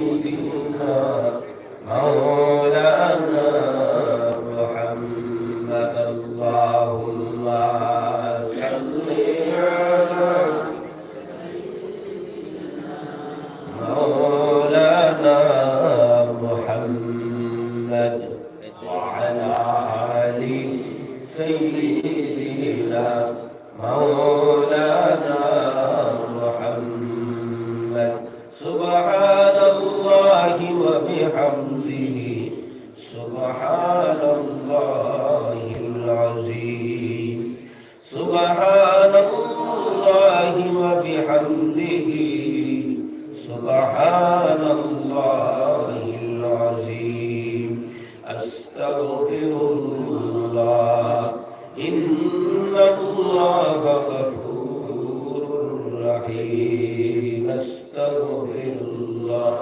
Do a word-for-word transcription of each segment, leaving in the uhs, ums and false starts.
سيدنا مولانا محمد. اللهم صل على مولانا محمد وعلى آل سيدنا مولانا محمد. سبحان الله وبحمده، سبحان الله العظيم. سبحان الله وبحمده، سبحان الله العظيم. أستغفر الله، إن الله غفور رحيم. أستغفر الله،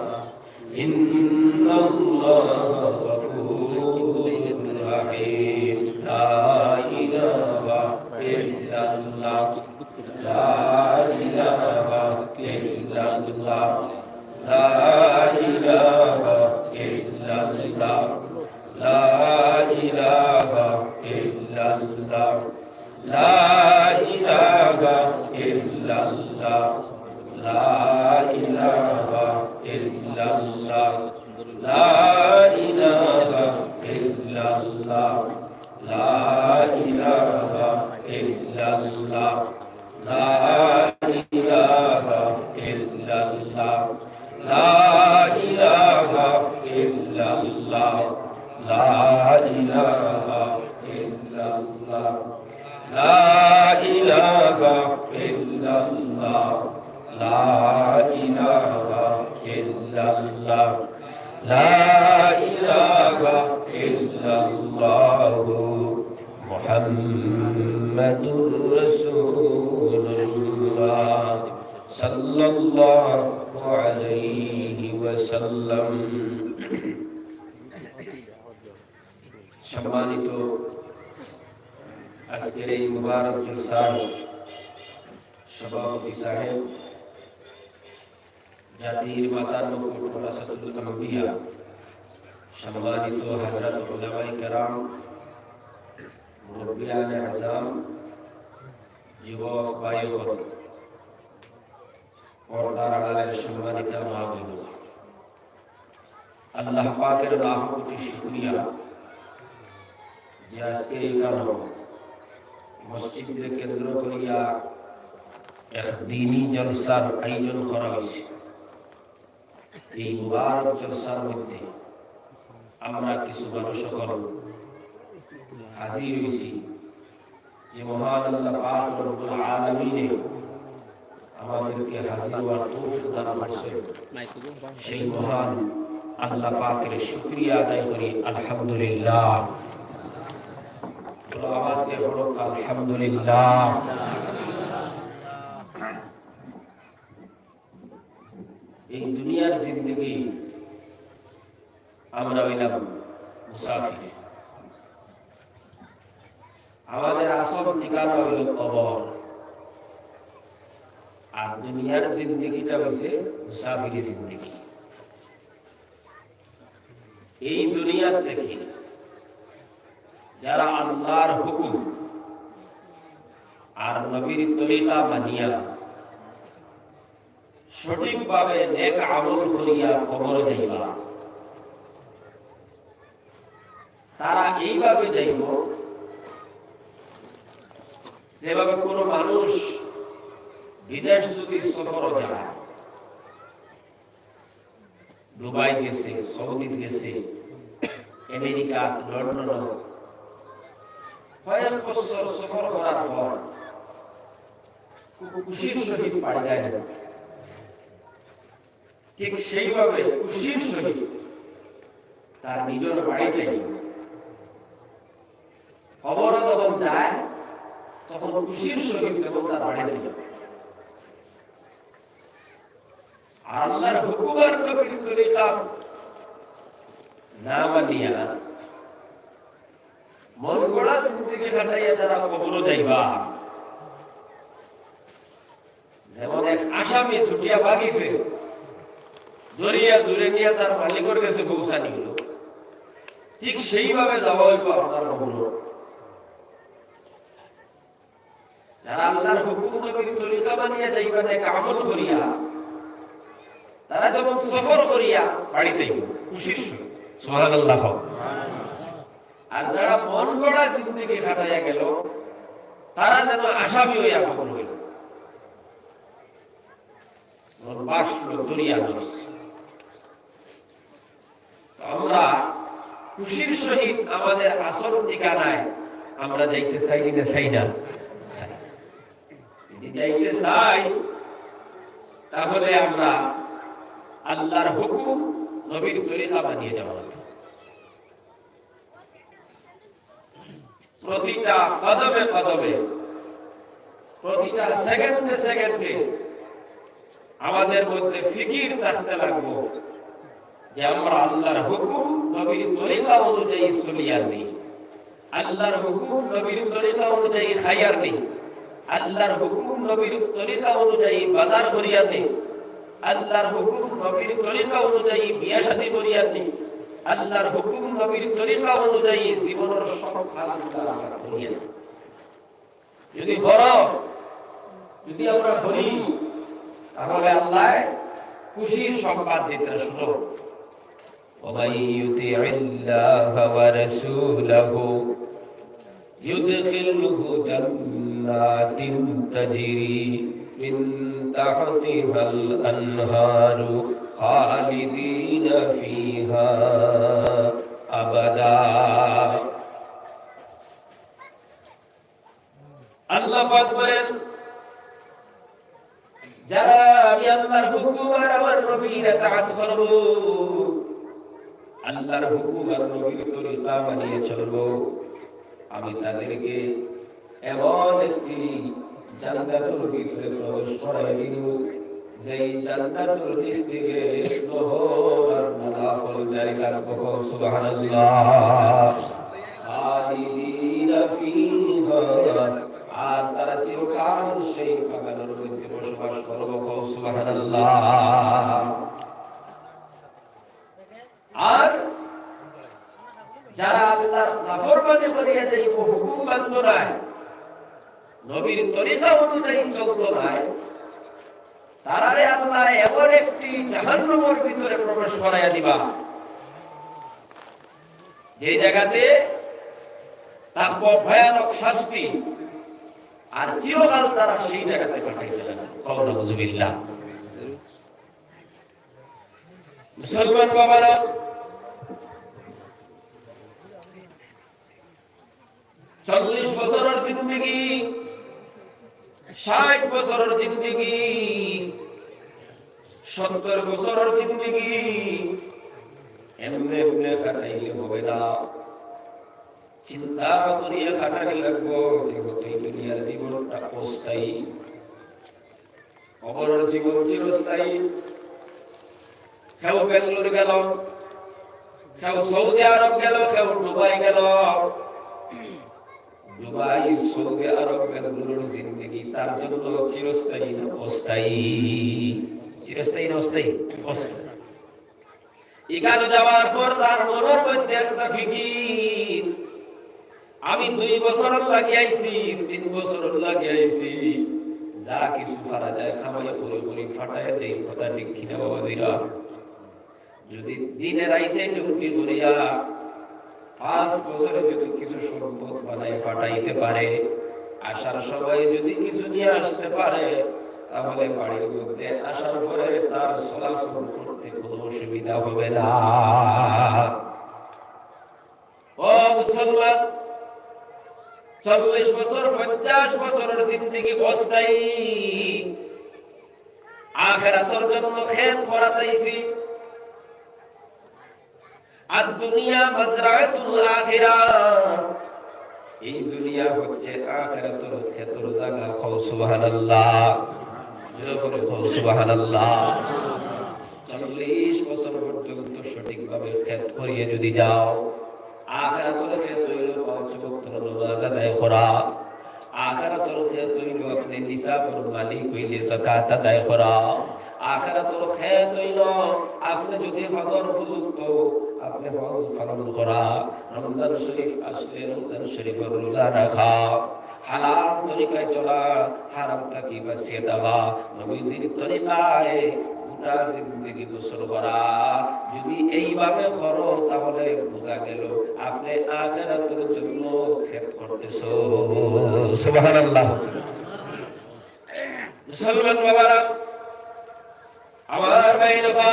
إن الله غفور رحيم. لا إله إلا الله. لا إله إلا الله. لا إله إلا الله. لا إله إلا الله. لا إله إلا الله. لا إله إلا الله. لا إله إلا الله. لا إله إلا الله. لا إله إلا الله. لا إله إلا الله. لا إله إلا الله. لا إله إلا الله. لا إله إلا الله. لا إله إلا الله. محمد رسول الله صلى الله عليه وسلم. সম্মানিত আজকের এই মুবারক জলসার সভাপতি সাহেব, জাতির মাথার মুকুট ওয়ারাসাতুল আম্বিয়া, সম্মানিত হযরত উলামায়ে কেরাম, মুরব্বিয়ানে আযম, যুবক ভাই ও বোন, পর্দার আড়ালের সম্মানিতা মা বোন, আল্লাহ পাকের লাখ কোটি শুকরিয়া যে আজকে এখানো মসজিদরে কেন্দ্র করিয়া এক দিনি জলসার আয়োজন করা হইছে। এই মুবারক জলসার মধ্যে আমরা কিছু মানুষ অকল হাজির হইছি, যে মহান আল্লাহ পাক রব্বুল আলামিনে আমাদেরকে হাজির হওয়ার তৌফিক দান করছেন, সেই মহান আল্লাহ পাকের শুকরিয়া আদায় করি, আলহামদুলিল্লাহ। বলো, আওয়াজ দিয়া বলো, আলহামদুলিল্লাহ। এই দুনিয়ার জিন্দেগি আমরা অইলাম মুসাফির। আমাদের আসল ঠিকানা হইল কবর। আর দুনিয়ার জিন্দেগিটা হইছে মুসাফিরি জিন্দেগি। এই দুনিয়ার থেকে যারা আল্লাহর হুকুম আর নবীর তরিকা মানিয়া সঠিকভাবে নেক আমল করিয়া কবর যাইবা, তারা এইভাবে যাইব, যেভাবে কোনো মানুষ বিদেশ যদি সফর যায়, দুবাই গেছে, সৌদি গেছে, আমেরিকা, লন্ডন, কয়েক বছর সফর করার পর খুব খুশির সহিত বাড়ি যায় না। ঠিক সেইভাবে খুশির সহিত তার নিজের বাড়িতে কবরে যখন যায়, তখন খুশির সহিত যখন তার বাড়িতে যায়। আর আল্লাহর হুকুম আর নবীর তরিকা না মানিয়া মন গড়া জিন্দেগি কাটাইয়া যারা কবরো যাইবা, যেমন এক আসামি ছুটিয়া ভাগিছে, ধরিয়া দূরে নিয়া তার মালিকর গেছে পৌঁছানি অইলো, ঠিক সেইভাবে যাওয়া অইবো আপনার কবরো। যারা আল্লাহর হুকুম নবীর তরিকা মানিয়া যাইবা, নেক আমল করিয়া, তারা যেমন সফর করিয়া বাড়িত আইবো, খুশির সহিত। সুবহানাল্লাহ। আর যারা মন গড়া জিন্দেগি কাটাইয়া গেল, তারা যেন আসামি অইয়া কবরো অইল। ওর বাস হলো দরিয়া নরস। তো আমরা খুশির সহিত আমাদের আসল ঠিকানায় আমরা যাইতে চাই না, চাই না? চাই। যদি যাইতে চাই, তাহলে আমরা আল্লাহর হুকুম, নবীর তরিকা মানিয়ে যাওয়া লাগবে। প্রতিটা কদমে কদমে, প্রতিটা সেকেন্ডে সেকেন্ডে আমাদের মধ্যে ফিকির থাকতে লাগবো যে আমরা আল্লাহর হুকুম নবীর তরিকা অনুযায়ী চলিয়ার নি, আল্লাহর হুকুম নবীর তরিকা অনুযায়ী খাইয়ার নি, আল্লাহর হুকুম নবীর তরিকা অনুযায়ী বাজার করিয়ার নি, আল্লাহর হুকুম নবীর তরিকা অনুযায়ী বিয়া শাদী করিয়ার নি, আল্লাহর হুকুম নবীর তরিকা অনুযায়ী জীবনের সব কাজ আমরা করিয়ার নি। যদি করো, যদি আমরা করি, তাহলে আল্লাহ খুশির সংবাদ দিতে শুরু। ومن يطع الله ورسوله يدخله جنات تجري من تحتها الأنهار خالدين فيها أبدا। আল্লাহ পাক বলেন, যারা আমি আল্লাহর হুকুম আর আমার নবীর ইতাআত করব, আল্লাহর হুকুম আর নবীর তরিকা মানিয়ে চলব, আমি তাদেরকে এমন একটি জান্নাতের ভিতরে প্রবেশ করাই দিব, যেই জান্নাতের নিচ থেকে নহর আর নালা ফল জারি লাগবে। সুবহানাল্লাহ। খালিদিনা ফিহা, আর তারা চিরকাল সেই বাগানের মধ্যে বসবাস করবে। সুবহানাল্লাহ। আর যারা আল্লাহর নাফরমানি করিয়া যাইব, হুকুম মানত নায়, নবীর তরিকা অনুযায়ী চলত নায়, তারারে আল্লাহ এমন একটি জাহান্নামের ভিতরে প্রবেশ করাইয়া দিবা, যে জায়গাতে থাকবো ভয়ানক শাস্তি, আর চিরকাল তারা সেই জায়গাতে কাটাইতে লাগবে। নাউজুবিল্লাহ। মুসলমান বাবারা, চল্লিশ বছরের জিন্দেগি, ষাট বছরের জিন্দেগি, সত্তর বছরের জিন্দেগি এমনে এমনে কাটাইলে হবে না। চিন্তা করিয়া কাটানি লাগবো, যেহেতু এই দুনিয়ার জীবনটা অস্থায়ী। কবরের জীবন চিরস্থায়ী। কেউ বেঙ্গালুরু গেল, কেউ সৌদি আরব গেল, কেউ দুবাই গেল। দুবাই, সৌদি আরব, বেঙ্গালুরুর জিন্দেগি তার জন্য চিরস্থায়ী না অস্থায়ী? চিরস্থায়ী না অস্থায়ী? অস্থায়ী। এখানে যাওয়ার পর তার মনের মধ্যে একটা ফিকির, আমি দুই বছর লাগি আইছি, তিন বছর লাগি আইছি, যা কিছু পারা যায় কামাই করি করি ফাটাইয়া দেই, কথা ঠিক কিনা বাবা দিরা? যদি দিনে রাইতে ডিউটি করিয়া পাঁচ বছরে যদি কিছু সম্পদ বানাই ফাটাইতে পারে, আসার সময় যদি কিছু নিয়ে আসতে পারে, তাহলে বাড়ির মধ্যে আসার পরে তার চলাচল করতে কোনো অসুবিধা হবে না। ও মুসলমান, চল্লিশ বছর, পঞ্চাশ বছরের জিন্দেগি অস্থায়ী। আখেরাতর জন্য খেত করা চাইছি। আর দুনিয়া মাজরাতুল আখিরা, এই দুনিয়া হচ্ছে আখেরাতর খেতর জায়গা। কও সুবহানাল্লাহ। জোরে কও সুবহানাল্লাহ। চল্লিশ বছর পর্যন্ত সঠিকভাবে খেত করিয়া যদি যাও, আখেরাতর খেত অইল পাঁচ ওয়াক্ত নামাজ আদায় করা, আখেরাতর খেত অইল আপনি নিসাবর মালিক অইলে যাকাত আদায় করা, আখেরাতর খেত অইলো, আপনে যুদি হজর উপযুক্ত, আপনে হজ পালন করা, রমজান শরিফ আসলে রমজান শরিফর রোজা রাখা, হালাল তরিকায় চলা, হারাম থাকি বাচিয়া থাকা, নবীজির তরিকায় গোটা জিন্দেগি বসর করা। যুদি এইভাবে করো, তাহলে বুঝা গেলো আপনে আখেরাতর জন্য খেত করতেছো। সুবহানাল্লাহ। মুসলমান বাবারা, আমার ভাইরা,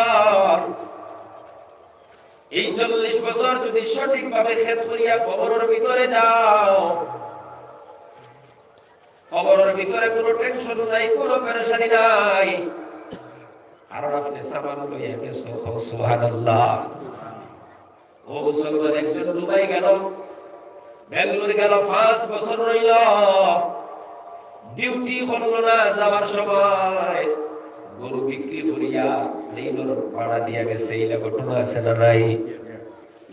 এই চল্লিশ বছর যুদি সঠিকভাবে খেত করিয়া কবরর ভিতরে যাও, কবরর ভিতরে কোনো টেনশন নাই, কোনো পেরেশানি নাই, কারণ আপনে সামান লইয়া গেছো। সুবহানাল্লাহ। ও মুসলমান, একজন দুবাই গেল, বেঙ্গালুরু গেল, পাঁচ বছর রইল, ডিউটি করলো না, যাওয়ার সময় গরু বিক্রি করিয়া ঋণর ভাড়া দিয়া গেছে। এইলা ঘটনা আছে না নাই?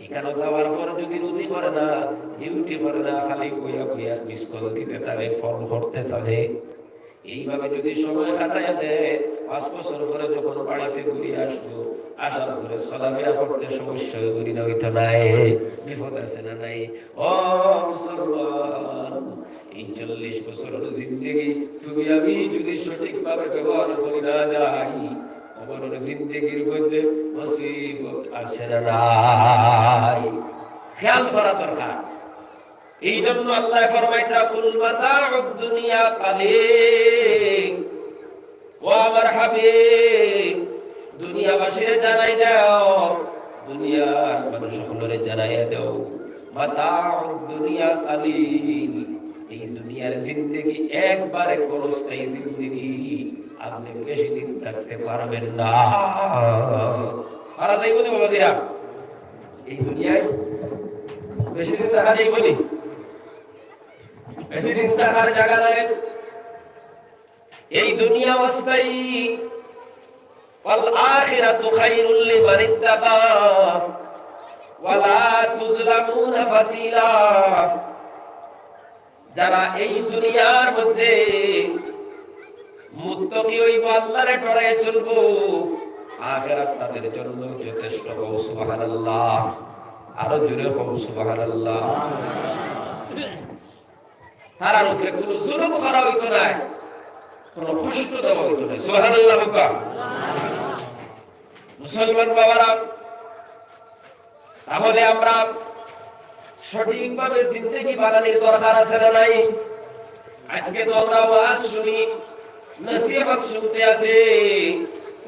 এখানে যাওয়ার পর যুদি রুজি করে না, ডিউটি করে না, খালি বইয়া বইয়া মিস কল দিতে থাকে, ফোন করতে থাকে, এইভাবে যুদি সময় কাটাইয়া দেয়, পাঁচ বছর পরে যখন বাড়িতে ঘুরি আসবো, আসার পরে চলাফেরা করতে সমস্যা অইবো নি না অইতো নায়? বিপদ আছে না নাই? ও মুসলমান, এই চল্লিশ বছরর জিন্দেগি তুমি আমি যুদি সঠিকভাবে ব্যবহার করি না যাই, কবরর জিন্দেগির মধ্যে মুসিবত আছে না নাই? খেয়াল করা দরকার। এই জন্য আল্লায় ফরমাইতা, "কুল মাতাউদ দুনিয়া কালিল।" ও আমার হাবিব, দুনিয়াবাসীরে জানাই দেও, দুনিয়ার মানুষ সকলরে জানাই দেও, "মাতাউদ দুনিয়া কালিল।" এই দুনিয়ার জিন্দেগি একবারে ক্ষণস্থায়ী জিন্দেগি, আপনে বেশি দিন থাকতে পারবেন না। পারা যাইবো নি বাবাজিরা? এই দুনিয়ায় বেশি দিন থাকা যাইবো নি? বেশি দিন থাকার জাগা নাই। এই দুনিয়া অস্থায়ী। ওয়াল আখিরাতু খায়রুল লিমান ইত্তাকা ওয়া লা তুজলামুনা ফাতিলা। যারা এই দুনিয়ার মধ্যে মুত্তাকি অইবো, আল্লাহরে ডরাইয়া চলবো, আখিরাত তাদের জন্য যথেষ্ট। কও সুবহানাল্লাহ। আরো জোরে কও সুবহানাল্লাহ। তারার উপরে কোনো জুলুম করা অইতো নায়, কোনো কষ্ট দেওয়া অইতো নায়। সুবহানাল্লাহ বলবা। মুসলমান বাবারা, তাহলে আমরা সঠিকভাবে জিন্দেগি বানানির দরকার আছে না নাই? আজকে তো আমরা ওয়াজ শুনি, নসিহত শুনতে আছি,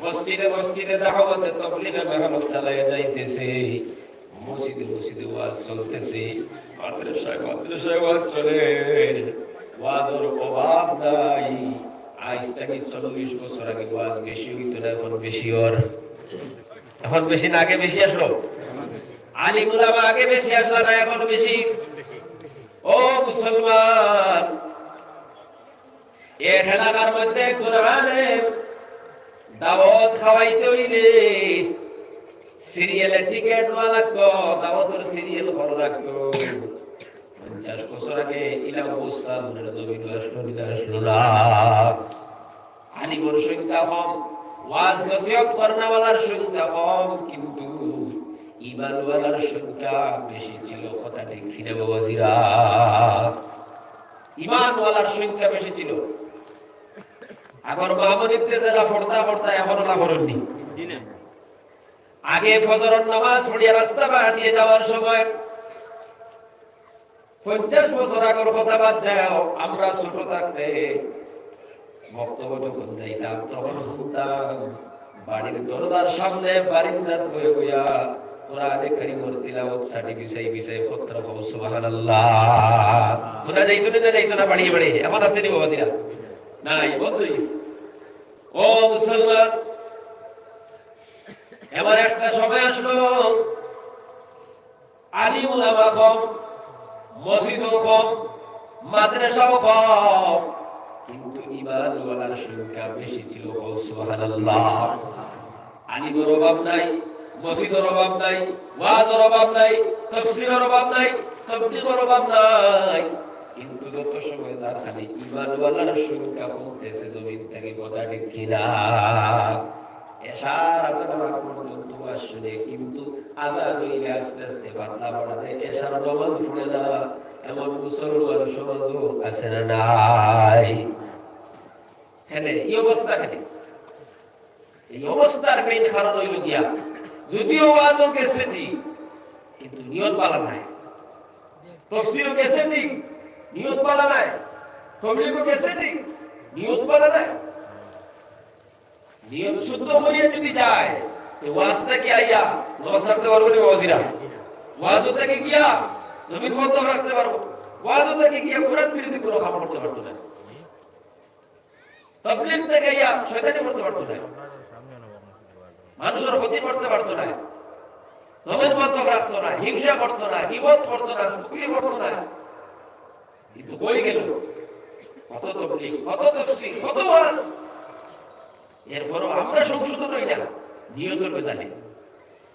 মসজিদে মসজিদে দাওয়াতে তবলিগে মেহনত চালাইয়া যাইতেছি, মসজিদে মসজিদে ওয়াজ চলতেছে, মাদ্রাসায় মাদ্রাসায় ওয়াজ চলে, ওয়াজর অভাব নাই। আজ থাকি চল্লিশ বছর আগে ওয়াজ বেশি অইতো না, এখন বেশি অর। এখন বেশি না, আগে বেশি আসলো? আলিম উলামা আগে বেশি আসলো না, এখন বেশি? ও মুসলমান, এক এলাকার মধ্যে একজন আলেম দাওয়াত খাওয়াইতে অইলে সিরিয়ালে টিকিট নেওয়া লাগতো, দাওয়াতর সিরিয়াল করা লাগতো। পঞ্চাশ বছর আগে ইলা অবস্থা, মনে জমিন আসলো, দিন আসলো না। আলিমর সংখ্যা কম, ওয়াজ নসিহত করনেওয়ালার সংখ্যা কম, কিন্তু ইমানওয়ালার সংখ্যা বেশি ছিল। কথা ঠিক কিনা বাবাজিরা? ইমানওয়ালার সংখ্যা বেশি ছিল। আগর মামুনিতে যারা পড়তা পড়তা, এখন ওলা পড়েননি। আগে ফজরর নামাজ পড়িয়া রাস্তা বাহাটিয়ে যাওয়ার সময়, পঞ্চাশ বছর আগর কথা বাদ দেও, আমরা ছোট থাকতে মক্তবে যখন যাইতাম, তখন শুনতাম বাড়ির দরজার সামনে বারিন্দার বইয়া বইয়া কোরআনে কারীমর তিলাওয়াত ছাটি বিছাই বিছাই পড়তা। কও সুবহানাল্লাহ। হুনা যাইতো না, যাইতো না বাড়িয়ে বাড়িয়ে? এখন আছে নি বাবাজিরা? নাই, বন্ধ অইছে। ও মুসলমান, এমন একটা সময় আসলো, আলিম উলামা কম, মসজিদও কম, মাদ্রাসাও কম, কিন্তু ইমানওয়ালার সংখ্যা বেশি ছিল। কও সুবহানাল্লাহ। আলিমর অভাব নাই, মসজিদর অভাব নাই, ওয়াজর অভাব নাই, তাফসীরর অভাব নাই, তাবলীগর অভাব নাই, কিন্তু যত সময় যার খালি ইমানওয়ালার সংখ্যা কমতেছে জমিন থাকি। কথা ঠিক কিনা? এশার আজান আগ পর্যন্ত ওয়াজ শুনে, কিন্তু আজান অইলে আস্তে আস্তে পাতলা পড়া দেয়, এশার নামাজ পড়ে না, এমন মুসলমান সমাজও আছে না নাই? কেনে এই অবস্থা কেনে? এই অবস্থার মেইন কারণ অইল গিয়া, যদিও ওয়াজও গেছে ঠিক, কিন্তু নিয়ত ভালা নাই। তফসিরও গেছে ঠিক, নিয়ত ভালা নাই। তবলিগও গেছে ঠিক, নিয়ত ভালা নাই। নিয়ত শুদ্ধ করিয়া যদি যায়, তো ওয়াজ থাকি আইয়া নামাজ ছাড়তে পারবো না, ওয়াজিরা? ওয়াজ থাকি গিয়া জমিন বন্ধ রাখতে পারবো, ওয়াজ থাকি গিয়া কোরআন বিরোধী কোনো কাম করতে পারতো না। তবলিগ থাকি আইয়া শয়তানি করতে পারতো না, মানুষের ক্ষতি করতে পারতো না, জমিন বন্ধ রাখতো না, হিংসা করতো না, গীবত করতো না, চুগলি করতো না। কিন্তু হয়ে গেল কত তবলিগ, কত তফসির, কত ওয়াজ। এরপরও আমরা সংশোধন হই না, নিয়তর বেজালে।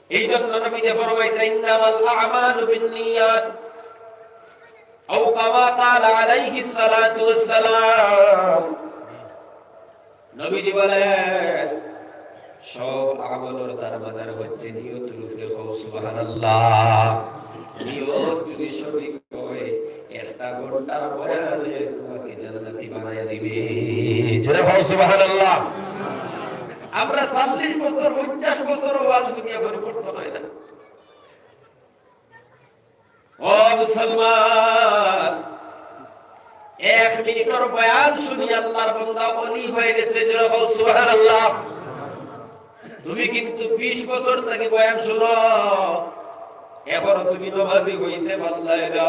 এই জন্য নবীজি ফরমাইতেন, "ইন্নামাল আ'মালু বিন্নিয়াত।" আও কামা ক্বালা আলাইহিস সালাতু ওয়াস সালাম। নবীজি বলেন, সব আমলর দারমাদার হচ্ছে নিয়তর উপরে। কও সুবহানাল্লাহ। নিয়ত যদি সঠিক হয়, একটা ঘন্টার বয়ানে তোমাকে জান্নাতি বানাইয়া দিবে। জোরে কও সুবহানাল্লাহ। আমরা চল্লিশ বছর, পঞ্চাশ বছর ওয়াজ শুনিয়া পরিবর্তন হয় না। ও মুসলমান, এক মিনিটর বয়ান শুনি আল্লাহর বান্দা অলি হয়ে গেছে। জোরে কও সুবহানাল্লাহ। তুমি কিন্তু বিশ বছর থাকি বয়ান শুনো, এখনো তুমি নমাজি হইতে পারলায় না,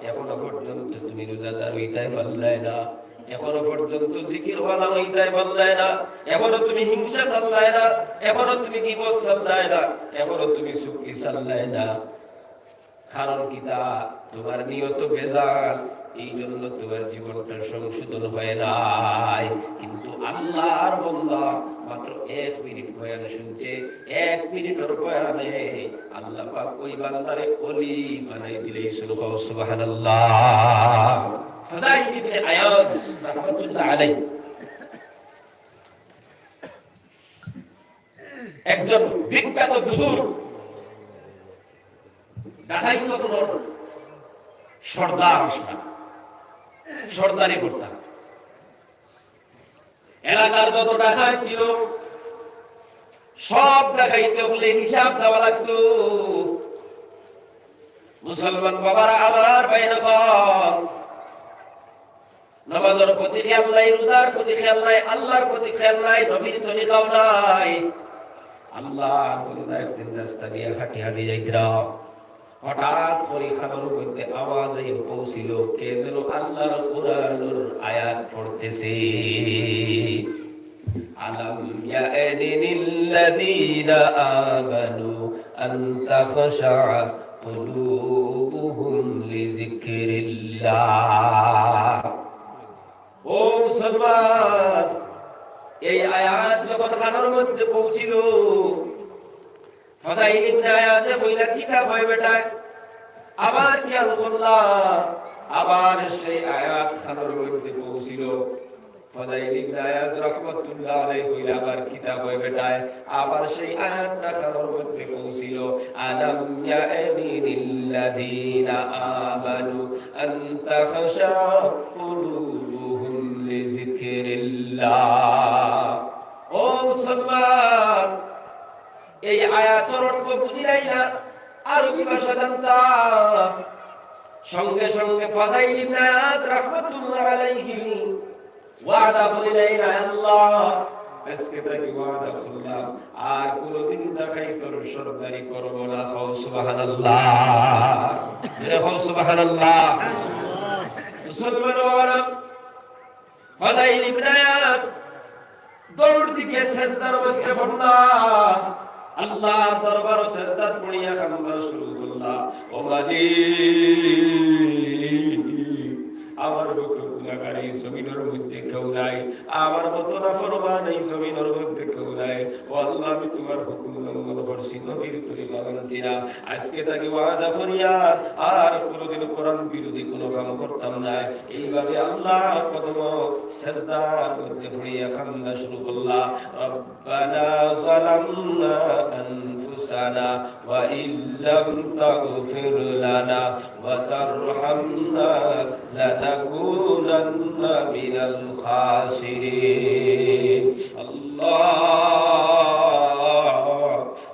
এখনো পর্যন্ত তুমি রোজাদার হইতে পারলায় না, এখনো পর্যন্ত জিকিরওয়ালা হইতে পারলায় না, এখনো তুমি হিংসা ছাড়লায় না, এখনো তুমি গীবত ছাড়লায় না, এখনো তুমি চুগলি ছাড়লায় না। কারণ কিতা? তোমার নিয়ত ভেজাল, এই জন্য তোমার জীবনটা সংশোধন হয় নাই। কিন্তু আল্লাহর বান্দা মাত্র এক মিনিট বয়ান শুনছে, এক মিনিটর বয়ানে আল্লাহ পাক ওই বান্দারে অলি বানাই দিলে। সুবহানাল্লাহ। ফাদাইল ইবনে আয়াজ রাহমাতুল্লাহ আলাইহি, একজন বিখ্যাত বুজুর্গ, ডাকাইত অকলর সর্দার, সর্দারি করতা। এলাকার যত ডাকাইত ছিল, সব ডাকাইত অকলর হিসাব দেওয়া লাগতো। মুসলমান বাবারা, আমার ভাইরা, নামাজর প্রতি খেয়াল নাই, রোজার প্রতি খেয়াল নাই, আল্লাহর প্রতি খেয়াল নাই, নবীর তরিকাও নাই। আল্লাহর বান্দা একদিন রাস্তা দিয়া হাঁটি হাঁটি যাইতরা, হঠাৎ করি কানর মধ্যে আওয়াজ আইয়া পৌঁছিল, কে যেন আল্লাহর কোরআনর আয়াত পড়তেছে। ألم يأن للذين آمنوا أن تخشع قلوبهم لذكر الله। ও মুসলমান, এই আয়াত যখন কানর মধ্যে পৌঁছিল, ফাদাইল ইবনে আয়াজে কইলা, "কিতা কয় বেটায়?" আবার খেয়াল করলা, আবার সেই আয়াত কানর মধ্যে পৌঁছিল। ফাদাইল ইবনে আয়াজ রাহমাতুল্লাহ আলাইহি কইলা, "আবার কিতা কয় বেটায়?" আবার সেই আয়াতটা কানর মধ্যে পৌঁছিল, "ألم يأن للذين آمنوا أن تخشع قلوبهم لذكر الله।" ও মুসলমান, এই আয়াতর অর্থ বুঝিলাই না, আরবি ভাষা জানতা। সঙ্গে সঙ্গে ফাদাইল ইবনে আয়াজ রাহমাতুল্লাহ আলাইহি ওয়াদা করিলাইলা, "আল্লাহ, আজকে থাকি ওয়াদা করলাম, আর কোনোদিন ডাকাইতর সর্দারি করব না।" কও সুবহানাল্লাহ। জোরে কও সুবহানাল্লাহ। মুসলমান বাবারা, ফাদাইল ইবনে আয়াজ দৌড় দিয়া সেজদার মধ্যে পড়লা, আল্লাহর দরবারো সেজদাত পড়িয়া কান্দা শুরু করলা, "ও মালিক, আমার বুকে গুনাহগার এই জমিনর মধ্যে কেউ নাই, আমার মতো নাফরমান এই জমিনর মধ্যে কেউ নাই। ও আল্লাহ, আমি তুমার হুকুম লঙ্ঘন করছি, নবীর তরিকা মানছি না। আজকে থাকি ওয়াদা করিয়ার আর কোনোদিন কোরআন বিরোধী কোনো কাম করতাম না। এইভাবে আল্লাহর কদমো সেজদার মধ্যে পড়িয়া কান্দা শুরু করলা। ربنا ظلمنا أنفسنا وإن لم تغفر لنا وترحمنا لنكونن من الخاسرين. আল্লাহ,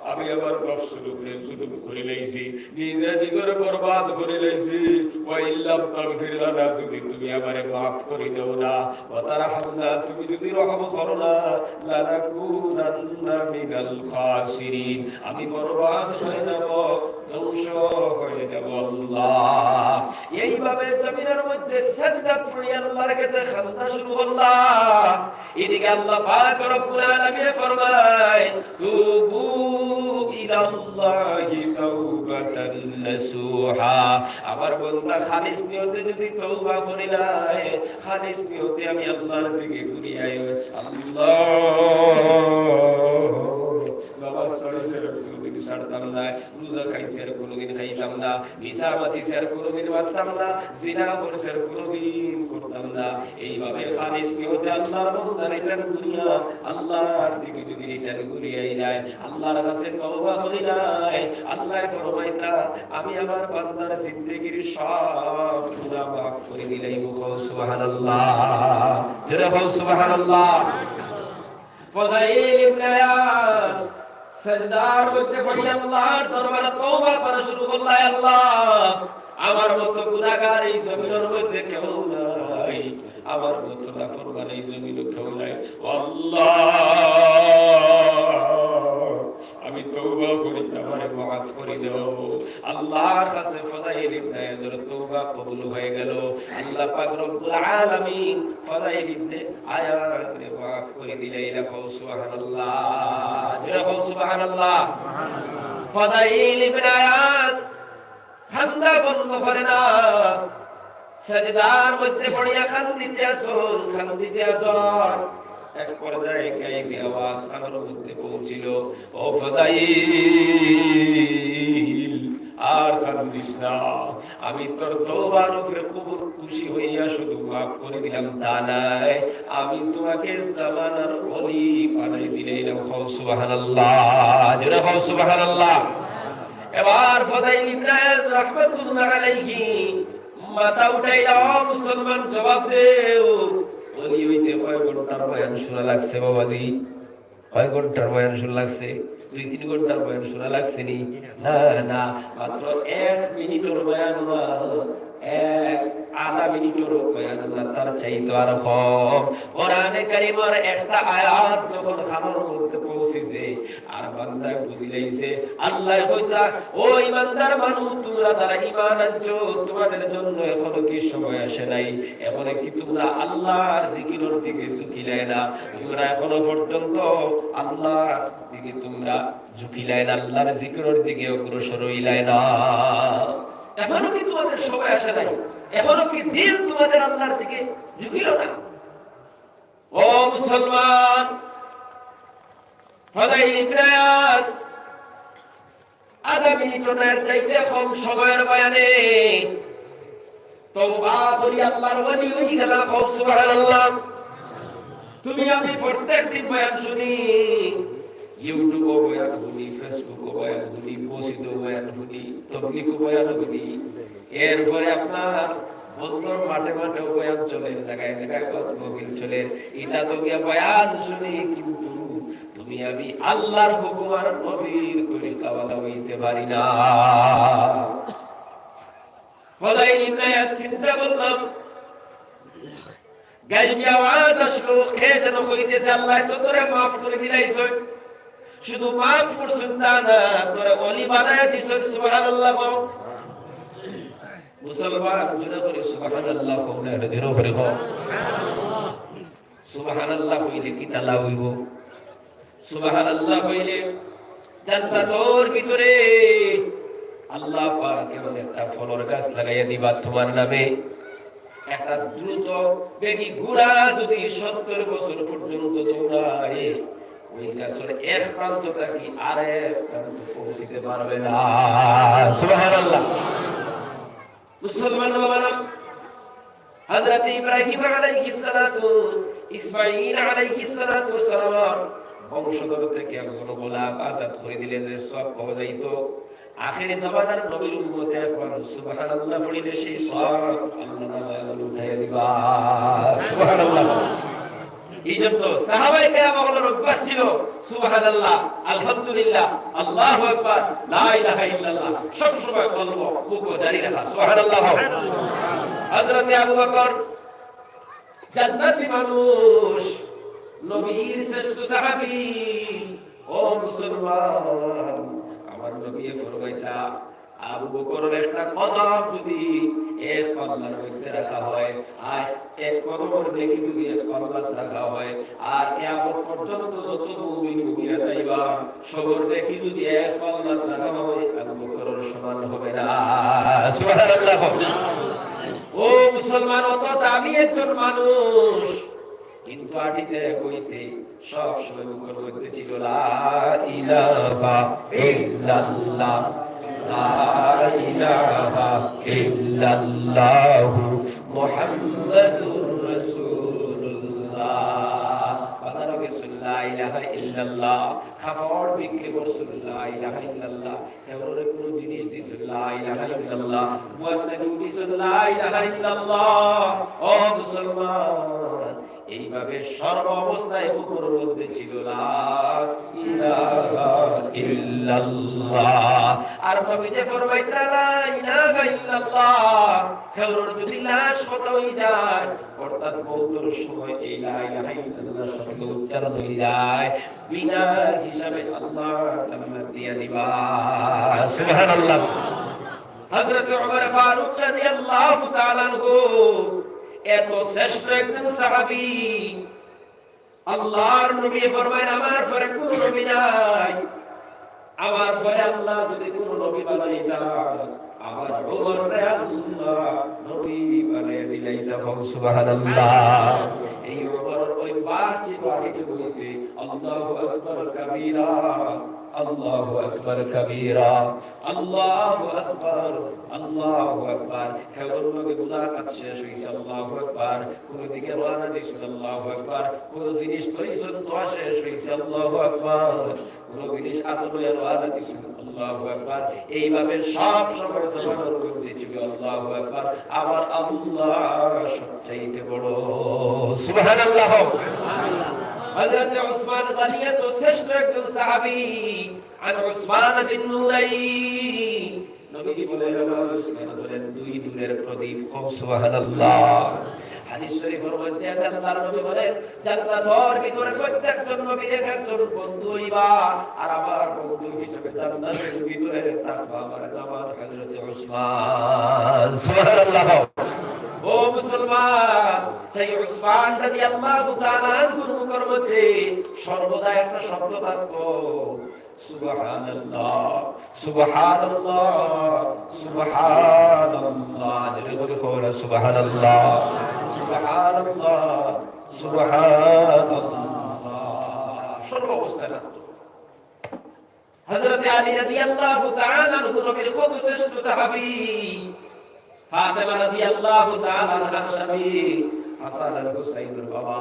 আমি আমার নফসর উপরে জুলুম করি লাইছি, নিজে নিজরে বরবাদ করি লাইছি। ওয়া ইল্লাম তাগফির লানা, যদি তুমি আমারে মাফ করি দেও না, ওয়া তারহামনা, তুমি যদি রহম করো না, লানাকুনান্না মিনাল খাসিরিন, আমি বরবাদ হয়ে যাব, ধ্বংস হয়ে যাব। আল্লাহ, এইভাবে জমিনর মধ্যে সেজদাত পড়ি আল্লাহর কাছে কান্দা শুরু করলা। এদিকে আল্লাহ পাক রব্বুল আলামিন ফরমায়, তুবু ইলাল্লাহি তাওবাতান নাসুহা। আমার বান্দা খালিস নিয়তে যদি তওবা করি নেয়, খালিস নিয়তে আমি আল্লাহর দিকে ঘুরি আই। আল্লাহ, নামাজ ছাড়ছি আর কোনোদিন ছাড়তাম না, রোজা খাইছি আর কোনোদিন খাইতাম না, মিছা মাতিছি আর কোনোদিন মাততাম না, জিনা করছি আর কোনোদিন করতাম না। এইভাবে খালিস নিয়তে আল্লাহর বান্দা return ঘুরিয়া আল্লাহর দিকে যদি return ঘুরিয়া যায়, আল্লাহর কাছে তওবা করি নেয়, আল্লাহ ফরমাইতা, আমি আমার বান্দার জিন্দেগির সব গুনাহ মাফ করি দিলাইমু। কও সুবহানাল্লাহ। জোরে কও সুবহানাল্লাহ। ফাদাইল ইবনে আয়াদ সেজদার মধ্যে পড়ি আল্লাহর দরবারে তওবা করা শুরু করলা, আল্লাহ, আমার মতো গুনাহগার এই জমিনর মধ্যে কেউ নাই, আমার মতো নাফরমান এই জমিনো কেউ নাই। ও আল্লাহ, আমি তওবা করি, আমারে মাফ করি দেও। আল্লাহর কাছে ফাদাইল ইবনে আয়াদর তওবা কবুল হয়ে গেল। আল্লাহ পাক রব্বুল আলামিন ফাদাইল ইবনে আয়াদরে মাফ করি দিলাইলা। কও সুবহানাল্লাহ। জোরে কও সুবহানাল্লাহ। ফাদাইল ইবনে আয়াদ কান্দা বন্ধ করে না। সেজদার মধ্যে পড়িয়া কান্দিতে আছইন, কান্দিতে আছইন। এক পর্যায়ে গায়েবী আওয়াজ কানর মধ্যে পৌঁছিল, "ও ফাদাইল, আর কান্দিস না। আমি তোর তওবার উপরে কবুল খুশি হইয়া শুধু মাফ করে দিলাম তা নায়, আমি তোমাকে জামানার ওলি বানাই দিলাইলাম।" কও সুবহানাল্লাহ। জোরে কও সুবহানাল্লাহ। এবার ফাদাইল ইবনে আয়াদ রাহমাতুল্লাহ আলাইহি মাথা উঠাইলা, "ও মুসলমান, জবাব দেও, ওলি হইতে কয় ঘন্টার বয়ান শোনা লাগছে বাবাজি? কয় ঘন্টার বয়ান শোনা লাগছে? দুই তিন ঘন্টার বয়ান শোনা লাগছে নি? না, না, মাত্র এক মিনিটর বয়ান না, এক আধা মিনিটর বয়ান না, তার চাইতে আরো কম।" কোরআনে কারিমর একটা আয়াত যখন কানর মধ্যে পৌঁছিছে, আর বান্দায় বুঝিলাইছে, আল্লাহ কইতা, "ও ইমানদার মানুষ, তোমরা যারা ঈমান আনছো, তোমাদের জন্য এখনো কি সময় আসে নাই? এখনো কি তোমরা আল্লাহর জিকিরর দিকে ঝুঁকিলায় না? তোমরা এখনো পর্যন্ত আল্লাহর দিকে তোমরা ঝুঁকিলায় না, আল্লাহর জিকিরর দিকে অগ্রসর হইলায় না? এখনো কি তোমাদের সময় আসে নাই? এখনো কি দিল তোমাদের আল্লাহর দিকে ঝুঁকিল না?" ও মুসলমান, ফাদাইল ইবনে আয়াদ আধা মিনিট না, এর চাইতে কম সময়ের বয়ানে তওবা করি আল্লাহর ওলি হই গেলা। কও সুবহানাল্লাহ। তুমি আমি প্রত্যেক দিন বয়ান শুনি, YouTube-ও বয়ান শুনি, Facebook-ও বয়ান শুনি, মসজিদও বয়ান শুনি, তবলিগও বয়ান শুনি। এরপরে আপনার বন্দর মাঠে মাঠেও বয়ান চলে, জায়গায় জায়গায় কত মহফিল চলে। এটা তো গিয়া বয়ান শুনি, কিন্তু তুমি আমি আল্লাহর হুকুম আর নবীর তরিকাওয়ালা হইতে পারি না। ফাদাইল ইবনে আয়াদ চিন্তা করলাম, গাইবি আওয়াজ আসলো, কে যেন কইতেছে, "আল্লাহ তো তোরে মাফ করে দিলাইছইন, শুধু মাফ করছইন তা না, তোরে ওলি বানায় দিছইন।" সুবহানাল্লাহ কও। মুসলমান, জোরে করি সুবহানাল্লাহ কও না, এটা জোরে করি কও। সুবহানাল্লাহ কইলে কিতা লাভ হইব? সুবহানাল্লাহ কইলে জান্নাতর ভিতরে আল্লাহ পাক এমন একটা ফলর গাছ লাগাইয়া দিবা তোমার নামে। একটা দ্রুত বেগী ঘোড়া যদি সত্তর বছর পর্যন্ত দৌড়ায়, ওই গাছর এক প্রান্ত থাকি আরেক প্রান্ত পৌঁছিতে পারবে না। সুবহানাল্লাহ। মুসলমান বাবারা, হযরত ইব্রাহিম আলাইহিস সালাতু, ইসমাঈল আলাইহিস সালাতু ওয়াস সালামর বংশধর থাকি একজন গোলাম আজাদ করি দিলে যে সওয়াব পাওয়া যাইতো, আখেরি জামানার নবীর উম্মতে এখন সুবহানাল্লাহ পড়িলে সেই সওয়াব আল্লাহ তাআলা উঠাইয়া দিবা। সুবহানাল্লাহ। এই জন্য সাহাবায়ে কেরাম অকলর অভ্যাস ছিল সুবহানাল্লাহ, আলহামদুলিল্লাহ, আল্লাহু আকবার, লা ইলাহা ইল্লাল্লাহ সব সময় কলব মুখো জারি রাখা। সুবহানাল্লাহ। হযরতে আবু বকর জান্নাতি মানুষ, নবীর শ্রেষ্ঠ সাহাবী। ও মুসলমান, আমার নবী ফরমাইতা, আবু বকরর একটা কদম যদি এক পাল্লার মধ্যে রাখা হয়, আর এক কদমর নেকি যদি এক পাল্লাত রাখা হয়, আর কিয়ামত পর্যন্ত যত মুমিন মুমিনাত আইবা, সবর নেকি যদি এক পাল্লাত রাখা হয়, আবু বকরর সমান হবে না। সুবহানাল্লাহ। ও মুসলমান, অত দামি একজন মানুষ, কিন্তু আটিতে বইতে সব সময় মুখর মধ্যে ছিল লা ইলাহা ইল্লাল্লাহ, লা ইলাহা ইল্লাল্লাহু মুহাম্মাদুর রাসূলুল্লাহ। বাজারো গেছইন লা ইলাহা ইল্লাল্লাহ, কাপড় বিক্রি করছইন লা ইলাহা ইল্লাল্লাহ, কেউরে কোনো জিনিস দিছইন লা ইলাহা ইল্লাল্লাহ, বুয়ার থাকি উঠিছইন লা ইলাহা ইল্লাল্লাহ। ও মুসলমান, এইভাবে সর্ব অবস্থায় মুখর মধ্যে ছিল লা ইলাহা ইল্লাল্লাহ। আর নবীজি ফরমাইতরা লা ইলাহা ইল্লাল্লাহ, কেউর যদি লাশ কথা হয়ে যায়, অর্থাৎ মৌতর সময় এই লা ইলাহা ইল্লাল্লাহ শব্দ উচ্চারণ হয়ে যায়, বিনা হিসাবে আল্লাহ জান্নাত দিয়া দিবা। সুবহানাল্লাহ। হযরত ওমর ফারুক রাদিয়াল্লাহু তাআলা আনহু এত শ্রেষ্ঠ একজন সাহাবী, আল্লাহর নবী ফরমায়, "আমার পরে কোনো নবী নাই, আমার পরে আল্লাহ যদি কোনো নবী বানাইতা, আমার ওমররে আল্লাহ নবী বানাইয়া দিলাইতা।" সুবহানাল্লাহ। এই ওমরর অভ্যাস ছিল আটিতে বইতে, আল্লাহু আকবার কাবীরা, আল্লাহু আকবার কাবীরা, আল্লাহু আকবার, আল্লাহু আকবার। কেউর লগে মুলাকাত শেষ হইছে, আল্লাহু আকবার। কোনো দিকে রওনা দিছইন, আল্লাহু আকবার। কোনো জিনিস তৈছইন, দোয়া শেষ হইছে, আল্লাহু আকবার। কোনো জিনিস আতো লইয়া রওনা দিছইন, আল্লাহু আকবার। এইভাবে সব সময় জবানর মধ্যে ছিল আল্লাহু আকবার, আমার আল্লাহ সবচাইতে বড়। সুবহানাল্লাহ। হযরত উসমান গনি এত শ্রেষ্ঠ একজন সাহাবী। আন উসমান যিন নূরাইন। নবীজি বলেন, আমার উসমান হলেন দুই নূরের প্রদীপ। কও সুবহানাল্লাহ। হাদিস শরীফর মধ্যে আছে, আল্লাহর নবী বলেন, জান্নাতর ভিতরে প্রত্যেকজন নবীর এক একজন বন্ধু হইবা, আর আমার বন্ধু হিসেবে জান্নাতের ভিতরে থাকবা আমার দামাদ হযরত উসমান। সুবহানাল্লাহ। ও মুসলমান, সেই উসমান রাদিয়াল্লাহু তাআলা আনহুর মুখর মধ্যে সর্বদা একটা শব্দ থাকতো, সুবহানাল্লাহ, সুবহানাল্লাহ, সুবহানাল্লাহ। জোরে জোরে কও না, সুবহানাল্লাহ, সুবহানাল্লাহ, সুবহানাল্লাহ। সর্বাবস্থায় থাকতো। হযরত আলী রাদিয়াল্লাহু তাআলা আনহু নবীর কত শ্রেষ্ঠ সাহাবী। ফাতেমা রাদিয়াল্লাহু তাআলা আনহার স্বামী, হাসান আর হুসাইনের বাবা,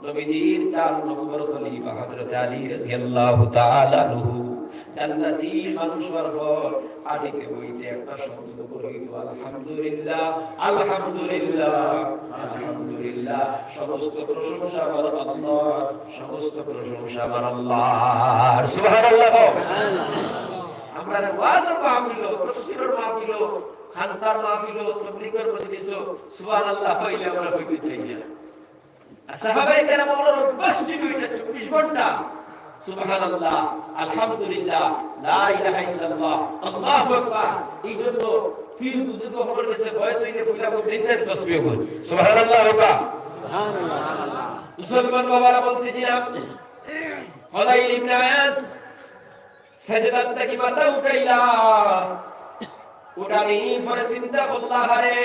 নবীজির চার নম্বর খলিফা হযরত আলী রাদিয়াল্লাহু তাআলা আনহু। জান্নাতি মানুষ হওয়ার পর আটিতে বইতে একটা শব্দ করিত, আলহামদুলিল্লাহ, আলহামদুলিল্লাহ, আলহামদুলিল্লাহ। সমস্ত প্রশংসা আমার আল্লাহর, সমস্ত প্রশংসা আমার আল্লাহর। সুবহানাল্লাহ। আমরা ওয়াজর মাহফিল, তাফসীরের মাহফিল, খানকার মাহফিল, তবলিগের মজলিস, সুবহানাল্লাহ হইলে আমরা হইতে চাই না। আর সাহাবায়ে কেরাম আমরার অভ্যাস ছিল এটা চব্বিশ ঘন্টা। সুবহানাল্লাহ, আলহামদুলিল্লাহ, লা ইলাহা ইল্লাল্লাহ, আল্লাহু আকবার। এই জন্য পীর বুজুর্গ হকলর গেছে বয়াত হইলে ফুলা করে দিতে তসবিহ করে। সুবহানাল্লাহ হোক। মুসলমান বাবারা বলতেছিলাম, ফুদাইল ইবনে আয়াজ সেজদাত থাকি মাথা উঠাইলা, উঠানি পরে চিন্তা করলা, হারে,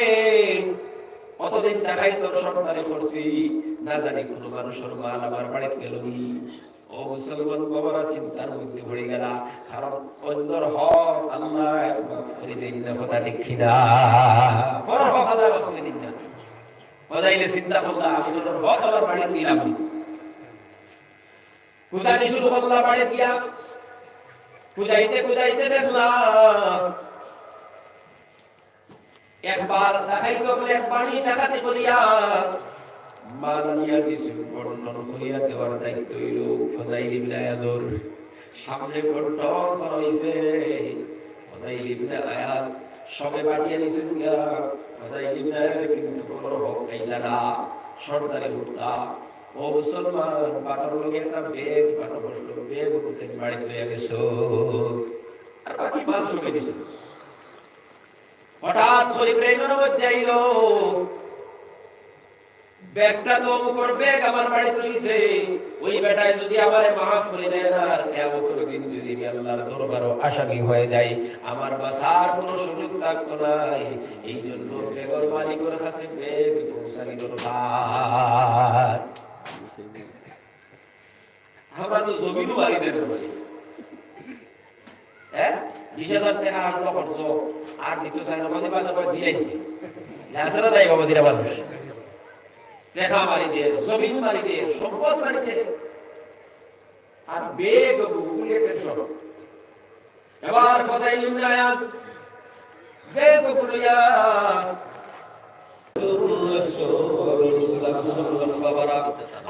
কতদিন দেখাই তোর সর্দারি করছি, না জানি কোনো মানুষের মাল আমার বাড়িত গেল নি। ও মুসলমান বাবারা, চিন্তার মধ্যে পড়ি গেলা, কারণ অন্যর হক আল্লায় মাফ করি দেইন না, কথা ঠিক কি না? পরর হক আল্লায় মাফ করি দেইন না। বুঝাইলে চিন্তা করলা, আমি অন্যর হক আমার বাড়িত নিলাম। খুঁজানি শুরু করলা বাড়িত গিয়া, খুঁজাইতে খুঁজাইতে দেখলা একবার ডাকাইত অকলে এক বাড়ি ডাকাতি করিয়া মাল আনিয়া কিছু বন্টন করিয়া দেওয়ার দায়িত্ব অইল ফজাইল ইবনে আয়াজর। সামনে বন্টন করা অইছে। ফজাইল ইবনে আয়াজ সবে বাটিয়া নিছইন গিয়া। ফজাইল ইবনে আয়াজ কিন্তু কোনো হক খাইলা না, সর্দারি করতা। ও মুসলমান, বাটার লগে একটা ব্যাগ, বাটা বসলো, ব্যাগ উঠে বাড়িত লইয়া গেছো। আর বাকি মাল সবে নিছো। হঠাৎ করি ব্রেইনর মধ্যে আইল, ব্যাগটা তো অমুকর ব্যাগ আমার বাড়িত রইছে, ওই বেটায় যদি আমারে মাফ করি দেয় না, আর কিয়ামতর দিন যদি আমি আল্লাহর দরবারো আসামি হয়ে যাই, আমার বাঁচার কোনো সুযোগ থাকতো নাই। এই জন্য ব্যাগর মালিকর কাছে ব্যাগ পৌঁছানি দরকার। আমরা তো জমিনও বাড়ি দেন করছি। হ্যাঁ, বিশ হাজার টাকা আসলো খরচ, আর দিতে চায় না, বাদে বাদে করে দিয়ে আইছে। আসলে তাই বাবা দিরা মানুষ। টাকা বাড়ি দিয়ে, জমিন বাড়ি দিয়ে, সম্পদ বাড়ি দিয়ে, আর বেগ বুকুলে টেনশন। এবার ফজাইল ইবনে আয়াজ বেগ বুকুলিয়া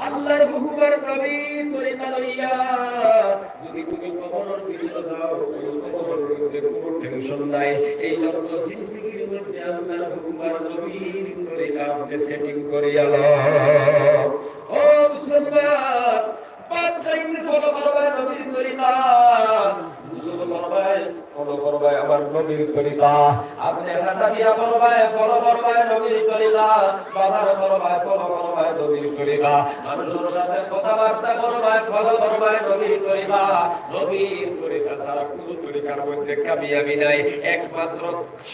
আল্লাহর হুকুম আর নবীর তরিকা লইয়া যদি তুমি কবরর ভিতরে যাও, তুমি কবরর ভিতরে কোনো টেনশন নাই। এই জন্য জিন্দেগির মধ্যে আল্লাহর হুকুম আর নবীর তরিকা আপনি সেটিং করিয়া লও। ও মুসলমান, ভাত খাইতে ফলো করবায় নবীর তরিকা, গোসল করবায় ফলো করবায় আমার নবীর তরিকা। আপনি হাঁটা দিয়া করবায়, ফলো করবায় নবীর তরিকা। বাজার করবায়, ফলো করবায় নবীর তরিকা। মানুষের সাথে কথাবার্তা করবায়, ফলো করবায় নবীর তরিকা। নবীর তরিকা ছাড়া কোনো তরিকার মধ্যে কামিয়াবি নাই। একমাত্র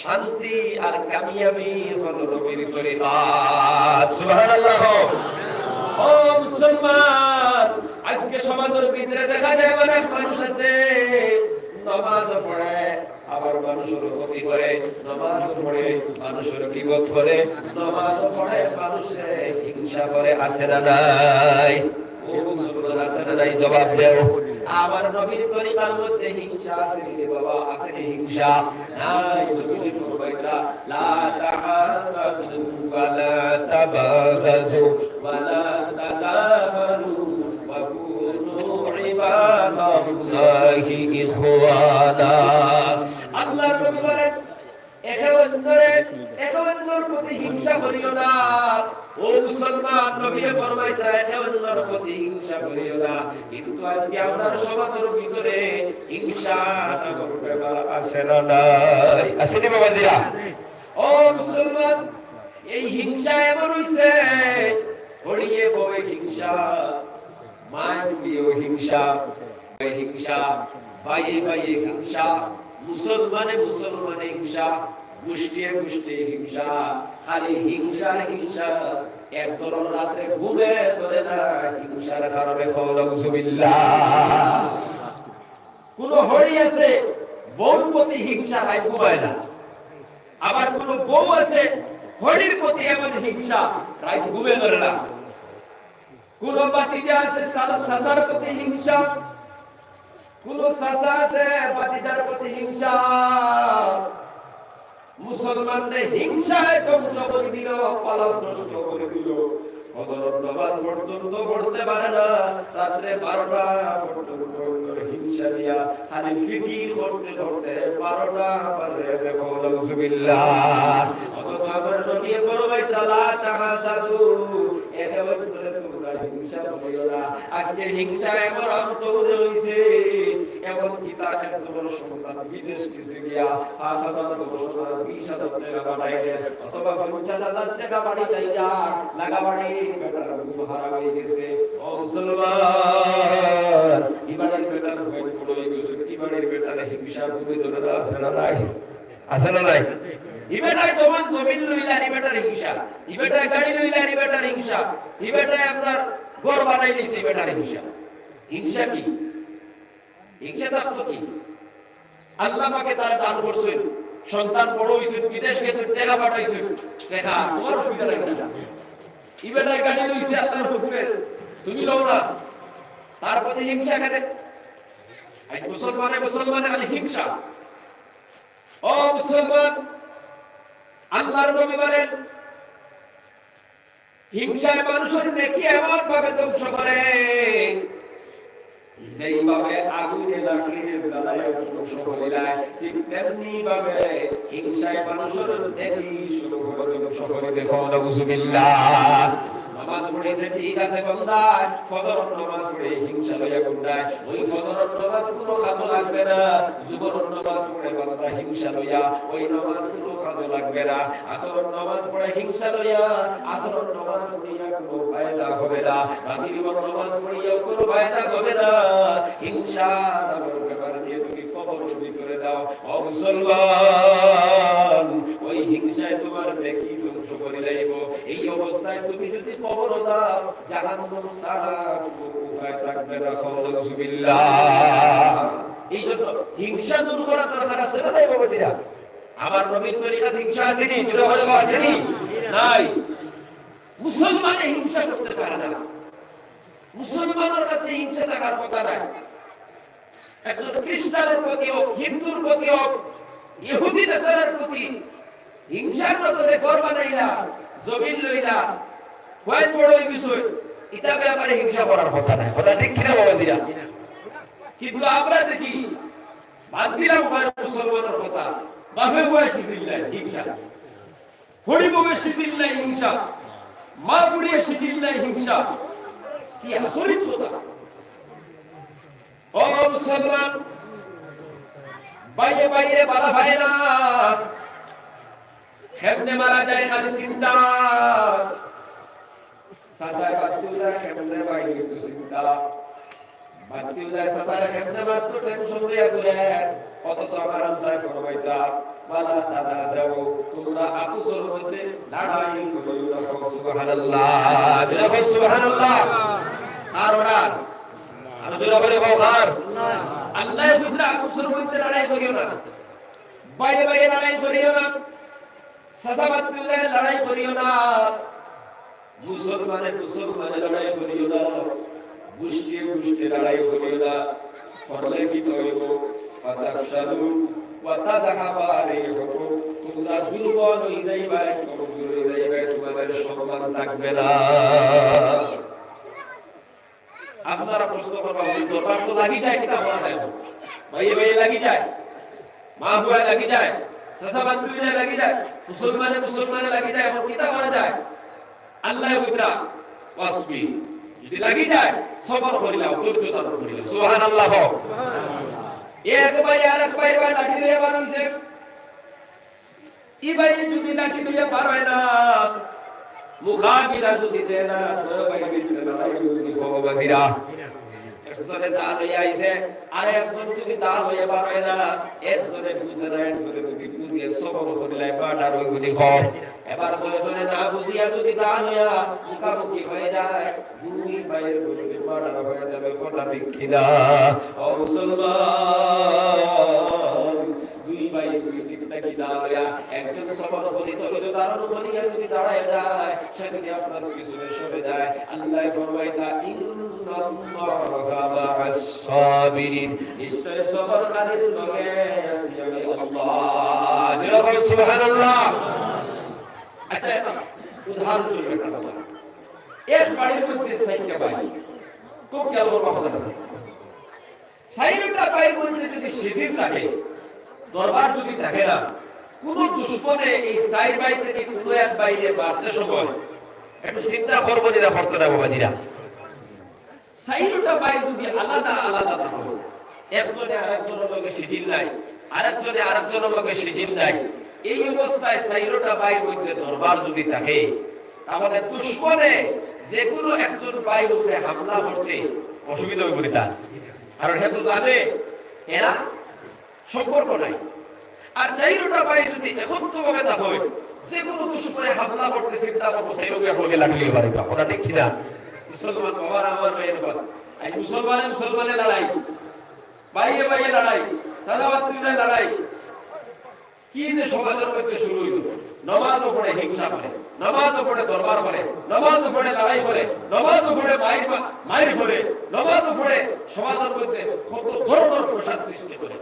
শান্তি আর কামিয়াবি হলো নবীর তরিকা। সুবহানাল্লাহ। ও মুসলমান, আজকে সমাজের ভিতরে দেখা যায় অনেক মানুষ আছে, নামাজ পড়ে, আবার মানুষের ক্ষতি করে, নামাজ পড়ে, মানুষের গীবত করে, নামাজ পড়ে, মানুষের হিংসা করে, আছে না নাই? ও মুসলমান, আছে না নাই? জবাব দেও। আমার নবীর তরিকার মধ্যে হিংসা আছে নি রে বাবা? আছে নি হিংসা? নাই। নবীজি ফরমাইলা, لا تحاسدوا ولا تباغضوا ولا تدابروا وكونوا عباد الله إخوانا। আল্লাহর নবী বলেন, একে অন্যরে, একে অন্যর প্রতি হিংসা করিও না। ও মুসলমান, নবীয়ে ফরমাইতা, একে অন্যর প্রতি হিংসা করিও না। কিন্তু আজকে আমরার সমাজের ভিতরে হিংসা নামক ব্যাপার আছে না নাই? আছে নি বাবাজিরা? ও মুসলমান, এই হিংসা এমন অইছে, হড়িয়ে বউয়ে হিংসা, মায় ফুড়িয়েও হিংসা, হিংসা, ভাইয়ে ভাইয়ে হিংসা, মুসলমানে মুসলমানে হিংসা, গোষ্ঠীয়ে গোষ্ঠীয়ে হিংসা, খালি হিংসা, হিংসা। এক দলর রাত্রে ঘুমে ধরে না হিংসার কারণে। নাউজুবিল্লাহ। কোন হড়ি আছে, বউর প্রতি হিংসা, রাইত ঘুমায় না। আবার কোন বউ আছে, হড়ির প্রতি এমন হিংসা, রাইত ঘুমে ধরে না। কোন ভাতিজা আছে, চাচা, চাচার প্রতি হিংসা। কোন চাচা আছে, ভাতিজার প্রতি হিংসা। মুসলমানরে হিংসায় ধ্বংস করি দিল, পালন নষ্ট করি দিল। ফজরর নামাজ পর্যন্ত পড়তে পারে না, রাত্রে বারোটা পর্যন্ত অন্যর হিংসা দিয়া খালি ফিকির করতে করতে বারোটা বাজে। দেখো, নাউজুবিল্লাহ। অথচ আমার নবীয়ে ফরমাইতা, لا تحاسدوا, একে অন্যরে তোমরা হিংসা করিও না। আজকে হিংসা এমন আম তৈরি হইছে, এমন কি তার একজনের সন্তান বিদেশ গেছে গিয়া পাঁচ হাজার, দশ হাজার, বিশ হাজার টাকা পাঠাই দেয়, অথবা পঞ্চাশ হাজার টাকা বাড়ি দেয়, যা লাগা বাড়ি বেটার ঘুম হারাম হয়ে গেছে। ও মুসলমান, কি বাড়ির বেটার ঘুম পড়ে গেছে, কি বাড়ির বেটার হিংসা ঘুমে ধরে না, আছে না নাই? আছে না নাই? হি বেটায় জমান জমিন লইলা, হি বেটার হিংসা। হি বেটায় গাড়ি লইলা, হি বেটার হিংসা। হি বেটায় আপনার ঘর বানাই দিছে, হি বেটার হিংসা। হিংসা কি? হিংসা থাকতো কি? আল্লাহ পাকে তারা দান করছইন, সন্তান বড় অইছে, বিদেশ গেছে, টেকা পাঠাইছে, টেকা, তোমার অসুবিধা নাই। হি বেটায় গাড়ি লইছে আল্লাহর হুকুমে, তুমি লও না, তার প্রতি হিংসা কেনে? আজ মুসলমানে মুসলমানে খালি হিংসা। ও মুসলমান, আল্লাহর নবী বলেন, হিংসায় মানুষের নেকি এমন ভাবে ধ্বংস করে, যেইভাবে আগুনে লাকড়িরে জ্বালাইয়া ধ্বংস করিলায়, ঠিক তেমনি ভাবে হিংসায় মানুষের নেকি শুরু করে ধ্বংস করে দেয়। নাউজুবিল্লাহ। নামাজ পড়ছে, ঠিক আছে, বান্দায় ফজরর নামাজ পড়ে হিংসা লইয়া গুন্ডায়, ওই ফজরর নামাজ কোনো কাজে লাগবে না। জোহরর নামাজ পড়ে বান্দা হিংসা লইয়া, ওই নামাজ কোনো কাজে লাগবে না। আসরর নামাজ পড়ে হিংসা লইয়া, আসরর নামাজ পড়িয়া কোনো ফায়দা হবে না। মাগরিবর নামাজ পড়িয়া কোনো ফায়দা হবে না। হিংসা নামক ব্যাপার নিয়ে তুমি কবরের ভিতরে যাও। ও মুসলমান, ওই হিংসায় তোমার নেকি ধ্বংস করে যাইব। এই অবস্থায় তুমি যদি কবরে যাও, জাহান্নাম ছাড়া কোনো উপায় থাকবে না। নাউজুবিল্লাহ। এই জন্য হিংসা দূর করা দরকার আছে না নাই বাবাজিরা? আমার নবীর তরিকাত হিংসা আছে নি? জোরে বলো, আছে নি? নাই। মুসলমানে হিংসা করতে পারে না। মুসলমানের কাছে হিংসা থাকার কথা নাই। একজন খ্রিস্টানের প্রতি হোক, হিন্দুর প্রতি হোক, ইহুদি নাসারার প্রতি হিংসার নজরে ঘর বানাইলা, জমিন লইলা, কয়েক বড় হয়ে গেছে, ইটা ব্যাপারে হিংসা করার কথা নাই। কথা ঠিক কিনা বাবাজিরা? কিন্তু আমরা দেখি, বাদ দিলাম ভাই মুসলমানের কথা, বাপে বয়সী দিল্লাই হিংসা, হরিববে শিথিল নাই হিংসা, মা পুড়িয়ে শিথিল নাই হিংসা। কি আচরিত কথা! ও মুসলমান, বাইরে বাইরে বালা ভাই না, কেমনে মারা যায় খালি চিন্তা। চাচায় বাদ দিল না, কেমনে বাইরে একটু চিন্তা। বাদ দিল না, চাচায় কেমনে মারতো টেনশন লইয়া ঘুরে। অথচ আমার আল্লাহ ফরমাইতা, "ওয়ালা তানাজাউ, তোমরা আপসের মধ্যে লড়াই করিও না।" কও সুবহানাল্লাহ। জোরে কও সুবহানাল্লাহ। কার order? আরো জোরে করে কও, কার? আল্লাহ। তোমরা আপসের মধ্যে লড়াই করিও না, বাইরে বাইরে লড়াই করিও না, চাচা ভাতিজায় লড়াই করিও না, মুসলমানে মুসলমানে লড়াই করিও না, গোষ্ঠী গোষ্ঠী লড়াই করিও না। করলে কিতা অইবো? ফাতাফশালু ওয়া তাযহাবা রিহুকুম। তোমরা দুর্বল অই যাইবায়, কমজোর অই যাইবায়, তোমাদের সম্মান থাকবে না। আপনারা প্রশ্ন করবা, "হুজুর, দরবার তো লাগি যায়, কিতা করা যায়? ভাইয়ে ভাইয়ে লাগি যায়, মা পুয়ায় লাগি যায়, চাচা ভাতিজায় লাগি যায়, মুসলমানে মুসলমানে লাগি যায়, এখন কিতা করা যায়?" আল্লাহ কইরা, "ওয়াসবির।" যদি লাগি যায়, সবর করিলাও, ধৈর্য ধারণ করিলাও। সুবহানাল্লাহ। এক ভাই আরেক ভাইর বায় লাঠি লইয়া বার অইছে। ই ভাইয়ে যদি লাঠি লইয়া বার অয় না, মুকাবিলা যদি দেয় না, তো ভাই ভিতরে লড়াই অইবো বাবাজিরা। একজনে দা লইয়া আইছে, আর একজন যদি দা লইয়া বার অয় না, একজনে বুঝে না, একজনে যদি বুঝিয়া সবর করিলায়, murder অইবো নি কও। এবার দুইজনে না বুঝিয়া যদি দা লইয়া মুখামুখি হয়ে যায়, দুই ভাইয়ের মধ্যে murder হয়ে যাবে, কথা ঠিক কিনা? ও মুসলমান, দুই ভাই দুই দিক থাকি দা লইয়া, একজন সবর করি, ধৈর্য ধারণ করিয়া যদি দাঁড়ায় যায়, সেদিকে আপনার পিছনে সরে যায়, আল্লাহ ফরমাইতা, "ইন্নাল্লাহা মা'আস সাবিরিন।" নিশ্চয় সবরকারীর লগে আছি আমি আল্লাহ। জোরে বলো, সুবহানাল্লাহ। আচ্ছা, এখন উদাহরণস্বরূপ একটা কথা। এক বাড়ির মধ্যে চাইরটা ভাই, খুব খেয়াল করবা কথাটা। চাইরটা ভাইর মধ্যে যদি শিথিল থাকে, দরবার যদি থাকে না, কোনো দুশমনে এই চাইর ভাই থাকি কোনো এক ভাইরে মারতে সময় একটু চিন্তা করবো নি না, করতো না বাবাজিরা? চাইরটা ভাই যদি আলাদা আলাদা থাকে, একজনে আরেকজনের লগে শিথিল নাই, আরেকজনে আরেকজনের লগে শিথিল নাই, এই অবস্থায় চাইরটা ভাইর মধ্যে দরবার যদি থাকে, তাহলে দুশমনে যে কোনো একজন ভাইর উপরে হামলা করতে অসুবিধা অইবো নি তার? কারণ হে তো জানে এরা সম্পর্ক নাই। আর চাইরোটা পায়ে যদি একত্রভাবে তা হয়, যে কোনো দুশমনে হামলা করতে চিন্তা করবো, সেই রোগে হয়ে লাগলে এবার এটা কথা ঠিক কিনা? মুসলমান বাবার আমার ভাইয়ের কথা। এই মুসলমানে মুসলমানে লড়াই, ভাইয়ে ভাইয়ে লড়াই, দাদা ভাতিজায় লড়াই, কি যে সমাজের মধ্যে শুরু হইল। নামাজও পড়ে হিংসা করে, নামাজও পড়ে দরবার করে, নামাজও পড়ে লড়াই করে, নামাজও পড়ে মাইর মা-, মাইর করে, নামাজও পড়ে সমাজের মধ্যে কত ধরনের ফসাদ সৃষ্টি করে।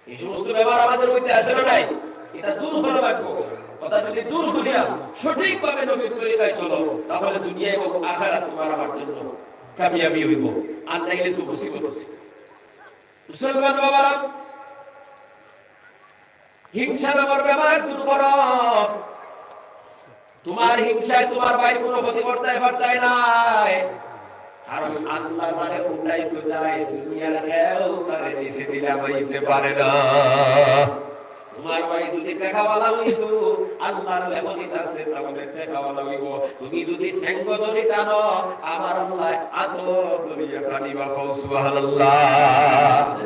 এই সমস্ত ব্যাপার আমাদের মধ্যে আছে না নাই? এটা দূর করা লাগবো। কথা যদি দূর করিয়া সঠিকভাবে নবীর তরিকায় চলো, তাহলে দুনিয়া এবং আখেরাত তোমার আমার জন্য কামিয়াবি হইব। আর নাইলে তো মুসিবত আছে। মুসলমান বাবারা, হিংসা নামর বেমার দূর করো। তোমার হিংসায় তোমার ভাই কোনো ক্ষতি করতে পারতায় নাই, কারণ আল্লাহ তারে উঠাইতে চায়, দুনিয়ার কেউ তারে নিচে দিলে হইতে পারে না। তোমার ভাই যদি টেকাওয়ালা হইতো, আল্লাহর লেখনিত আছে, তাহলে টেকাওয়ালা হইব। তুমি যদি ঠেঙ্গ ধরি টানো, আমার আল্লাহ আতো ধরিয়া টানিবা। কও সুবহানাল্লাহ।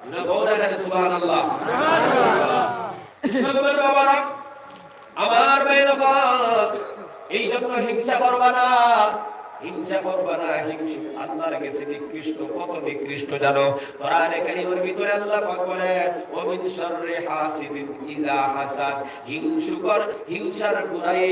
জোরে কও না কেন সুবহানাল্লাহ? মুসলমান বাবারা, আমার ভাইরা, এই জন্য হিংসা করবা না, হিংসা করবা না। হিংসুক আল্লাহর কাছে নিকৃষ্ট, কত নিকৃষ্ট জানো? কোরআনে কারীমের ভিতরে আল্লাহ পাক বলেন, "ওয়া মিন শাররি হাসিদিন ইযা হাসাদ।" হিংসুকর হিংসার বুরাই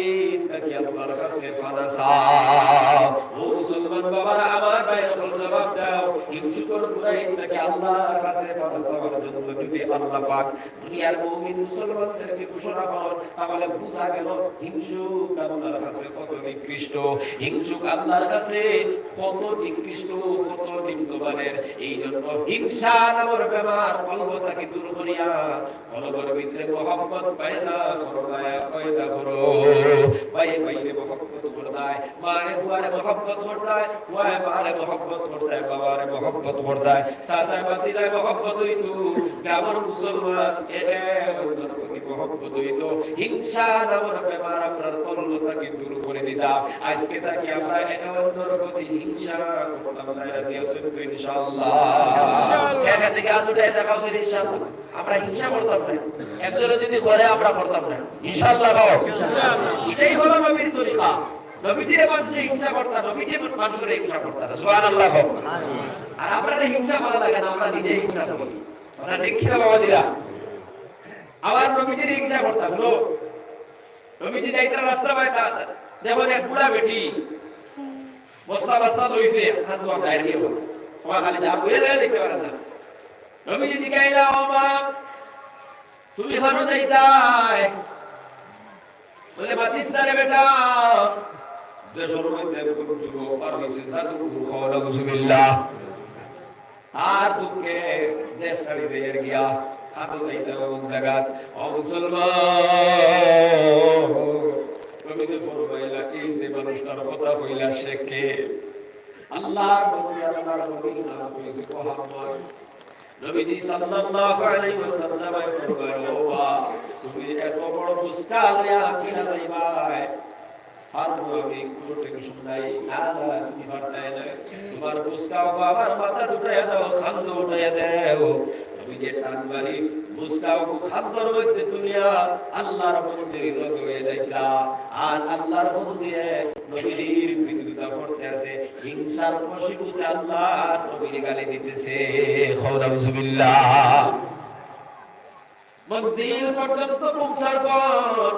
থাকি আল্লাহর কাছে পানা চাও। ও মুসলমান বাবারা, আমার ভাইরা, জবাব দাও, হিংসুকর বুরাই থাকি আল্লাহর কাছে পানা চাওয়ার জন্য যদি আল্লাহ পাক দুনিয়ার মুমিন মুসলমানদেরকে ঘোষণা করো, তাহলে বুঝা গেল হিংসুক আল্লাহর কাছে কত নিকৃষ্ট, হিংসুক আল্লাহর কাছে কত নিকৃষ্ট, কত নিম্নমানের। এই জন্য হিংসা নামর বেমার কলব থাকি দূর করিয়া, কলবর ভিতরে মহব্বত পয়দা করো, মায়া পয়দা করো। ভাইয়ে ভাইরে মহব্বত করতায়, মায়ে ফুয়ারে মহব্বত করতায়, ফুয়ায় মারে মহব্বত করতায়, বাবারে মহব্বত করতায়, চাচায় ভাতিজায় মহব্বত হইতো, গ্রামের মুসলমান একে অন্যর প্রতি মহব্বত হইতো। হিংসা নামর বেমার আপনার কলব থাকি দূর করে দিতাম। আজকে থাকি আমরা একে অন্যর প্রতি হিংসা করতাম না, রাজি আছেন তো ইনশাআল্লাহ? ইনশাআল্লাহ। এখান থেকে আজ উঠে দেখা উচিত ইনশাআল্লাহ। আমরা হিংসা করতাম না, একজনে যদি করে আমরা করতাম না, ইনশাআল্লাহ। এটাই হলো নবীর তরিকা। নবীজিরে মানুষে হিংসা করতা, নবীজি মানুষরে হিংসা করতা না। সুবহানাল্লাহ। আর আমরা তো হিংসা করা লাগে না, আমরা নিজে হিংসা করি। কথা ঠিক কিনা বাবা দিরা? আবার নবীজিরে হিংসা করতা, হুনো, নবীজি যাইতা রাস্তা বায়, দেখো এক বুড়া বেটি বস্তা বস্তা লইছে, হাত ধোয়া যায় নিয়ে বলে, তোমার খালি যা বইয়ে যায় দেখতে পারে না। নবীজি জিজ্ঞাইলা, "ও মা, তুমি কানো যাইতায়?" বলে, "মাতিস না রে বেটা, দেশের মধ্যে এরকম যুবক পার হইছে, জাদুঘর খাওয়া, নাউজুবিল্লাহ।" তার দুঃখে দেশ ছাড়ি দিয়ে গিয়া কানো যাইতায় অমুক জাগাত। ও মুসলমান, নবীজি ফরমাইলা, এই যে মানুষটার কথা কইলা, সে কে? আল্লাহর নবী, আল্লাহর নবীর নাম হইছে মোহাম্মদ। নবীজি সাল্লাল্লাহু আলাইহি ওয়াসাল্লাম ফরমায়, "ও বা, তুমি এত বড় বুঝকা লইয়া কিনা যাইবায়? পারবো আমি, কোনো টেনশন নাই।" "না, না, তুমি পারতায় না। তোমার বুঝকাও আমার মাথা উঠাইয়া দাও, খান্দ উঠাইয়া দাও।" নবীজি টান মারি বুঝকাও খান্দর মধ্যে তুলিয়া আল্লাহর বন্দির লগে হয়ে যাইতা। আর আল্লাহর বন্দিয়ে নবীজির বিরোধিতা করতে আছে। হিংসার বশীভূত আল্লাহর নবীরে গালি দিতেছে। কও নাউজুবিল্লাহ। মঞ্জিল পর্যন্ত পৌঁছার পর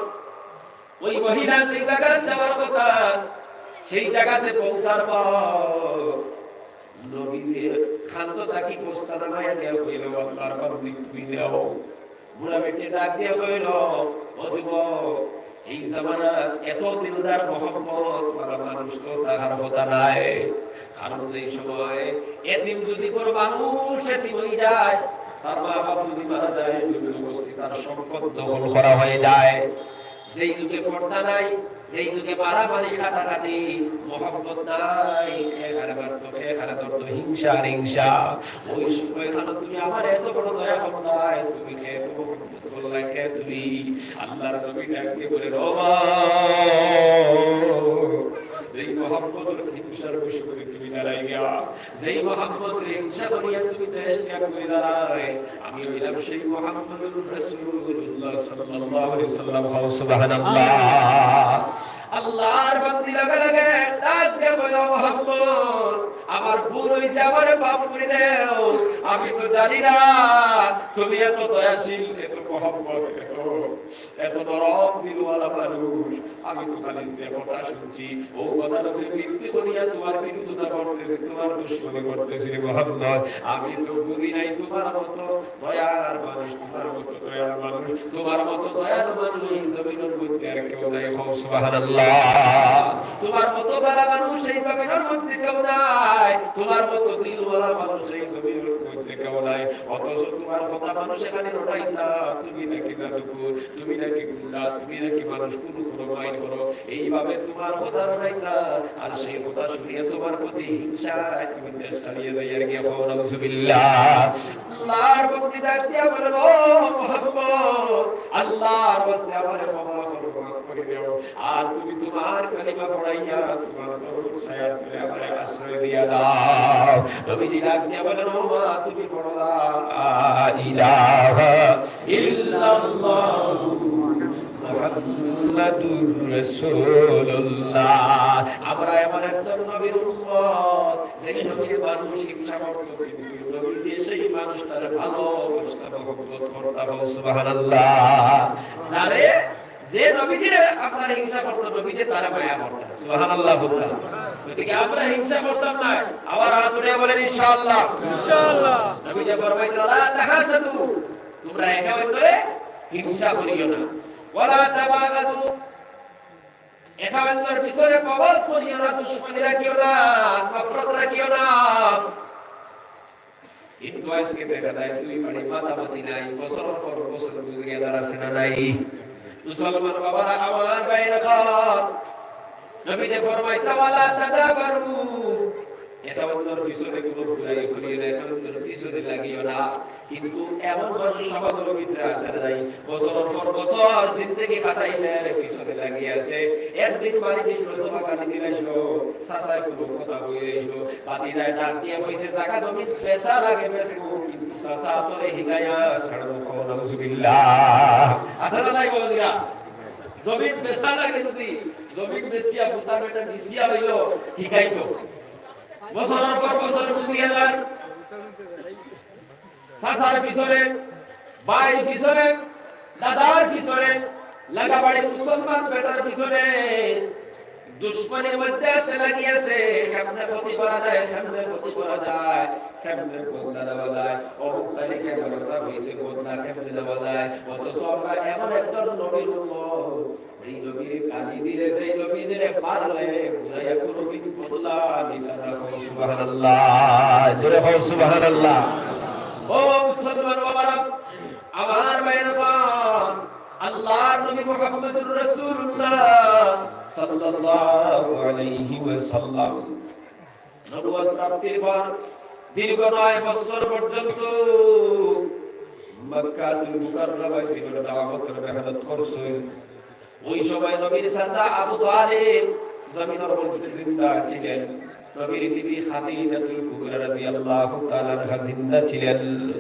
ওই মহিলা যেই জায়গায় যাওয়ার কথা, সেই জায়গাতে পৌঁছার পর নবীজির খান্দ থাকি বস্তা নামাইয়া দিয়া কইল, "আল্লাহর বান্দি, তুমি নেও।" বুড়া বেটি ডাক দিয়া কইল, "ও যুবক, এই জামানাত এত দিলদার মহব্বত করা মানুষ তো থাকার কথা নাই। কারণ যেই সময় এতিম যদি কোনো মানুষ এতিম হয়ে যায়, তার মা বাপ যদি মারা যায়, জমির বস্তি তার সম্পদ দখল করা হয়ে যায়। যেই যুগে পর্দা নাই, যেই যুগে মারামারি কাটাকাটি, মহব্বত নাই, কে কারে মারতো, কে কারে ধরতো, হিংসা আর হিংসা। ওই সময় কেন তুমি আমার এত বড় দয়া করলায়, তুমি কে এত বড় মহব্বত করলায়, কে তুমি?" আল্লাহর নবী ডাকতে বলে, "ও মা, যেই মহব্বতর হিংসার বশে করে তুমি দাঁড়াই গিয়া, যেই মোহাম্মদরে হিংসা করিয়া তুমি দেশ ত্যাগ করিলায়, আমি অইলাম সেই মোহাম্মদুর রাসূলুল্লাহ সাল্লাল্লাহু আলাইহি ওয়াসাল্লাম। কও সুবহানাল্লাহ। আল্লাহর বান্দি লগে লগে ডাক দিয়া কইল, "মোহাম্মদ, আমার ভুল অইছে, আমারে মাফ করি দেও। আমি তো জানি না তুমি এত দয়াশীল, এত মহব্বত, এত, এত নরম দিলওয়ালা মানুষ। আমি তো খালি যে কথা শুনছি, ও কথার উপরে ভিত্তি করিয়া তোমার বিরোধিতা করতেছি, তোমার দুশমনি করতেছি রে মোহাম্মদ। আমি তো বুঝি নাই তোমার মতো দয়ার মানুষ, তোমার মতো দয়ার মানুষ, তোমার মতো দয়ার মানুষ এই জমিনের মধ্যে আর কেউ নাই।" কও সুবহানাল্লাহ। তোমার মতো ভালা মানুষ এই জমিনের মধ্যে কেউ নাই, তোমার মতো দিলওয়ালা মানুষ এই জমিনের মধ্যে কেউ নাই। অথচ তোমার কথা মানুষ এখানে রটাইতা, তুমি নাকি নাটকু, তুমি নাকি গুন্ডা, তুমি নাকি মানুষ খুন করো, মাইর করো, এইভাবে তোমার কথা রটাইতা। আর সেই কথা শুনিয়া তোমার প্রতি হিংসায় তুমি দেশ ছাড়িয়া যাইয়া গিয়া। কও নাউজুবিল্লাহ। আল্লাহর বান্দি ডাক দিয়া বলেন, "ও মোহাম্মদ, আল্লাহর ওয়াস্তে আমারে ক্ষমা করো, মাফ করে দেও। আর তুমি তোমার কালিমা পড়াইয়া তোমার দরুদ ছায়ার তলে আমারে আশ্রয় দিয়া দাও।" নবীজি ডাক দিয়া বলেন, "ও মা, তুমি পড়ো লা ইলাহা ইল্লাল্লাহু মুহাম্মাদুর রাসূলুল্লাহ।" আমরা এমন একজন নবীর উম্মত, যে নবীর মানুষ হিংসা করত, কিন্তু নবীজি সেই মানুষটারে ভালোবাসতা, মহব্বত করতা। সুবহানাল্লাহ। যারে, যে নবীজিরে আপনারা হিংসা করত, নবীজি তারে মায়া করতা। সুবহানাল্লাহ বলতা। গতিকে আমরা হিংসা করতাম না। আবার হাত উঠিয়া বলেন, ইনশাআল্লাহ। ইনশাআল্লাহ। নবীজি ফরমাইতা, "লা তাহাসাদু।" তোমরা একে অন্যরে হিংসা করিও না। "ওয়ালা তাবাগাদু।" একে অন্যর পিছনে বগজ করিও না, দুশমনি রাখিও না, নফরত রাখিও না। কিন্তু আজকে দেখা যায় দুই বাড়ি মাতামাতি নাই, বছর পর বছর গুজরিয়া দাঁড়াছে না নাই? মুসলমান বাবারা, আমার ভাইরা, নবীজি ফরমাইতা, "ওয়ালা তাদাবারু।" একে অন্যর পিছনে কোনো বুরাই করিও না, একে অন্যর পিছনে লাগিও না। কিন্তু এমন মানুষ সমাজের ভিতরে আছে না নাই? বছর পর বছর জিন্দেগি কাটাইছে, পিছনে লাগিয়া আছে। একদিন বাড়িত আইলো, তোমার কাছে দিন আইলো, চাচায় কোনো কথা কইয়া আইলো, ভাতিজায় ডাক দিয়া কইছে, "জাগা জমিন বেচা লাগে বেচমু, কিন্তু চাচা তোরে হিকাইয়া ছাড়মু।" কও নাউজুবিল্লাহ। আছে না নাই বলো দিরা? জমিন বেচা লাগে যদি, জমিন বেচিয়া পুতা বেটা বিচিয়া অইলো, হিকাইতো। বছর পর বছর গুজরিয়া যায়। চাচার পিছনে, ভাইর পিছনে, দাদার পিছনে, লাগাবাড়ি মুসলমান বেটার পিছনে দুশমনির মধ্যে আছে, লাগিয়া আছে, কেমনে ক্ষতি করা যায়, কেমনে ক্ষতি করা যায়, কেমনে বদলা দেওয়া যায়, অমুক তারিখে এগারোটা হইছে, বদলা কেমনে দেওয়া যায়। অথচ আমরা এমন একজন নবীর উম্মত, এই নবীর গালি দিলে, এই নবীর মারলে, বুঝাইয়া কোনোদিন বদলা নিতা না। কও সুবহানাল্লাহ, জোরে কও সুবহানাল্লাহ। ও মুসলমান বাবারা, আমার ভাইরা, আল্লাহর নবী মুহাম্মদুর রাসূলুল্লাহ সাল্লাল্লাহু আলাইহি ওয়াসাল্লাম নবুয়ত প্রাপ্তির পর দীর্ঘ নয় বছর পর্যন্ত মক্কাতুল মুকাররমায় জীবনে দাওয়াতের মেহনত করছেন। ওই সময় নবীর চাচা আবু তালিব জমিনের মধ্যে জিন্দা ছিলেন। নবীর বিবি খাদিজাতুল কুবরা রাদিয়াল্লাহু তাআলা আনহা জিন্দা ছিলেন।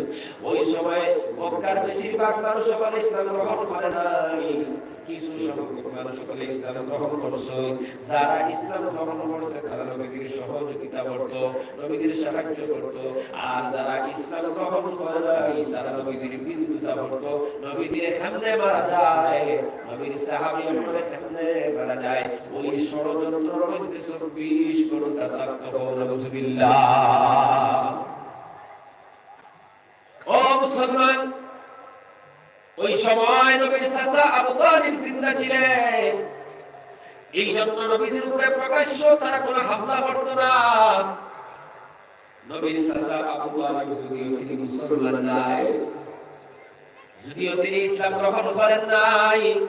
ওই সময় মক্কার বেশিরভাগ মানুষ সকল ইসলাম গ্রহণ করে নাই। কিছু সংখ্যক মানুষ সকলে ইসলাম গ্রহণ করছে। যারা ইসলাম গ্রহণ করছে, তারা নবীজির সহযোগিতা করত, নবীজির সাহায্য করত। আর যারা ইসলাম গ্রহণ করে নাই, তারা নবীজির বিরোধিতা করত। নবীজির সামনে মারা যায়, নবীর সাহাবী অকলরে সামনে মারা যায়। ওই ষড়যন্ত্রর মধ্যে চব্বিশ ঘন্টা থাকতে হবে, নাউজুবিল্লাহ। ও মুসলমান, ওই সময় নবীর চাচা আবু তালিব জিন্দা ছিলেন, এই জন্য নবীজির উপরে প্রকাশ্য তারা কোনো হামলা করত না। নবীর চাচা আবু তালিব যদিও তিনি মুসলমান নাই, যদিও তিনি ইসলাম গ্রহণ করেন নাই,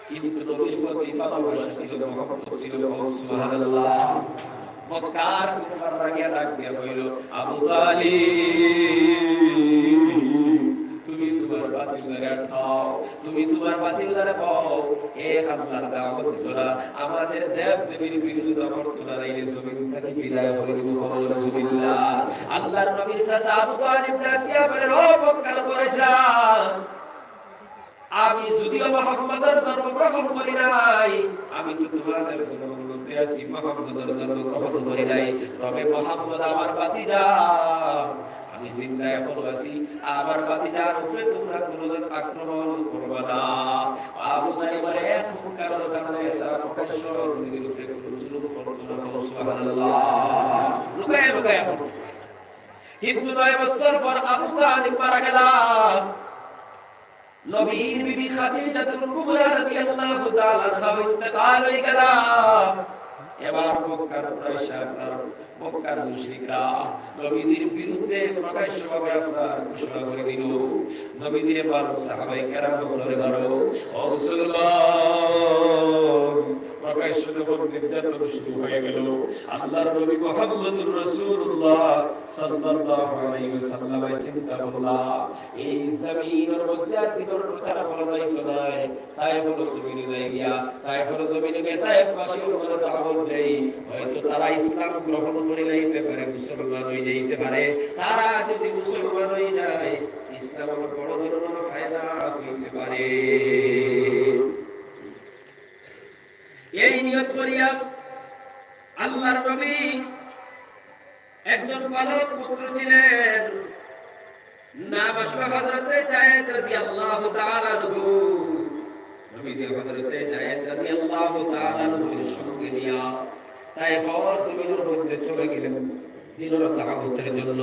কিন্তু নবীর প্রতি ভালোবাসা ছিল, মহব্বত ছিল। কও সুবহানাল্লাহ। মক্কার কুফাররা গিয়া ডাক দিয়া কইল, "আবু তালিব, তুমি তোমার বাতিল করে আটকাও, তুমি তোমার বাতিল করে কও, এক আল্লাহর দাওয়াত দিত না, আমাদের দেব দেবীর বিরোধিতা করত না, নাইলে জমিন থাকি বিদায় করে দিব। নাউজুবিল্লাহ। আল্লাহর নবীর চাচা আবু তালিব ডাক দিয়া বলেন, "ও মক্কার কুরাইশরা, আমি যদিও মোহাম্মদের ধর্ম গ্রহণ করি নাই, আমি তো তোমাদের ধর্মের মধ্যে আছি, মোহাম্মদের ধর্ম গ্রহণ করি নাই, তবে মোহাম্মদ আমার ভাতিজা, আমি জিন্দা এখনো আছি, আমার ভাতিজার উপরে তোমরা কোনোদিন আক্রমণ করবে না।" আবু তালিব বলে, "এক কারণে জানালে তারা প্রকাশ্য নবীর উপরে কোনো জুলুম করতো না।" সুবহানাল্লাহ। লুকায় লুকায় করতো। কিন্তু নয় বছর পর আবু তালিব মারা গেলা। নবীর বিবি খাদিজাতুল কুবরা রাদিয়াল্লাহু তাআলা আনহা ইন্তেকাল হয়ে গেলা। এবার মক্কার কুরাইশরা, মক্কার মুশরিকরা নবীজির বিরুদ্ধে প্রকাশ্যভাবে আপনার ঘোষণা করে দিল, "নবীজিরে মারো, সাহাবায়ে কেরাম বকরে মারো।" ও মুসলমান, প্রকাশ্য যখন নির্যাতন শুরু হয়ে গেল, আল্লাহর নবী মুহাম্মদুর রাসূলুল্লাহ সাল্লাল্লাহু আলাইহি ওয়াসাল্লাম চিন্তা করলা, এই জমিনের মধ্যে আর ভিতরে প্রচার করা যাইতো নায়। তায়েফর জমিনে যাই গিয়া, তায়েফর জমিনে গিয়া তায়েফবাসীর উপরে দাওয়াত দেই। হয়তো তারা ইসলাম গ্রহণ করে যাইতে পারে, মুসলমান হয়ে যাইতে পারে। তারা যদি মুসলমান হয়ে যায়, ইসলামের বড় ধরনের ফায়দা হইতে পারে। এই নিয়ত করিয়া আল্লাহর নবী একজন পালক পুত্র ছিলেন, নাম আসলো হযরতে যায়েদ রাদিয়াল্লাহু তাআলা আনহু। নবীজি হযরতে যায়েদ রাদিয়াল্লাহু তাআলা আনহুর সঙ্গে নিয়া তায়েফর জমিনের মধ্যে চলে গেলেন দ্বীনের দাওয়াতের জন্য,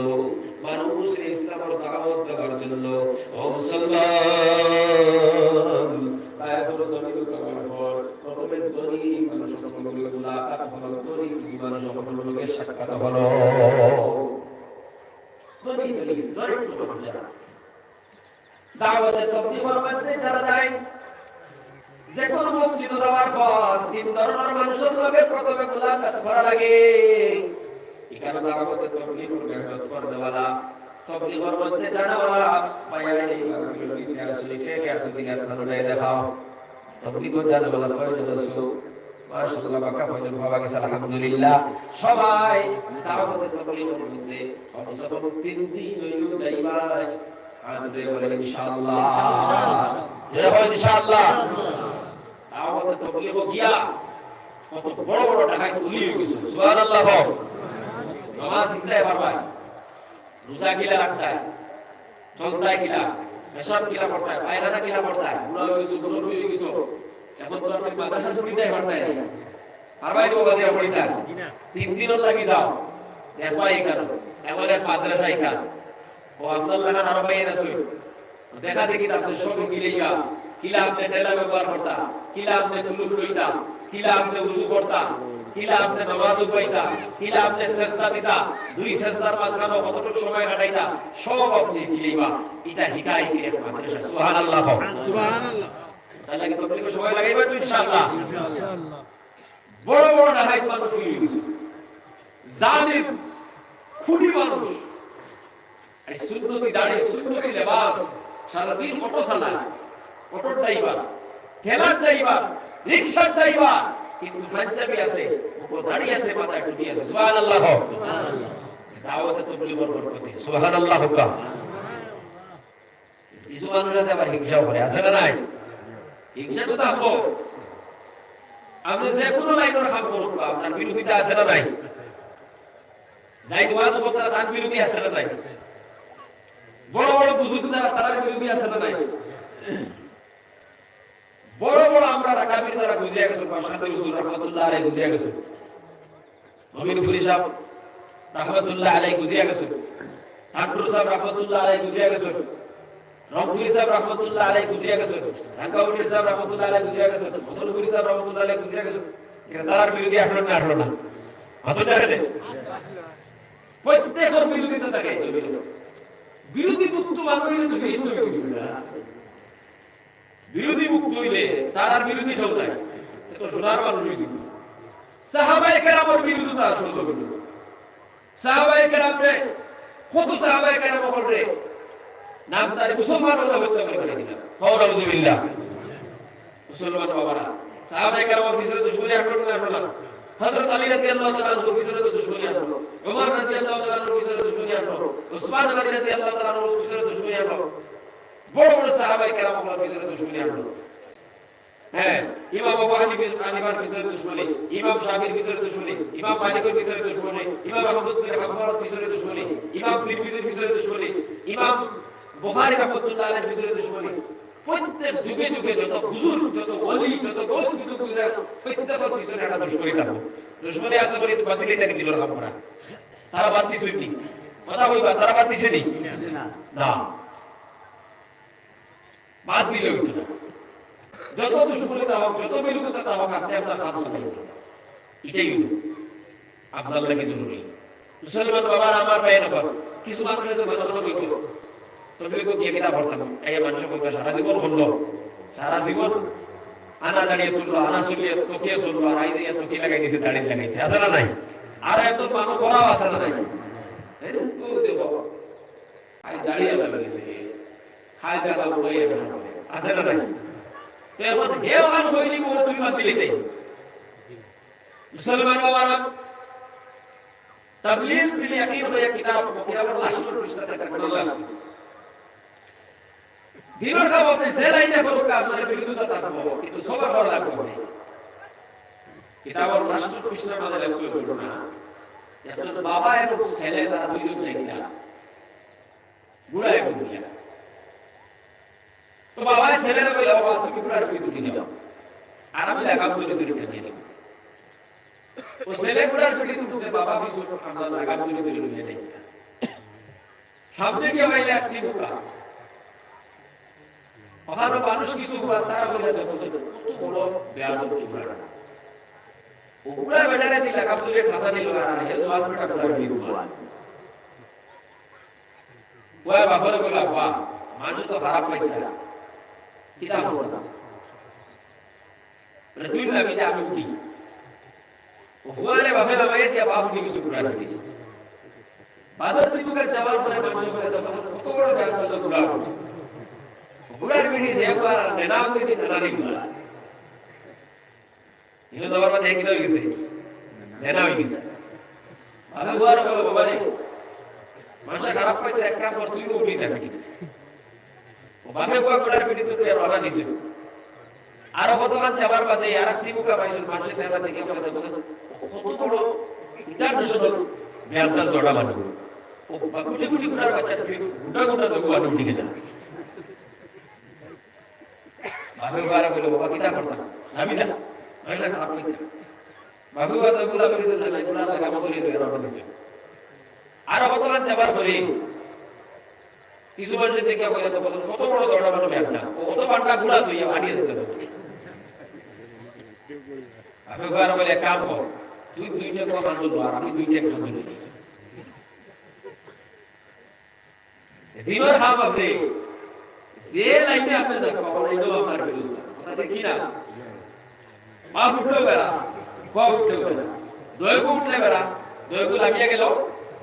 মানুষরে ইসলামের দাওয়াত দেওয়ার জন্য। ও মুসলমান, তায়েফর জমিনে যাওয়ার পর প্রথমে ধনী মানুষ সকলের লগে মুলাকাত হলো, ধনী কিছু মানুষ সকলের লগে সাক্ষাৎ হলো। ধনী ধনী, দরিদ্র মানুষ যারা। দাওয়াতে তবলিগর মধ্যে যারা যায়, যে কোনো মসজিদে যাওয়ার পর তিন ধরনের মানুষের লগে প্রথমে মুলাকাত করা লাগে। এখানে দাওয়াতে তবলিগর মেহনত করনেওয়ালা, তবলিগর মধ্যে যানেওয়ালা, ভাইয়া এই ভাবে আসলে কে কে আসলে দিকে আপনারা দেখাও। তবলিগো যানেওয়ালা কয়জন আছো? মাশাআল্লাহ, বাক্কা কয়জন পাওয়া গেছে, আলহামদুলিল্লাহ। সবাই দাওয়াতে তবলিগর মধ্যে কমসে কম তিন দিন হইলেও যাইবায়। হাত উঠাই বলেন, ইনশাআল্লাহ। জোরে বলেন, ইনশাআল্লাহ। দাওয়াতে তবলিগো গিয়া কত বড় বড় ডাকাত অলি হয়ে গেছে। সুবহানাল্লাহ বল। নামাজ ইন্দায় পারবায়, রোজা কিলা রাখতায়, চলতায় কিলা, পেশাব কিলা করতায়, পায়খানা কিলা করতায়, বুড়া হয়ে গেছো, মুরব্বি হয়ে গেছো, এখন তো আপনি মাদ্রাসা ছুটিতে পারতায় না। পারবায় তো বাজিয়া পড়িতায়। তিন দিনও লাগি যাও, দেখবা এই কারণ, এখন এক মাদ্রাসা এই কারণ। ও আপনার লাগান আরো বাইরে আছে, দেখা দেখি তাতে সব মিলে গিয়া, কিলা আপনি টেলা ব্যবহার করতা, কিলা আপনি টুলু ফুলইতা, কিলা আপনি উজু করতা, কিলা আপনি নামাজ উবাইতা, কিলা আপনি সেজদা দিতা, দুই সেজদার মাঝখানে কতটুকু সময় কাটাইতা, সব আপনি মিলাইবা। এটা হিকায় কি এক মাদ্রাসা? সুবহানাল্লাহ। সুবহানাল্লাহ। তাহলে কি তবলিগো সময় লাগাইবা তো ইনশাআল্লাহ? ইনশাআল্লাহ। বড় বড় ডাকাত মানুষ হয়ে গেছে, জালিম, খুনি মানুষ। এই সুন্নতি দাড়ি, সুন্নতি লেবাস, সারাদিন অটো চালায়, অটোর ড্রাইভার, ঠেলার ড্রাইভার, রিক্সার ড্রাইভার, কিন্তু পাঞ্জাবি আছে, মুখো দাড়ি আছে, মাথায় টুপি আছে। সুবহানাল্লাহ। দাওয়াতে তবলিগর বরকতে। সুবহানাল্লাহ। কিছু মানুষ আছে আবার হিংসাও করে, আছে না নাই? হিংসা তো থাকবো। আপনি যে কোনো লাইনের কাম করুন, আপনার বিরোধিতা আছে না নাই? যাই ওয়াজ করতে তার বিরোধী আছে না নাই? বড় বড় বুজুর্গ যারা, তার বিরোধী আছে না নাই? বড় বড় আমরা কাবির যারা গুজরিয়া গেছে, বাসাতে হুজুর রহমতুল্লাহ আলাইহি গুজরিয়া গেছে, মমিনপুরি সাহেব রহমতুল্লাহ আলাইহি গুজরিয়া গেছে, ঠাকুর সাহেব রহমতুল্লাহ আলাইহি গুজরিয়া গেছে, রংপুরি সাহেব রহমতুল্লাহ আলাইহি গুজরিয়া গেছে, রাঙ্গাউলি সাহেব রহমতুল্লাহ আলাইহি গুজরিয়া গেছে, মদনপুরি সাহেব রহমতুল্লাহ আলাইহি গুজরিয়া গেছে। এটা তার বিরোধী আসলো না, আসলো না? মাথা দেখে দে। প্রত্যেকের বিরোধিতা থাকে। বিরোধী মুক্ত মানুষ হইলে তো বিরোধী মুক্ত হইলে তার আর বিরোধী কেউ নাই। এ তো সোনার মানুষ হইল। সাহাবায়ে কেরামের বিরোধিতা আসলো। সাহাবায়ে কেরামরে, কত সাহাবায়ে কেরাম বকরে নামধারী মুসলমান অইলে হত্যা করি মারি দিলা। কও নাউজুবিল্লাহ। মুসলমান বাবারা, সাহাবায়ে কেরামর পিছনে দুশমনি আনলো না, আনলো না? হযরত আলী রাদিয়াল্লাহু তাআলা আনহুর পিছনে তো দুশমনি আনলো, ওমর রাদিয়াল্লাহু তাআলা আনহুর পিছনে দুশমনি আনলো, উসমান গনি রাদিয়াল্লাহু তাআলা আনহুর পিছনে দুশমনি আনলো, বড় বড় সাহাবায়ে কেরাম অকলর পিছনে দুশমনি আনলো। হ্যাঁ, ইমাম আবু হানিফা, হানিফার পিছনে দুশমনি, ইমাম শাফির পিছনে দুশমনি, ইমাম মালিকের পিছনে দুশমনি, ইমাম আহমদ বিন হাম্বলর পিছনে দুশমনি, ইমাম তিরমিজির পিছনে দুশমনি, ইমাম বুখারী রহমতুল্লাহ আলাইহির পিছনে দুশমনি। প্রত্যেক যুগে যুগে যত বুজুর্গ, যত ওলি, যত গৌস কুতুব গুজরা, প্রত্যেকের পিছনে একটা দুশমনি থাকবো। দুশমনি আছে বলে তো বাদ দিলে তাকে দিল না আমরা। তারা বাদ দিছে নি? কথা কইবা, তারা বাদ দিছে নি? না। বাদ দিলে হইতো না। যত দুশমনি থাকুক, যত বিরোধিতা থাকুক, আপনি আপনার কাজ চালাই যান। এটাই হইল আপনার লাগি জরুরি। মুসলমান বাবার আমার ভাই না বাবা, কিছু মানুষ আছে ঘন ঘন বলছে, "তবলিগো গিয়া কিতা করতাম?" এই মানুষে বলবে, "সারা জীবন করলো, সারা জীবন আনা দাঁড়িয়ে তুললো, আনা চলিয়ে তকিয়ে চললো, আর আইয়া তকিয়ে লাগাই দিছে, দাড়ি লাগাইছে।" আছে না নাই? আর এত মানুষ করাও আছে না নাই? এই যে, ও দেখো, আই দাঁড়িয়ে লাগাইছে, খাই জায়গা বলে আছে না নাই? তো এখন হে ওখান হইনি বলে তুমি বাদ দিলে তাই। মুসলমান বাবারা, তাবলীগ বিল ইয়াকিন হইয়া কিতাব, কিতাবর লাস্ট পৃষ্ঠাতে একটা ঘটনা আছে। দিনর কাম আপনি যে লাইনে করুক, আপনার বিরোধিতা থাকবো, কিন্তু সবার ভালো লাগবে না। কিতাবর লাস্ট পৃষ্ঠার মাঝে লেখছে ঘটনা, একজন বাবা এবং ছেলে তারা দুইজন যাইতা ঘুড়ায় ঘুরিয়া। তো বাবায় ছেলেরে কইলা, "বাবা, তুমি ঘুড়ার পিঠে উঠি যাও, আর আমি লাগাম ধরে ধরে খেতে যাই।" ও ছেলে ঘুড়ার পিঠে উঠছে, বাবা পিছু আমরা লাগাম ধরে ধরে নিয়ে যাই। সামনে গিয়া পাইলে এক তিমুখা। ওখানে মানুষ কিছু ঘুড়া, তারা বলে, "দেখো, কত বড় বেয়াদব ঘুড়া।" ও ঘুড়া বেটারে দিলা, কাপড়ে ঠান্ডা দিল, আর হে জোয়ান বেটা ঘুড়ার পিঠে উঠে। ওই বাপরে কইলা, "বাহ, মানুষ তো খারাপ পাইছে না। কিতা করতাম?" বলে, "তুই না, আমি উঠি।" ও হুয়ারে বাপে লামাইয়া দিয়া বাপ উঠি গেছে ঘুড়ার পিঠে। বাদর দিকে যাওয়ার পরে মানুষে বলে, "দেখো, কত বড় জাহান্নামে ঘুড়া উঠে।" ঘুড়ার পিঠে যে একবার আর নেনা হইছে, নেনা নেই ঘুড়া। ইনো যাওয়ার বাদে কিতা হয়ে গেছে? নেনা হয়ে গেছে। বাপে হুয়ারে বলে, "বাবা রে, মানুষে খারাপ পাইছে, এক কাম কর, তুই উঠি যাবি।" ও বাপে হুয়া ঘুড়ার পিঠে তো তুই রওনা দিছে। আরো কতক্ষণ যাবার বাদে আর এক তিমুখা পাইছইন, মানুষে দেখা দেখে বলে, "দেখো, কত বড় ইন্টারন্যাশনাল বেয়াদব জড়া মানুষ।" ও বা গুটি গুটি ঘুড়ার বাচ্চা, গুটা গুটা লোক বাড়ি উঠে গেল। বাপে বারে বলে, "বাবা, কিতা করতাম? যাবি না? নইলে খারাপ হইতে।" বাপে বারে বলে, "আমি কিছু জানি না, ঘুড়া লাগা আমাকে লিয়ে বেরোনো দিছে।" আরো কতক্ষণ যাবার পরে কিছু মানুষে দেখে বলে, "তো কত বড় দৌড়া মানুষ একটা, ও তো পান্ডা ঘুড়া তুই, আনিয়ে দিতে হবে।" আপনি ঘরে বলে, "এক কাম কর, তুই দুইটা কথা বলবো, আর আমি দুইটা কথা বলি।" দিনর হাব আপনি যে লাইনে আপনি যান, কখন লাইনেও আপনার বিরুদ্ধে। কথা ঠিক কি না? মা উঠলেও বেড়া, খোয়া উঠলেও বেড়া, দয়গো উঠলে বেড়া, দয়গো লামিয়া গেল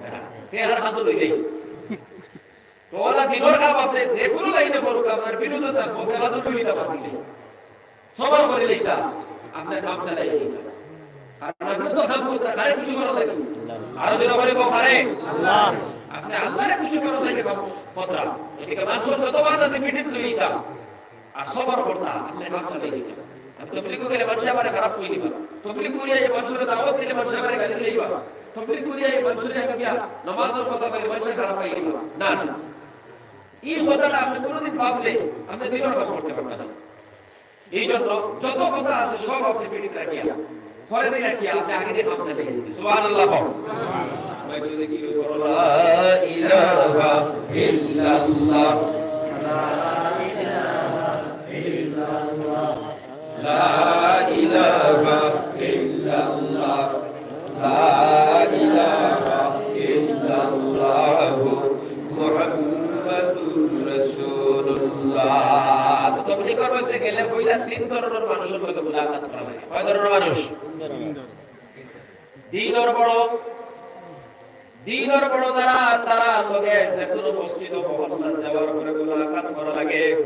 বেড়া। সে আর হাত লই নেই। তো ওলা দিনর কাম আপনি যে কোনো লাইনে করুক, আপনার বিরুদ্ধে থাকবো, বেলা তো চুরিটা বাতিল নেই। সবার করে লেখা, আপনি কাম চালাই লেখা। কারণ আপনি তো কাম করতে কারে খুশি করা লাগে। আরো দিন বলে, "ও কারে?" আল্লাহ। আপনি আল্লাহরে খুশি করা লাগে কাম করতে। এদিকে মানুষের যত বাধা আছে, মিটিং লই লেখা। আর সবার করতে, আপনি কাম চালাই লেখা। আমি তবলিগ করে মানুষে আমারে খারাপ কই দিবা। তবলিগ করিয়া এই মানুষের দাওয়াত দিলে মানুষে আমারে গালি দিবা। তবলিগ করিয়া এই মানুষের আমি গিয়া নামাজের কথা বলে মানুষের খারাপ পাই দিবা। না, না। এই কথাটা আপনি কোনোদিন ভাবলে আপনি দিনর কাম করতে পারবেন না। এই জন্য যত কথা আছে সব আপনি পিঠিত রাখিয়া, পরে দিয়ে রাখিয়া আপনি আগে দিয়ে কাম চালিয়ে দিন। সুবহানাল্লাহ। লা ইলাহা ইল্লাল্লাহ। লা ইলাহা ইল্লাল্লাহ। লা ইলাহা ইল্লাল্লাহু মুহাম্মাদুর রাসূলুল্লাহ। তো তবলিগ করতে গেলে পয়লা তিন ধরনের মানুষের লগে মুলাকাত করা লাগে। কয় ধরনের মানুষ? দিনর বড়, দিনর বড় যারা, তারার লগে যে কোনো মসজিদ ও মহল্লাত যাওয়ার পরে মুলাকাত করা লাগে।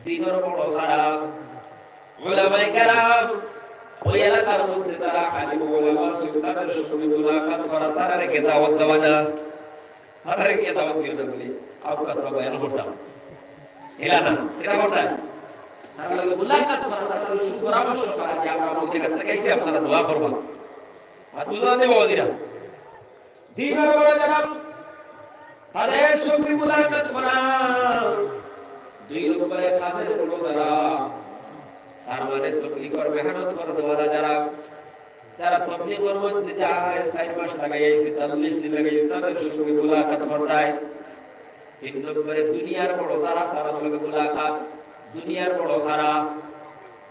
দিনর বড় যারা, উলামায়ে কেরাম, ওই এলাকার মধ্যে যারা আলিম উলামা আছইন, তাদের সঙ্গে মুলাকাত করা, তারারে গিয়া দাওয়াত দেওয়া না, তারারে গিয়া দাওয়াত দিও না বলি, আপনারা বয়ান করতাম। এলা না, এটা করতাম। তারার লগে মুলাকাত করা, তারার লগে সুপরামর্শ করা, যে আমরা ওই জায়গা থেকে আইছি, আপনারা দোয়া করবা। আর দোয়া দেবো ওদিরা। দিনর বড় যারা, তাদের সঙ্গে মুলাকাত করা। দুই নম্বরে কাজের বড় যারা, তার মানে তবলিগর মেহনত করতে পারা যারা, যারা তবলিগর মধ্যে যায়, চার মাস লাগাই আইছে, চল্লিশ দিন লাগাই আইছে, তাদের সঙ্গে মুলাকাত করতায়। তিন নম্বরে দুনিয়ার বড় যারা, তারার লগে মুলাকাত। দুনিয়ার বড় যারা,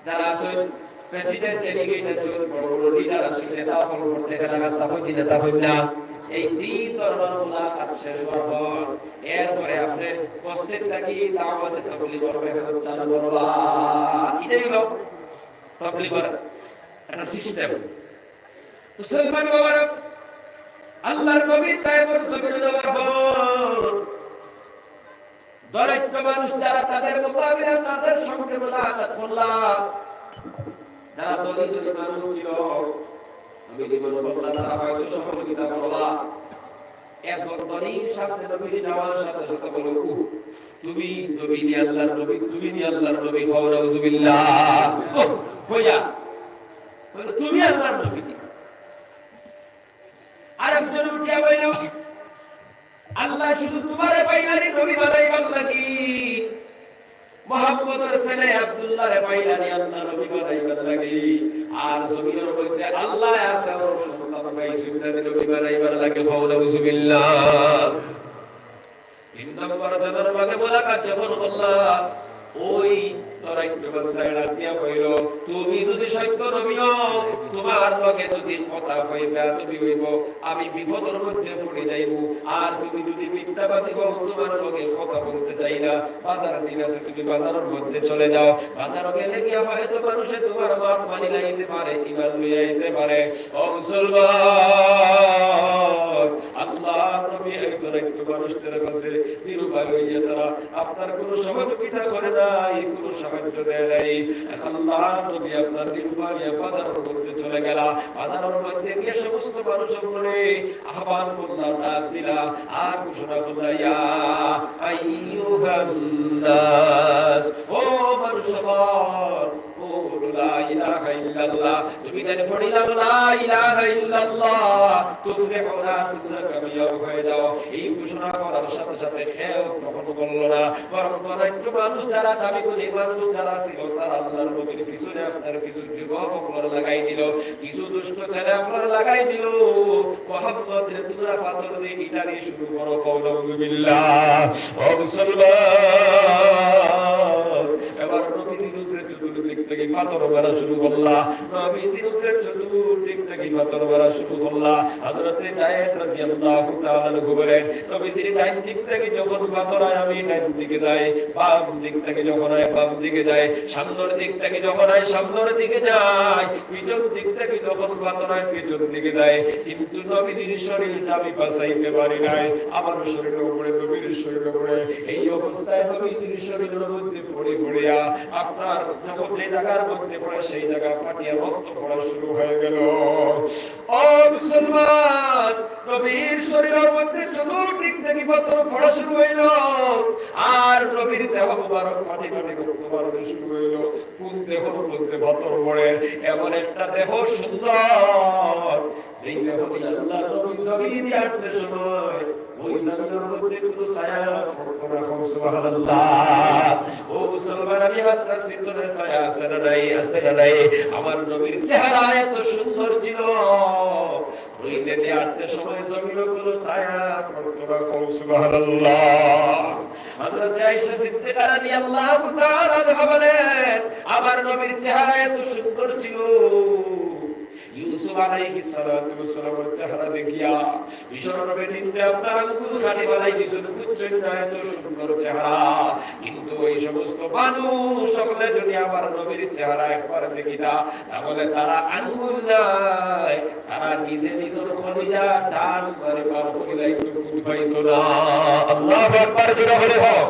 যারা আছইন, প্রেসিডেন্ট, ডেলিগেট আছইন, বড় বড় লিডার আছইন, নেতা অকল করতে গেলে নেতা হইন, নেতা হইন না। এই তিন ধরনের মুলাকাত শেষ হওয়ার পর এরপরে আপনি মসজিদ থাকি দাওয়াতে তবলিগর মেহনত চালু করবা। এটাই হলো তবলিগর একটা সিস্টেম। মুসলমান বাবারা, আল্লাহর নবী তায়েফের জমিনে যাওয়ার পর দরিদ্র মানুষ যারা, তাদের মোকাবিলা, তাদের সঙ্গে মোলাকাত করলা। যারা ধনী ধনী মানুষ ছিল, নবীজি বলল, তারা হয়তো সহযোগিতা করলা। একজন ধনীর সাথে নবীজি যাওয়ার সাথে সাথে বলল, "উহ, তুমি নবী নি আল্লাহর নবী, তুমি নি আল্লাহর নবী, কও নাউজুবিল্লাহ।" উহ, কইয়া বলল, "তুমি আল্লাহর নবী।" আরেকজন উঠিয়া বলল, "আল্লাহ শুধু তোমারে পাইলানি নবী বানাইবার লাগি, মোহাম্মদর ছেলে আব্দুল্লাহরে পাইলানি আল্লাহ নবী বানাইবার লাগি, আর জমিনের মধ্যে আল্লাহ আর কারো সন্তান পাইছইন না নবী বানাইবার লাগি।" কও নাউজুবিল্লাহ। তিন নম্বর জনের লগে মোলাকাত যখন করলা, ওই দরিদ্র বান্দায় ডাক দিয়া কইল, "তুমি যদি সত্য নবী হও, তোমার লগে যদি কথা হয়, বেয়াদবি হইব, আমি বিপদের মধ্যে পড়ে যাইব। আর তুমি যদি মিথ্যাবাদী হও, তোমার লগে কথা বলতে চাই না। বাজার দিন আছে, তুমি বাজারের মধ্যে চলে যাও। বাজারো গেলে গিয়া হয়তো মানুষে তোমার মাত মানি লাইতে পারে, ইমান লইয়া আইতে পারে।" ও মুসলমান, আল্লাহর নবী একজন একটু মানুষদের কাছে নিরুপায় হইয়া তারা আপনার কোনো সহযোগিতা করে নাই, কোনো সাহায্য দেয় নাই। আল্লাহর নবী আপনার নিরুপায় হইয়া বাজারের মধ্যে চলে গেলা। বাজারের মধ্যে গিয়ে সমস্ত মানুষের মনে আহ্বান করলা, ডাক দিলা, আর ঘোষণা করলা, "ইয়া আইয়ুহান নাস, ও মানুষ, আবার قولوا لا إله إلا الله। তুমি জানি পড়িলাম লা ইলাহা ইল্লাল্লাহ, তুফলিহু না, তোমরা কামিয়াব হয়ে যাও।" এই ঘোষণা করার সাথে সাথে কেউ গ্রহণ করল না, বরং অনেক মানুষ যারা দামি গুণী মানুষ যারা ছিল, তারা আল্লাহর নবীর পিছনে আপনার কিছু যুবক আপনার লাগাই দিল, কিছু দুষ্ট ছেলে আপনার লাগাই দিল। মোহাম্মদরে তোমরা পাথর দিয়া পিটানি শুরু করো, কও নাউজুবিল্লাহ। ও মুসলমান, এবার নবীজির উপরে চতুর্দিক থেকে পাথর মারা শুরু করলা। নবীজির উপরে চতুর্দিক থেকে পাথর মারা শুরু করলা। হযরতে যায়েদ রাদিয়াল্লাহু তাআলা আনহু বলেন, নবীজির ডাইন দিক থেকে যখন পাথর আয়, আমি ডাইন দিকে যাই, বাম দিক থেকে যখন আয়, বাম দিকে যাই, সামনের দিক থেকে যখন আয়, সামনের দিকে যাই, পিছন দিক থেকে যখন পাথর আয়, পিছন দিকে যাই, কিন্তু নবীজির শরীরটা আমি বাঁচাইতে পারি নাই। আমার শরীরের উপরে, নবীর শরীরের উপরে এই অবস্থায় নবীজির শরীরের মধ্যে পড়ে পড়িয়া আপনার যখন যে জায়গার মধ্যে পড়ে, সেই জায়গা ফাটিয়া রক্ত পড়া শুরু হয়ে গেল। ও মুসলমান, নবীর শরীরের মধ্যে চতুর্দিক থেকে পাথর পড়া শুরু হইল, আর নবীর দেহ মুবারক ফাটি ফাটি রক্ত পড়া শুরু হইল। কোন দেহর মধ্যে পাথর পড়ে? এমন একটা দেহ সুন্দর, যেই দেহ দিয়া আল্লাহর নবী জমিনে আটতে সময় ওই জমিনের মধ্যে কোনো ছায়া পড়তো না। কও সুবহানাল্লাহ। ও মুসলমান, আমি আপনার ভিতরে ছায়া আছে না নাই? আছে না নাই? আমার নবীর চেহারা এত সুন্দর ছিল, ওই দেহে আটতে সময় জমিনে কোনো ছায়া পড়তো না। কও সুবহানাল্লাহ। হযরত আয়েশা সিদ্দিকা রাদিয়াল্লাহু তাআলা আনহা বলেন, আমার নবীর চেহারা এত সুন্দর ছিল, ইউসুফ আলাইহিস সালাতু ওয়াস সালামের চেহারা দেখিয়া মিশরর বেটিন্তে আপনার আঙ্গুল কাটি বানাই দিছইন, বুঝছইন না এত সুন্দর চেহারা। কিন্তু ওই সমস্ত মানুষ সকলে যদি আমার নবীর চেহারা একবার দেখিতা, তাহলে তারা আঙ্গুল নায়, তারা নিজে নিজর কলিজা টান মারি বার করিলাইতো, কুল পাইতো না। আল্লাহু আকবার, জোরে বলো।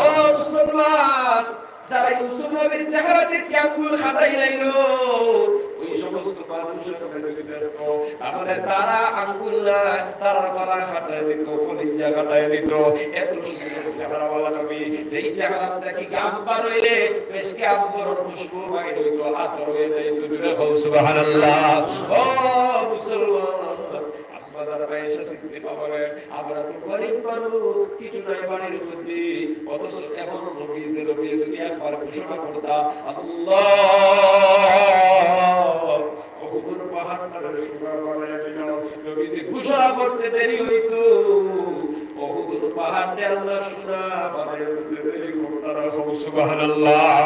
ও মুসলমান, যারা ইউসুফ নবীর চেহারা দেখি আঙ্গুল কাটাইলাইলো, ওই সমস্ত মানুষ যখন দেখতো, তাহলে তারা আঙ্গুল নায়, তারা গলা কাটাই দিত, কলিজা কাটাই দিত। এত সুন্দর চেহারাওয়ালা নবী, যেই চেহারা দেখি গাম বার অইলে মেশকে আম্বরর খুশবু বাইর অইতো, আতর অইয়া যাইতো। জোরে কও সুবহানাল্লাহ। ও মুসলমান, আম্মা জান আয়েশা সিদ্দিকা বলেন, আমরা তো গরিব মানুষ, কিছু নাই বাড়ির মধ্যে, অথচ এমন নবী যে নবী যদি একবার ঘোষণা করতা, আল্লাহ, উহুদুর পাহাড়টারে সোনা বানাইয়া দিলাম। নবীজি ঘোষণা করতে দেরি অইতো, উহুদুর পাহাড়টা আল্লাহ সোনা বানাইয়া দিতে দেরি করতা না। সুবহানাল্লাহ।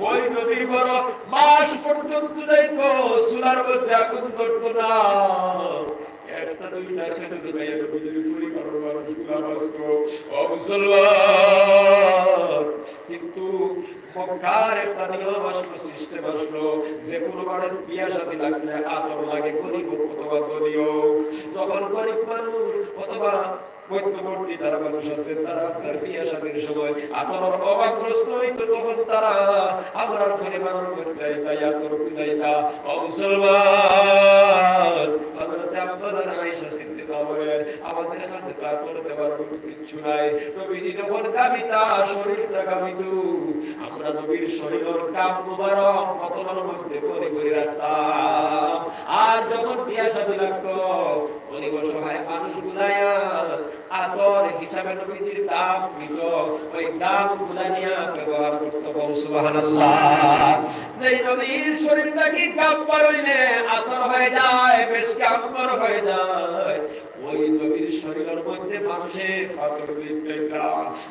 ওই নবীর বড় মাস পর্যন্ত যাইতো, চুলার মধ্যে আগুন ধরতো না। একটা দুইটা খেতে তো ভাই, একটু বুঝলি ফুরি কারণ মানুষগুলা বাঁচতো। ও মুসলমান, কিন্তু মক্কার একটা নিয়ম আসলো, সিস্টেম আসলো, যে কোনো বাড়ির বিয়া শাদী লাগলে আতর লাগে, গরিব হোক অথবা ধনী হোক। যখন গরিব মানুষ অথবা মধ্যবর্তী যারা মানুষ আছে, তারা আপনার বিয়া শাদীর সময় আতরর অভাবগ্রস্ত হইতো, তখন তারা আমরার পরিবারর মধ্যে আইতা, আতর খুঁজাইতা। ও মুসলমান, হযরতে আম্মা জান আয়েশা সিদ্দিকা বলেন, আমাদের কাছে তো আতর দেওয়ার মতো কিচ্ছু নাই। নবীজি যখন কাঁপিতা, শরীরটা কাঁপিত, আমরা নবীর শরীরর গাম মুবারক বোতলর মধ্যে ভরি ভরি রাখতাম। আর যখন বিয়া শাদী লাগতো, গরিব অসহায় মানুষগুলায় আতর হিসাবে নবীজির গাম নিত, ওই গামগুলা নিয়া ব্যবহার করতো। বল সুবহানাল্লাহ। যেই নবীর শরীর থাকি গাম বার অইলে আতর হয়ে যায়, মেশকে আম্বর হয়ে যায়, ওই নবীর শরীরর মধ্যে মানুষে পাথর দিতা।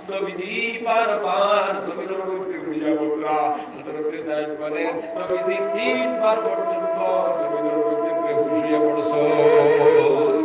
নবীজি বারবার জমিনর মধ্যে উঠিয়া বলরা, হযরতে যায়েদ বলেন, নবীজি তিনবার পর্যন্ত জমিনর মধ্যে বেহুশ হইয়া পড়ছইন।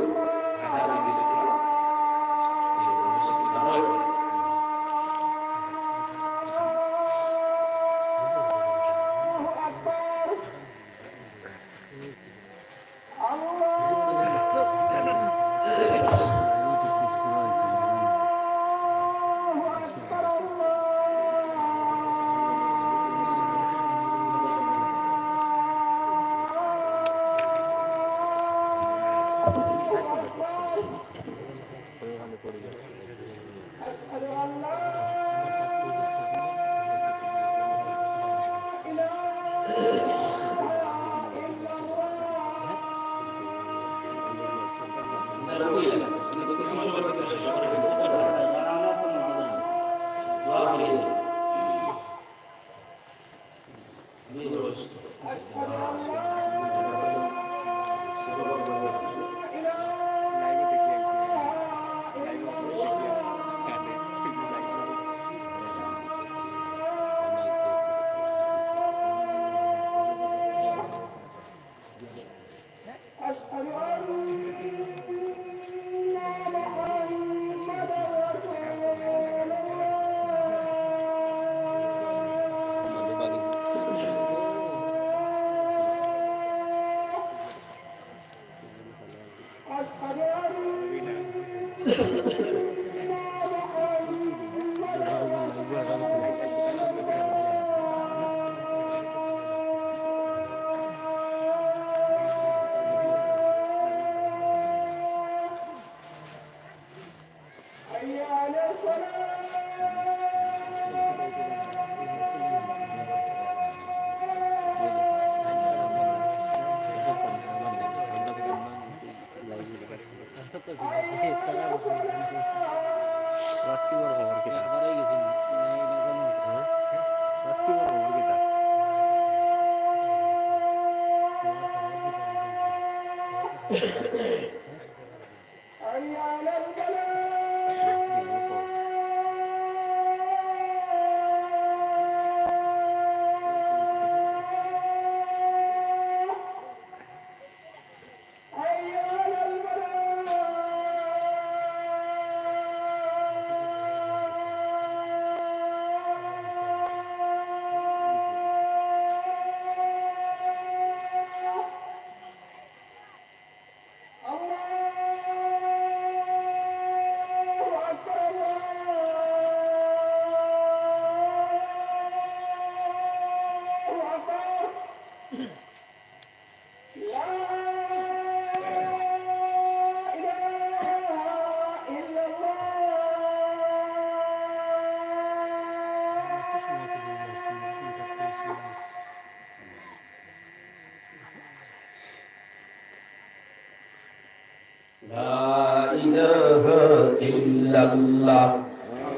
ইল্লাল্লাহ,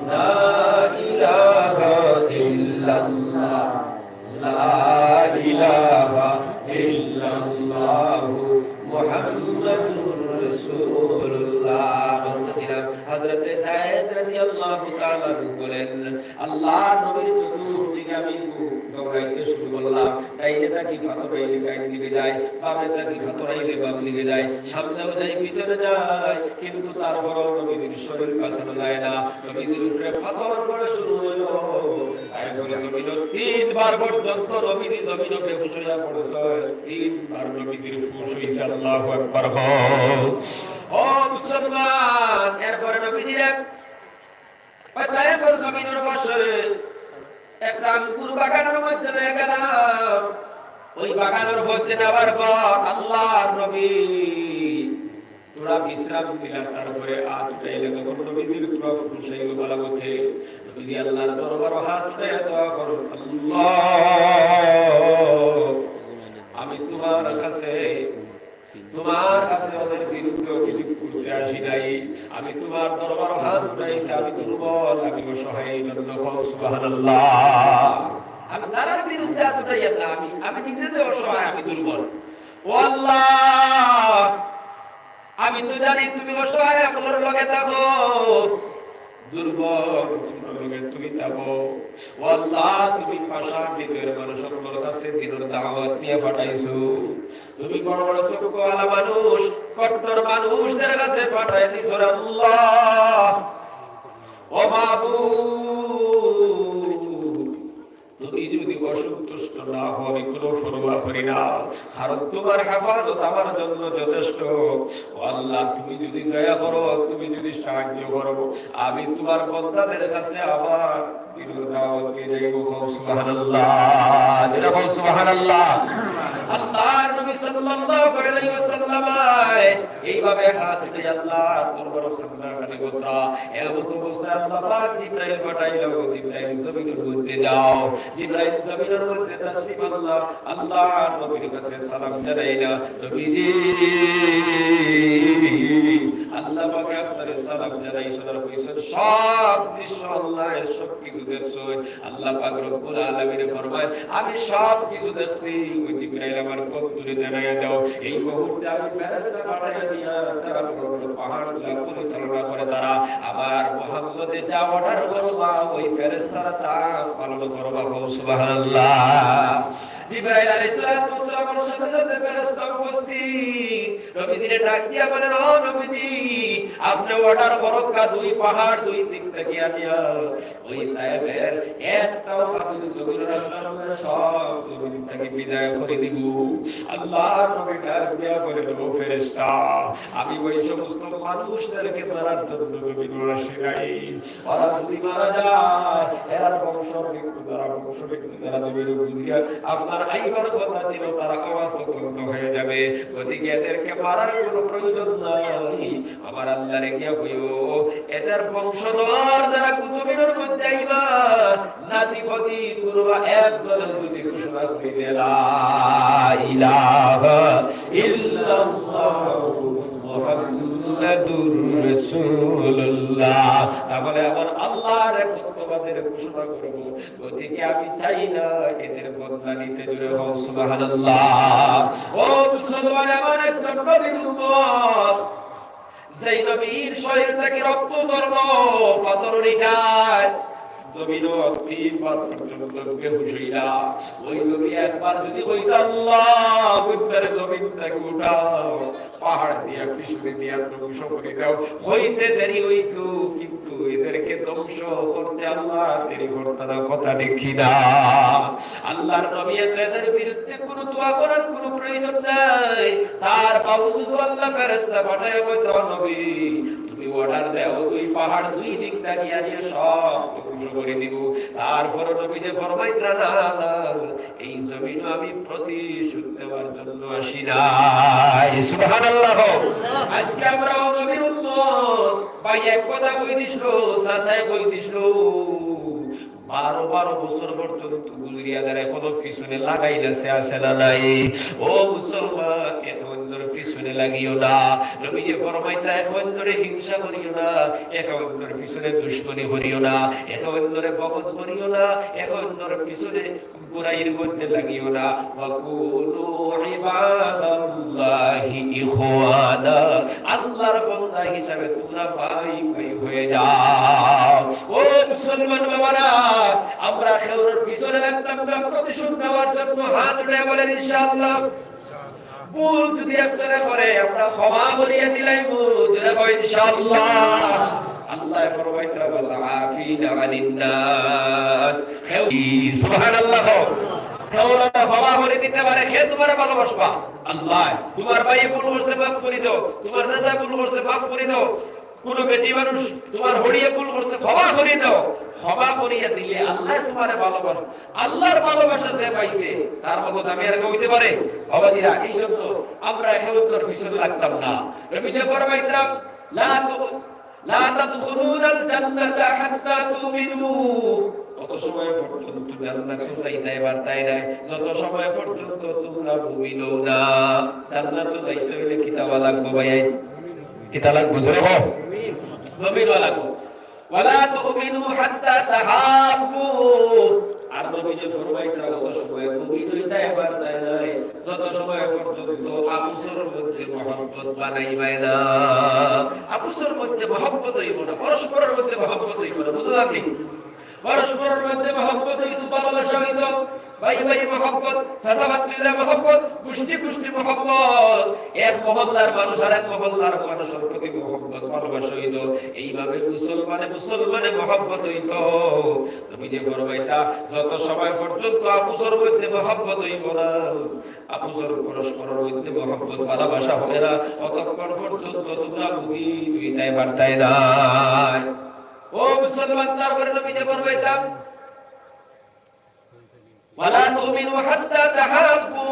লা ইলাহা ইল্লাল্লাহ, লা ইলাহা ইল্লাল্লাহু মুহাম্মাদুর রাসূলুল্লাহ। বলতেছিলাম, হযরতে যায়েদ রাদিয়াল্লাহু তাআলা আনহু বলেন, আল্লাহর নবীর চতুর্দিকে আমি দৌড়াইতে শুরু করলাম। ডাইনে তাকি পাথর আইলে ডাইন দিকে যায়, বামে তাকি পাথর আইলে বাম দিকে যায়, সামনেও যাই, পিছনে যাই, কিন্তু তারপরেও নবীজির শরীর কাছানো যায় না। নবীজির উপরে পাথর পড়া শুরু হইল। তাই বলে নবীজি তিনবার পর্যন্ত নবীজি জমিনে বেহুশ হইয়া পড়ছে। তিনবার নবীজির হুশ হইছে। আল্লাহু আকবার। ও মুসলমান, এরপরে নবীজি এক পাতায় পর জমিনের পাশে একটা আঙ্গুর বাগানের মধ্যে রয়ে গেলাম। ওই বাগানের মধ্যে নেওয়ার পর আল্লাহর নবী থোড়া বিশ্রাম নিলা, তারপরে হাত উঠাইলে তখন নবীজির পুরা হুশ আইলো। বলা মতে নবীজি আল্লাহর দরবারো হাত উঠাইয়া দোয়া করো, আল্লাহ, আমি তোমার কাছে তোমার কাছে ওদের বিরুদ্ধে অভিযোগ করতে আসি নাই। আমি তোমার দরবারো হাত উঠাইছি, আমি দুর্বল, আমি অসহায়, এই জন্য। কও সুবহানাল্লাহ। আমি তারার বিরুদ্ধে হাত উঠাইয়া না, আমি, আমি নিজে যে অসহায়, আমি দুর্বল। ও আল্লাহ, আমি তো জানি তুমি অসহায়, আপনার লগে থাকো। দুর্বল, দুর্বল তুমি থাকো। ও আল্লাহ, তুমি পাষাণ হৃদয়ের মানুষ অকলর কাছে দ্বীনর দাওয়াত নিয়া পাঠাইছো। তুমি বড় বড় চক্ষুওয়ালা মানুষ, কট্টর মানুষদের কাছে পাঠাই দিছো রে আল্লাহ। ও মাবুদ, তুমি যদি অসন্তুষ্ট না হও, আমি কোনো পরোয়া করি না, কারণ তোমার হেফাজত আমার জন্য যথেষ্ট। ও আল্লাহ, তুমি যদি দয়া করো, তুমি যদি সাহায্য করো, আমি তোমার বন্দাদের কাছে আবার দ্বীনর দাওয়াত নিয়া যাইব। কও সুবহানাল্লাহ। জোরে কও সুবহানাল্লাহ। আল্লাহর নবী সাল্লাল্লাহু আলাইহি ওয়াসাল্লাম এইভাবে হাত উঠাই আল্লাহর দরবারো কান্নাকাটি করতা। এমত অবস্থায় আল্লাহ পাক জিব্রাইল পাঠাইল, "জিব্রাইল, জমিনের মধ্যে যাও।" জিব্রাইল জমিনের মধ্যে তাশরিফ আনলা, আল্লাহর নবীর কাছে সালাম জানাইলা, "নবীজি, আল্লাহ পাকে আপনারে সালাম জানাইছইন, আর কইছইন সব দৃশ্য আল্লাহ সব কিছু দেখছইন।" আল্লাহ পাক রব্বুল আলামিনে ফরমায়, "আমি সব কিছু দেখছি।" ওই জিব্রাইল আমার বন্ধুরে জানাইয়া দাও, এই মুহূর্তে আমি ফেরেশতা পাঠাইয়া দিয়া তারা বড় বড় পাহাড়গুলা পরিচালনা করে, তারা আমার মোহাম্মদে যা অর্ডার করবা, ওই ফেরেশতারা তা পালন করবা। কও সুবহানাল্লাহ। জিব্রাইল আলাইহিস সালাতু ওয়াস সালামের সাথে সাথে ফেরেশতা উপস্থিত। নবীজিরে ডাক দিয়া বলেন, "ও নবীজি, আপনে অর্ডার করউক্কা, দুই পাহাড় দুই দিক থাকি আনিয়া ওই তায়েফের একটাও পাথর জমিনো রাখতাম না, সব জমিন থাকি বিদায় করি দিমু।" আল্লাহর নবী ডাক দিয়া বলেন, "ও ফেরেশতা, আমি ওই সমস্ত মানুষদেরকে মারার জন্য জমিনো আসি নাই। ওরা যদি মারা যায়, এরার বংশ বৃক্ষ, যারা বংশ বৃক্ষ, যারা জমিনো বুঝিয়া আপনার আইবার কথা ছিল, তারা আমার তো বন্ধ হয়ে যাবে। গতিকে এদেরকে মারার কোনো প্রয়োজন নাই। আমার আল্লাহরে গিয়া কইও, এদের বংশধর যারা কুতুবিনের মধ্যে আইবা, নাতিপতি কুরবা একজনের যদি ঘোষণা করি দে, লা ইলাহা ইল্লাল্লাহু মুহাম্মাদুর রাসূলুল্লাহ।" তাহলে আমার আল্লাহর একত্ববাদের ঘোষণা করব। গতিকে আমি চাই না এদের বদলা নিতে। জোরে কও সুবহানাল্লাহ। ও মুসলমান, এমন একজন নবীর উম্মত, যেই নবীর শরীর থাকি রক্ত ঝরলো, পাথর নিটায়, নবীর তিনবার পর্যন্ত বেহুশ হইলা। ওই নবী একবার যদি কইতা, "আল্লাহ, বুঝতে জমিন থাকি উঠাও, পাহাড় দিয়া পিছনে দিয়া ধ্বংস করে দাও", হইতে দেরি হইতো, কিন্তু এদেরকে ধ্বংস করতে আল্লাহ দেরি করতা না, কথা ঠিক কি না? আল্লাহর নবী এত এদের বিরুদ্ধে কোনো দোয়া করার কোনো প্রয়োজন নাই। তার বাবজুদ আল্লাহ ফেরেশতা পাঠায় বলতে, "ও নবী, তুমি অর্ডার দাও, দুই পাহাড় দুই দিক থাকি আনিয়া সব ধ্বংস করে দিব।" তারপর নবীজি ফরমাইতরা, "না, না, এই জমিনো আমি প্রতিশোধ নেওয়ার জন্য আসি নাই।" সুবহানাল্লাহ। আজকে আমরা ও নবীর উম্মত, ভাই এক কথা কই দিছিল, চাচায় কই দিছিল, বারো বারো বছর পর্যন্ত গুজরিয়া যার, এখনো পিছনে লাগাই গেছে, আছে না নাই? ও মুসলমান, একে অন্যর পিছনে লাগিও না। নবীজি ফরমাইতা, একে অন্যরে হিংসা করিও না, একে অন্যর পিছনে দুশমনি করিও না, একে অন্যরে বগজ করিও না, একে অন্যর পিছনে বুরাইর মধ্যে লাগিও না। ওয়াকুনু ইবাদাল্লাহি ইখওয়ানা, আল্লাহর বান্দা হিসাবে তোমরা ভাই ভাই হয়ে যাও। ও মুসলমান বাবারা, আমরা কেউর পিছনে লাগতাম না প্রতিশোধ নেওয়ার জন্য। হাত উঠাইয়া বলেন ইনশাআল্লাহ। ভুল যদি একজনে করে, আমরা ক্ষমা করিয়া দিলাইমু, জোরে কও ইনশাআল্লাহ। আল্লাহ ফরমাইতা, "ওয়াল আফিনা আনিন নাস।" কেউ, সুবহানাল্লাহ। কেউ না ক্ষমা করে দিতে পারে, কে তোমারে ভালোবাসবা? আল্লাহ। তোমার ভাইয়ে ভুল করছে, মাফ করি দাও। তোমার চাচায় ভুল করছে, মাফ করি দাও। কোনো বেটি মানুষ তোমার হড়িয়ে ভুল করছে, ক্ষমা করি দাও। ক্ষমা করিয়া দিলে আল্লাহ তোমারে ভালোবাসে। আল্লাহর ভালোবাসা যে পাইছে, তার মতো দামি আর কেউ হইতে পারে? বাবাজিরা, এই জন্য আমরা একে অন্যর পিছনে লাগতাম না। নবীজি ফরমাইতরা, "লা তু-, লা তাদখুলুনাল জান্নাতা হাত্তা তুমিনু।" তত সময় পর্যন্ত জান্নাতে যাইতায় পারতায় নায়, যত সময় পর্যন্ত তোমরা মুমিন অও না। জান্নাতে যাইতে হইলে কিতা অওয়া লাগবো ভাই? কিতা লাগবো? জোরে কও। মুমিন অওয়া লাগবো। "ওয়ালা তুমিনু হাত্তা তাহাব্বু।" আর নবীজি ফরমাইতরা, "অত সময় মুমিন অইতায় পারতায় নায়, যত সময় পর্যন্ত আপসর মধ্যে মহব্বত বানাইবায় না।" আপসর মধ্যে মহব্বত অইবো না, পরস্পরর মধ্যে মহব্বত অইবো না। বুঝলাম নি? পরস্পরর মধ্যে মহব্বত অইতো, ভালোবাসা অইতো, ভাই ভাই মহব্বত, চাচা ভাতিজা মহব্বত, গোষ্ঠী গোষ্ঠী মহব্বত, এক মহল্লার মানুষ আর এক মহল্লার মানুষর প্রতি মহব্বত, ভালোবাসা অইতো। এইভাবে মুসলমানে মুসলমানে মহব্বত অইতো। নবীজি ফরমাইতা, যত সময় পর্যন্ত আপসর মধ্যে মহব্বত অইবো না, আপসর পরস্পরর মধ্যে মহব্বত ভালোবাসা হবে না, অতক্ষণ পর্যন্ত তোমরা মুমিন অইতায় পারতায় নায়। ও মুসলমান, তারপরে নবীজি ফরমাইতা, "ওয়ালা তুমিনু হাত্তা তাহাব্বু,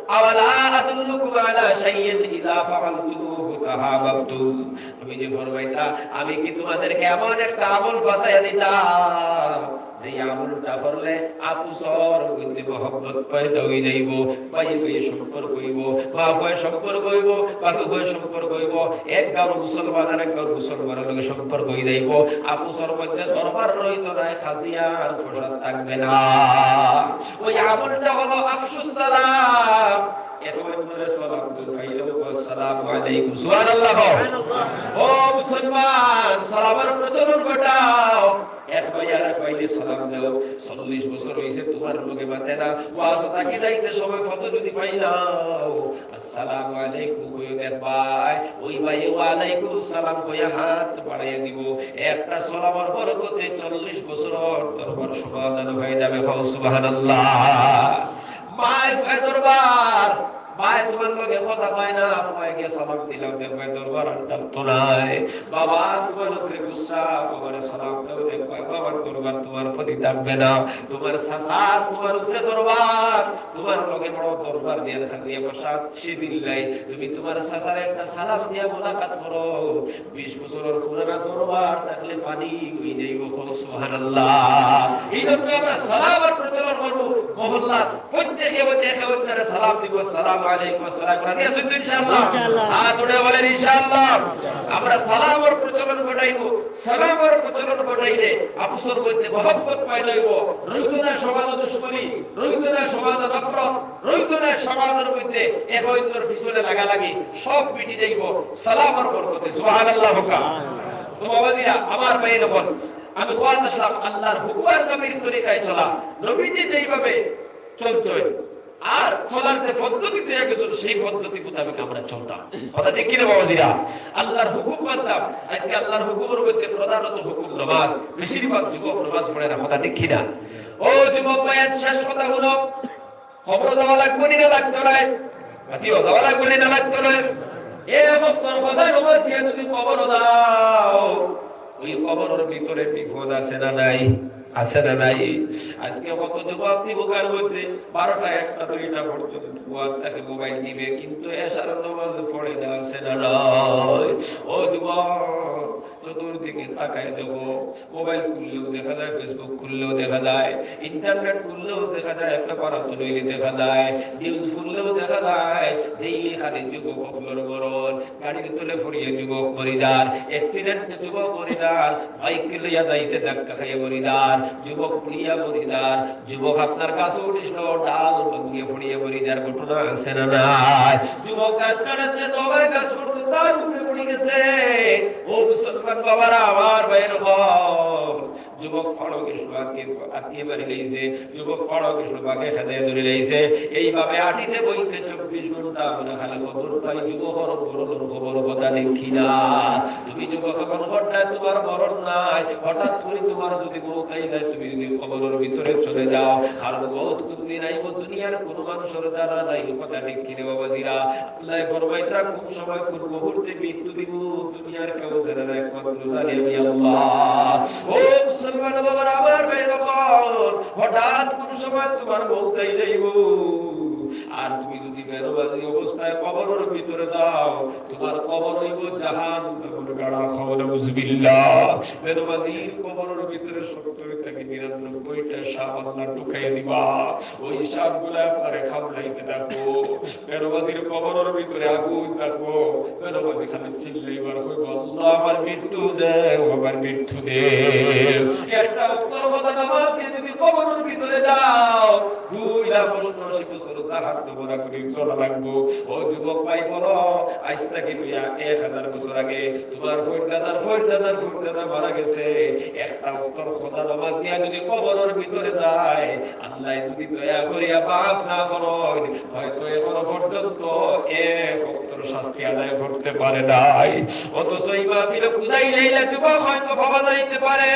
আওয়ালা আদুল্লুকুম আলা শাইইন ইযা ফাআলতুমুহু তাহাবাবতুম।" নবীজি ফরমাইতা, "আমি কি তোমাদেরকে এমন একটা আমল বাতাইয়া দিতাম, যে আমলটা করলে আপসর মধ্যে মহব্বত পয়দা অই যাইবো, ভাই ভাই সম্পর্ক অইবো, বাপ ভাই সম্পর্ক অইবো, বাপ ভাই সম্পর্ক অইবো, এক গাঁওর মুসলমান আর এক গাঁওর মুসলমানর লগে সম্পর্ক অই যাইবো, আপসর মধ্যে দরবার রইতো নায়, কাজিয়ার ফসাদ থাকবে না।" ওই আমলটা হলো আফসুস সালাম। একে অন্যরে সালাম দিও, পাইলে কও, "আসসালামু আলাইকুম।" সুবহানাল্লাহ। ও মুসলমান, সালামের প্রচলন ঘটাও। এক ভাই আর এক ভাইরে সালাম দেও। চল্লিশ বছর অইছে তোমার লগে মাতে না, ওয়াজ থাকি যাইতে সময় কত যদি পাইলাও, "আসসালামু আলাইকুম" কইও, দেখবায় ওই ভাইয়ে "ওয়ালাইকুম সালাম" কইয়া হাত বাড়াইয়া দিবো। একটা সালামর বরকতে চল্লিশ বছরর দরবার সমাধান অই যাবে। কও সুবহানাল্লাহ। মায় পুয়ায় দরবার, মায় তোমার লগে কথা কয় না, পুয়ায় গিয়া সালাম দিলাও, দেখবায় দরবার আর ডাকতো নায়। বাবা তোমার উপরে গুসা, বাবারে সালাম দেও, দেখবায় বাবার দরবার তোমার প্রতি ডাকবে না। তোমার চাচার তোমার উপরে দরবার, তোমার লগে বড় দরবার দিয়া খালি বসা, সেদিন নাই। তুমি তোমার চাচার একটা সালাম দিয়া মোলাকাত করো, বিশ বছরর পুরানা দরবার থাকলে পানি অই যাইবো। কও সুবহানাল্লাহ। এই জন্য আমরা সালামর প্রচলন করবো, মহল্লার প্রত্যেকে প্রত্যেকে একে অন্যরে সালাম দিবো, "আসসালামু আলাইকুম।" আসসালাম। রাজি আছেন তো ইনশাআল্লাহ? ইনশাআল্লাহ। হাত উঠে বলেন ইনশাআল্লাহ। আমরা সালামর প্রচলন ঘটাইবো, সালামর প্রচলন ঘটাইলে আপসর মধ্যে মহব্বত পয়দা অইবো, রইতো না সমাজে দুশমনি, রইতো না সমাজে নফরত, রইতো না সমাজর মধ্যে একে অন্যর পিছনে লাগালাগি, সব মিটি যাইবো সালামর বরকতে। সুবহানাল্লাহ বলবা। তো বাবাজিরা, আমার ভাই, এখন আমি কওয়াত আসলাম আল্লাহর হুকুম আর নবীর তরিকায় চলা, নবীজি যেইভাবে চলতই আর চলার যে পদ্ধতি তৈরি গেছে, সেই পদ্ধতি মোতাবেক আমরা চলতাম। কথা ঠিক কিনা বাবাজিরা? আল্লাহর হুকুম মানতাম। আজকে আল্লাহর হুকুমের মধ্যে প্রধানত হুকুম নামাজ, বেশিরভাগ যুবক নামাজ পড়ে না। কথা ঠিক কিনা? ও যুবক ভাই, আজ শেষ কথা হলো, কবর যাওয়া লাগবো নি না লাগতো নায়? মাতিও, যাওয়া লাগবো নি না লাগতো নায়? এ অবস্থার কথা খবর দিয়ে যদি কবর যাও, ওই কবরের ভিতরে বিপদ আছে না নাই? আছে না নাই? আজকে কত যুবক দিবকার মধ্যে বারোটা, একটা, দুইটা পর্যন্ত বুয়ার তাকে মোবাইল দিবে, কিন্তু এশার নামাজ পড়ে না, আছে না নাই? ও যুবক, চতুর্দিকে তাকায় দেখো, মোবাইল খুললেও দেখা যায়, Facebook খুললেও দেখা যায়, ইন্টারনেট খুললেও দেখা যায়, একটা পাড়া তৈরি দেখা যায়, নিউজ খুললেও দেখা যায়, ডেইলি খালি যুবক অকলর মরণ। গাড়ির তলে পড়িয়া যুবক মরি যার, অ্যাক্সিডেন্টে যুবক মরি যার, বাইক লইয়া যাইতে ধাক্কা খাইয়া মরি যার, যুবক পুড়িয়া মরি যার, যুবক আপনার গাছ উঠিস না, ডাল ভাঙিয়া পড়িয়া মরি যার ঘটনা আছে না নাই? যুবক গাছ কাটাতে তবে গাছ পড়তো, তার উপরে পড়ি গেছে। ও মুসলমান বাবারা, আমার ভাইয়ের হক, যুবক ফাড়ো কিছু আত্মীয় বাড়ি লইছে, যুবক ফাড়ো কিছু বাগে খেতে ধরে লইছে। এইভাবে আটিতে বইতে চব্বিশ ঘন্টা আমরা খালি খবর পাই, যুবক হরণ বড় বড় খবর কথা দেখি না। তুমি যুবক এখন হঠাৎ তোমার মরণ নাই, হঠাৎ করে তোমার যদি মৌত আই যায়, তুমি যদি কবরের ভিতরে চলে যাও, কারণ মৌত কোন দিন আইব দুনিয়ার কোনো মানুষের জানা নাই, কথা ঠিক কিনা বাবাজিরা? আল্লাহ ফরমাইতরা কোন সময় কোন মুহূর্তে মৃত্যু দিব, দুনিয়ার কেউ জানে না, একমাত্র জানি আমি আল্লাহ। ও মুসলমান বাবার আমার ভাই, হঠাৎ কোন সময় তোমার মৌত আই যাইব, আর তুমি যদি বেনমাজি অবস্থায় কবরের ভিতরে যাও, তোমার কবর হইব জাহান্নামের গাড়া। কও নাউজুবিল্লাহ। বেনমাজির কবরের ভিতরে সত্তর থেকে নিরানব্বইটা সাপ আল্লাহ ঢুকাই দিবা। ওই সাপগুলা পরে খামড়াইতে থাকবো। বেনমাজির কবরের ভিতরে আগুন থাকবো। বেনমাজি খালি চিল্লাইবার কইব, "আল্লাহ, আমার মৃত্যু দেও, আমার মৃত্যু দেও।" একটা উত্তর কথা নামাজ দিয়ে যদি কবরের ভিতরে যাও, দুই লাখ অষ্টাশি বছর জাহান্নামে রাখবে, চলা লাগবো। ও যুবক ভাই, বলো, আজ থেকে লইয়া এক হাজার বছর আগে তোমার ফোরদাদার ফোরদাদার ফোরদাদা মারা গেছে। একটা উত্তর খোদা নামাজ দিয়া যদি কবরের ভিতরে যায়, আল্লাহ যদি দয়া করিয়া মাফ না করেন, হয়তো এখনো পর্যন্ত এক ওয়াক্তর শাস্তি আদায় করতে পারে নাই। অথচ এই মাহফিলে বুঝাই লাইলা যুবক হয়তো ভাবা যাইতে পারে,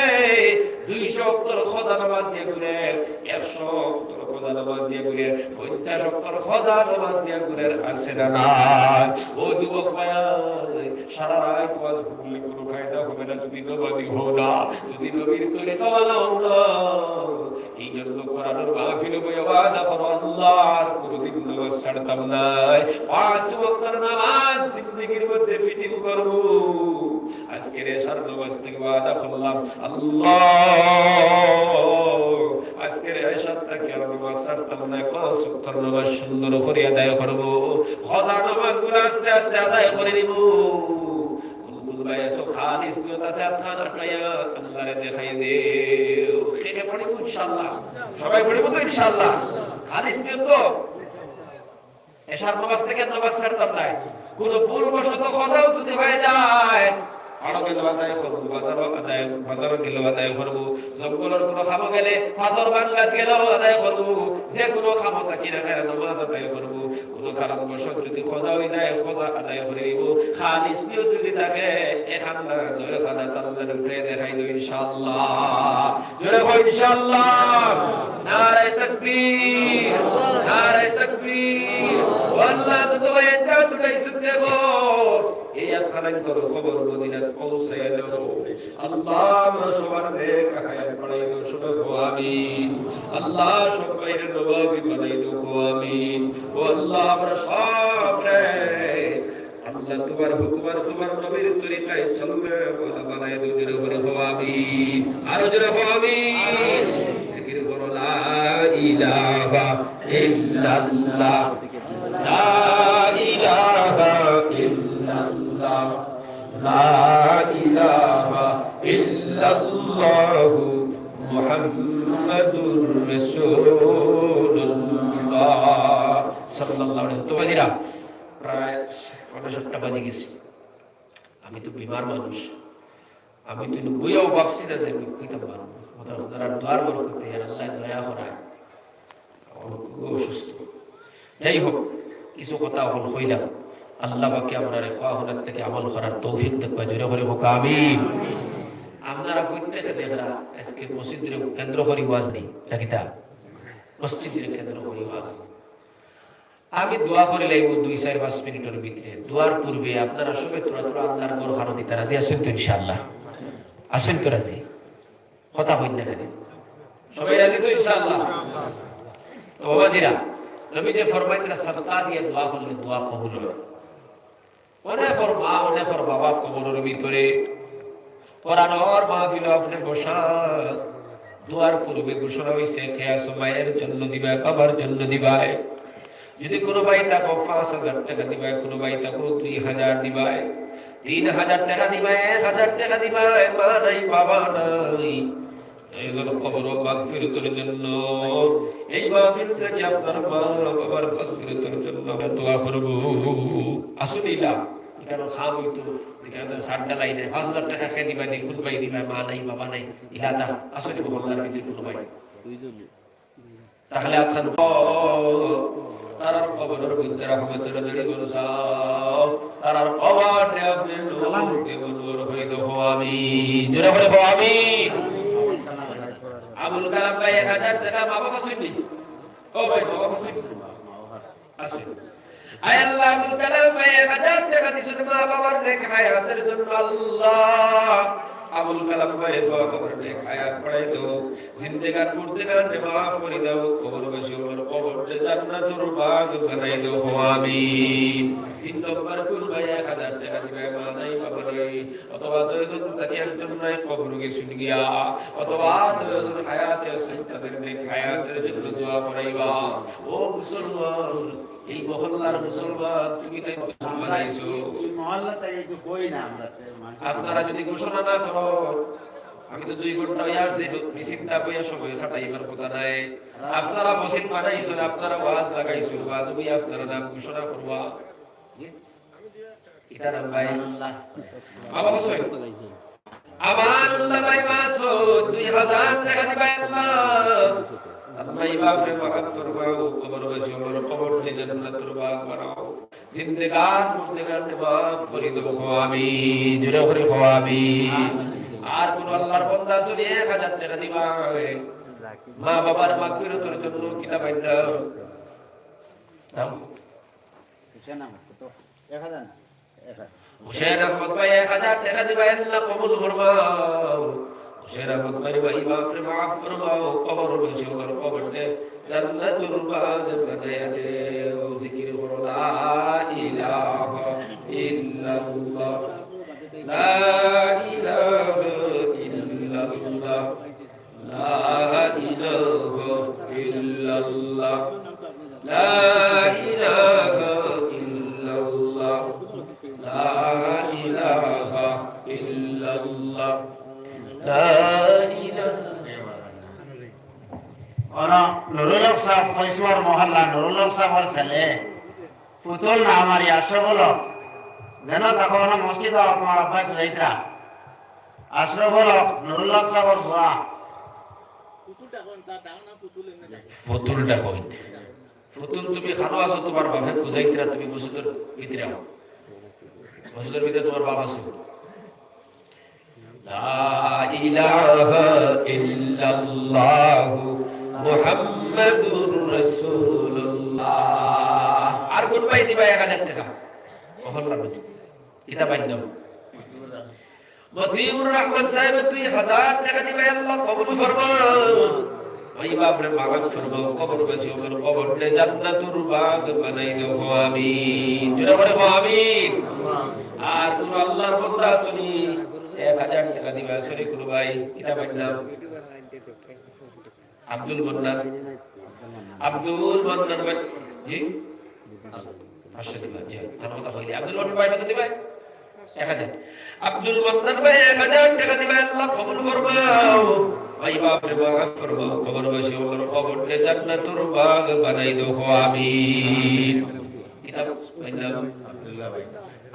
দুইশো ওয়াক্তর খোদা নামাজ দিয়া গুণের, একশো ওয়াক্তর খোদা নামাজ দিয়া গুণের, পঞ্চাশ ওয়াক্তর খোদা নামাজ দিয়া গুণের, আছে না নাই? ও যুবক ভাই, সারা রাত ওয়াজ করলে কোনো ফায়দা হবে না যদি নমাজি হও না, যদি নবীর তরিকাওয়ালা হও না। এই জন্য কোরআনের মাহফিলে বইয়া ওয়াদা করো, "আল্লাহ, আর কোনোদিন নামাজ ছাড়তাম না, পাঁচ ওয়াক্তর নামাজ জিন্দেগির মধ্যে ফিটিং করবো।" আজকের এশার নামাজ থেকে ওয়াদা করলাম, আল্লাহ, আজকের এশার থেকে আর নামাজ ছাড়তাম না, পাঁচ ওয়াক্তর নামাজ সুন্দর করে আদায় করবো। খোদা নামাজগুলো আস্তে আস্তে আদায় করে নিব। কোন কোন ভাই আছো খালিস নিয়ত আছে, আপনারা আল্লাহরে দেখাই দেও। কে কে পড়িব ইনশাআল্লাহ? সবাই পড়িব তো ইনশাআল্লাহ? খালিস নিয়ত তো? এশার নামাজ থেকে নামাজ ছাড়তাম নাই। কোনো ভুলবশত খোদাও যদি হয়ে যায়, আরো গেল আদায় করবো, বাজারও আদায়, বাজারও গেল আদায় করবো, জঙ্গলের কোনো খামো গেলে, পাথর ভাঙ্গাত গেলেও আদায় করবো, যে কোনো খামো থাকি না কেন নামাজ আদায় করবো। কোনো কারণবশত যদি খোদা হয়ে যায়, খোদা আদায় করে দিব। খালিস নিয়ত যদি থাকে, এখান না, দুই খানা তাল্লার উপরে দেখাই দেবো ইনশাআল্লাহ। জোরে কও ইনশাআল্লাহ। নারায়ে তাকবীর, নারায়ে তাকবীর। ও আল্লাহ, যত ভাই একটা দুটাই শুনতে গো, এই এক খানাই তোর খবর মদিনাত পৌঁছাইয়া দাও। আল্লাহ, আমরা সবার নেক হায়াত বাড়াই দাও, সবাই কও আমিন। আল্লাহ, সবাইরে নমাজি বানাই দাও, কও আমিন। ও আল্লাহ, আমরা সবরে আল্লাহ, তোমার হুকুম আর তোমার নবীর তরিকায় চলবে, ওলা বানাই দাও, জোরে বলে কও আমিন। আরো জোরে কও আমিন। জিকির করো, লা ইলাহা ইল্লাল্লাহ, লা ইলাহা ইল্লাল্লাহ, লা ইলাহা ইল্লাল্লাহু মুহাম্মাদুর রাসূলুল্লাহ সাল্লাল্লাহু আলাইহি ওয়াসাল্লাম। তো ভাইরা, প্রায় পৌনে সাতটা বাজে গেছে। আমি তো বিমার মানুষ, আমি তো বইয়াও ভাবছি না যে আমি কইতাম পারবো। ওটা ওনারা দোয়ার বরকতে, আর আল্লাহ দয়া করা, আমার খুব অসুস্থ। যাই হোক, কিছু কথা এখন কইলাম। আল্লাহ পাকে আমরারে কওয়া হুনার থেকে আমল করার তৌফিক দেউক্কা, জোরে কও আমিন। আপনারা প্রত্যেকে দেখরা, আজকে মসজিদরে কেন্দ্র করি ওয়াজ নি, নাকি তা? মসজিদরে কেন্দ্র করি ওয়াজ। আমি দোয়া করি লাইব দুই চার পাঁচ মিনিটর ভিতরে। দোয়ার পূর্বে আপনারা সবে থুড়া থুড়া আল্লাহর ঘর হারো দিতা রাজি আছেন তো ইনশাআল্লাহ? আছেন তো রাজি? কথা কইন না কেনে? সবাই রাজি তো ইনশাআল্লাহ? তো বাবাজিরা, নবীজি ফরমাইতরা সদকা দিয়া দোয়া করলে দোয়া কবুল হয়। অনেকর মা, অনেকর বাবা কবরর ভিতরে, পরানোর মাহফিল আপনে বসা, দোয়ার পূর্বে ঘোষণা অইছে, কে আছো মায়ের জন্য দিবায়, বাবার জন্য দিবায়। যদি কোনো ভাই থাকো পাঁচ হাজার টাকা দিবায়, কোনো ভাই থাকো দুই হাজার দিবায়, তিন হাজার টাকা দিবায়, এক হাজার টাকা দিবায়, মা নাই, বাবা নাই, একজন কবর মাগফিরাতের জন্য, এই মাহফিল থাকি আপনার মা বাবার মাগফিরাতের জন্য আমরা দোয়া করব। আসুন ইলা, এখানে খাম অইতো, এখানে সাতটা লাইনে পাঁচ হাজার টাকা কে দিবা, দেখুন ভাই দিবা, মা নাই, বাবা নাই, ইলাতা আসলে মহল্লার ভিতরে কোনো ভাই। তাহলে আপনার তারার কবরের ভিতরে রহমতের নজরে বরসাও, তারার কবর আপনি নূরে নূর হয়ে দেবো আমি। জোরে বলে বলো আমি। আবুল কালাম ভাই এক হাজার টাকা, মা বাবা শুনবি? ও ভাই, মা বাবা শুনবি? আছে। আয় আল্লাহ, আবুল কালাম ভাই এক হাজার টাকা দিছইন মা বাবার নেক হায়াতের জন্য। আল্লাহ, আবুল কালাম ভাই বাবার নেক হায়াত বাড়াই দাও, জিন্দেগান মুর্দেগান রে মাফ করে দাও, কবরবাসী ওনার কবরকে জান্নাতুল বাগ বানাই দাও। আমিন। তিন নম্বর কুল ভাই এক হাজার টাকা দিবায়, মা নাই, বাবা নাই, অথবা দুইজন থাকি একজন নাই, কবর গেছইন গিয়া, অথবা দুইজন হায়াতে আছইন, তাদের নেক হায়াতের জন্য দোয়া করাইবা। ও মুসলমান, এই মহল্লার মুসলমান, তুমি তাই মুসলমান আইছো। এই মহল্লাতে এই যে কই না আমরা, তে মানুষ আপনারা যদি ঘোষণা না করো, আমি তো দুই ঘন্টা হয়ে আসছি, মিছিলটা বইয়া সময় কাটাইবার কথা নাই। আপনারা মসজিদ বানাইছো, আপনারা ওয়াজ লাগাইছো, ওয়াজ বই আপনারা নাম ঘোষণা করবা। এটা নাম ভাই। বাবা বসো। আমানুল্লাহ ভাই মাসুদ, দুই হাজার টাকা দিবা আল্লাহ। আল্লাহ, এই বাপরে মাফ করবাও, কবরবাসী ওনার কবরকে জান্নাতুল বাগ বানাও। জিন্দেগান মুর্দেগান মাফ করে দেবো, কও আমিন। জোরে করে কও আমিন। আর কোন আল্লাহর বান্দা আছো নি এক হাজার টাকা দিবা? মা বাবার মাগফিরাতের জন্য কিতা বাইন্দা? দাও। এক হাজার না? এক হাজার। হুসেন আহমদ ভাই এক হাজার টাকা দিবা, আল্লাহ কবুল ফরমাও। হুসেন আহমদ ভাই, ভাই বাপরে মাফ ফরমাও, কবরবাসী ওনার কবরকে জান্নাতুল বাগ বানাইয়া দেও। জিকির করো, লা ইলাহা ইল্লাল্লাহ, লা ইলাহা ইল্লাল্লাহ। লা ইলাহা ইল্লাল্লাহ, লা ইলাহা ইল্লাল্লাহ, লা ইলাহা ইল্লাল্লাহ, লা ইলাহা। ওরা নুরুল হক সাহেব, কৈশমর মহল্লা, নুরুল হক সাহেবর ছেলে। পুতুল না আমার, আশরাফুল হক। যেন তখন মসজিদ তোমার আব্বায় বুঝাইতরা। আশরাফুল হক, নুরুল হক সাহেবর বুয়া। পুতুলটা কইন, তার ডাক না পুতুল এমনি ডাকে। পুতুলটা কইন। পুতুল তুমি খানো আছো, তোমার বাপে বুঝাইতরা, তুমি মসজিদর ভিতরে আও। মসজিদর ভিতরে তোমার বাপ আছে। লা ইলাহা ইল্লাল্লাহু মুহাম্মাদুর রাসূলুল্লাহ। আর কোন ভাই দিবা এক হাজার টাকা? মহল্লার মধ্যে। কিতা বাইন্দা? মতিউর রহমান সাহেব দুই হাজার টাকা দিবা, আল্লাহ কবুল ফরমাও। ভাই বাপরে মাফ ফরমাও, কবরবাসী ওনার কবরকে জান্নাতুল বাগ বানাই দেও, আমিন। জোরে বলে, আমিন। আর কোন আল্লাহর বান্দা আছো নি এক হাজার টাকা দিবা, সরি, কোন ভাই, কিতা বাইন্দা? আব্দুল মান্নান, আব্দুল মান্নান ভাই, জি? পাঁচশো দিবা, জি, তার কথা কইলে। আব্দুল মান্নান ভাই কত দিবা? এক হাজার। আব্দুল মান্নান ভাই এক হাজার টাকা দিবা, আল্লাহ কবুল ফরমাও। ভাই বাপরে মাফ ফরমাও, কবরবাসী ওনার কবরকে জান্নাতুল বাগ বানাই দেও, আমিন। কিতা বাইন্দা?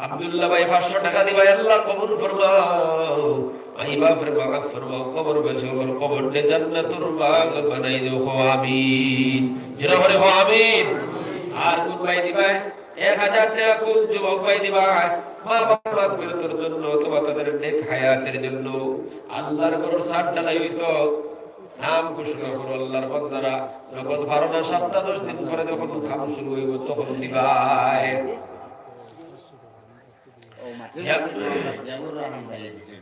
আব্দুল্লাহ ভাই পাঁচশো টাকা দিবা, আল্লাহ কবুল ফরমাও। ভাই বাপরে মাফ ফরমাও, কবরবাসী ওনার কবরকে জান্নাতুল বাগ বানাই দেও, আমিন। জোরে বলে, আমিন। আর কোন ভাই দিবা? এক হাজার টাকা কোন যুবক ভাই দিবা? মা বাবার মাগফিরাতের জন্য অথবা তাদের নেক হায়াতের জন্য। আল্লাহর ঘরর ছাদ ঢালাই অইতো, নাম ঘোষণা করো আল্লাহর বান্দারা। যখন বারো না, সপ্তাহ দশ দিন পরে যখন কাম শুরু অইবো, তখন দিবায়।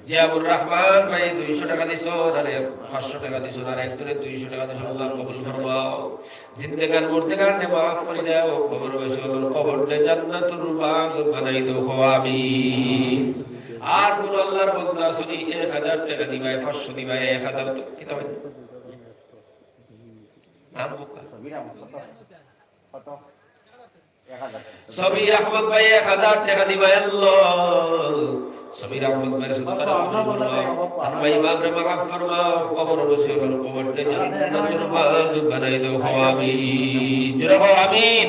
জিয়াউর রহমান ভাই দুইশো টাকা দিছো, আরে পাঁচশো টাকা দিছো, আর একজনে দুইশো টাকা দিছো, আল্লাহ কবুল ফরমাও। জিন্দেগান মুর্দেগানরে মাফ করি দেও, কবরবাসী ওনার কবরকে জান্নাতুল বাগ বানাই দেও, আমিন। আর কুনু আল্লাহর বন্দা আছনি এক হাজার টেকা দিবায়, পাঁচশো দিবায়, এক হাজার তো কিতা অয়? নাম বুকা। সবির আহমদ ভাই এক হাজার টেকা দিবায় আল্লাহ। সবির আহমদ ভাইর সদকাটা কবুল ফরমাও। তান মা বাপরে মাফ ফরমাও। কবর নসিব করো, কবরটা জান্নাতুল বাগ বানাই দেও। কও আমিন। জোরে কও আমিন।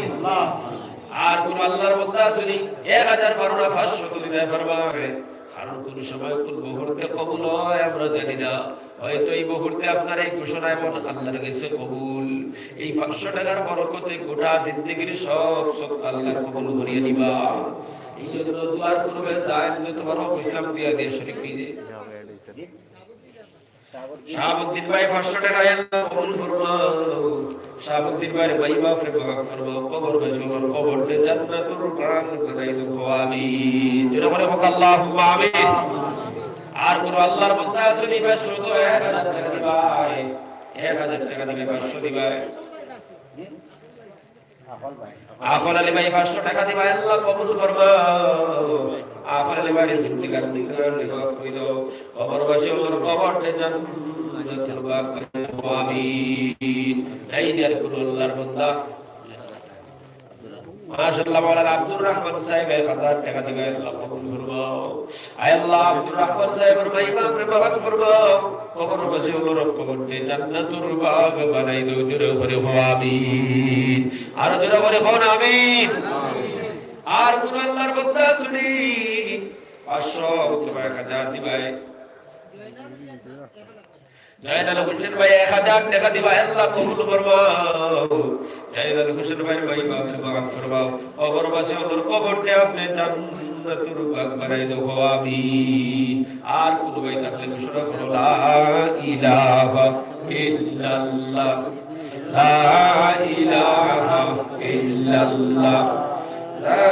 আর কুনু আল্লাহর বন্দা আছনি এক হাজার পারো না, পাঁচশো দিবায়, পারবায়। কারণ কুন সময় কুন মুহূর্তে কবুল অয় আমরা জানি না। হয়তো এই মুহূর্তে আপনার এই ঘোষণা এমন আল্লাহর গেছে কবুল। এই পাঁচশো টেকার বরকতে গোটা জিন্দেগির সব সদকা আল্লাহ কবুল করিয়া নিবা। এই জন্য দোয়ার পূর্বে দান যত পারো পয়সা দিয়া দিয়া শরিক অই যাইন। শাহাবুদ্দিন ভাই পাঁচশো টেকা আল্লাহ কবুল ফরমাও। শাহাবুদ্দিন ভাইর মা বাপরে মাফ ফরমাও। কবরবাসী অকলর কবররে জান্নাতুল বাগ বানাই দেও। কও আমিন। জোরে কও আল্লাহুম্মা আমিন। আর কুনু আল্লাহর বন্দা আছনি পাঁচশো তো এক হাজার টেকা দিবায়, এক হাজার টেকা দিবায়, পাঁচশো দিবায়। আফর আলী ভাই পাঁচশো টেকা দিবায়, আল্লাহ কবুল ফরমাও। আফর আলী ভাইর জিন্দেগানির গুনাহ মাফ করি দেও। কবরবাসী অকলর কবররে জান্নাতুল বাগ বানাই দেও। আমিন। এই আর কুনু আল্লাহর বন্দা। মাশাআল্লাহ, মাওলানা আব্দুর রহমান সাহেব এক হাজার টেকা দিবায়, আল্লাহ কবুল ফরমাও। আয় আল্লাহ, আব্দুর রহমান সাহেবর মা বাপরে মাফ ফরমাও। কবরবাসী অকলর কবররে জান্নাতুল বাগ বানাই দেও। জোরে কও আমিন। আরো জোরে কও আমিন। আর কুনু আল্লাহর বন্দা আছনি পাঁচশো অথবা এক হাজার দিবায়। জয়নাল হোসেন ভাই এক হাজার টেকা দিবায়, আল্লাহ কবুল ফরমাও। জয়নাল হোসেন ভাইর মা বাপরে মাফ ফরমাও। কবরবাসী অকলর কবররে আপনে জান্নাতুল বাগ বানাই দেও। কও আমিন। আর কুনু ভাই থাকলে ঘোষণা করো, লা ইলাহা ইল্লাল্লাহ, লা ইলাহা ইল্লাল্লাহ, লা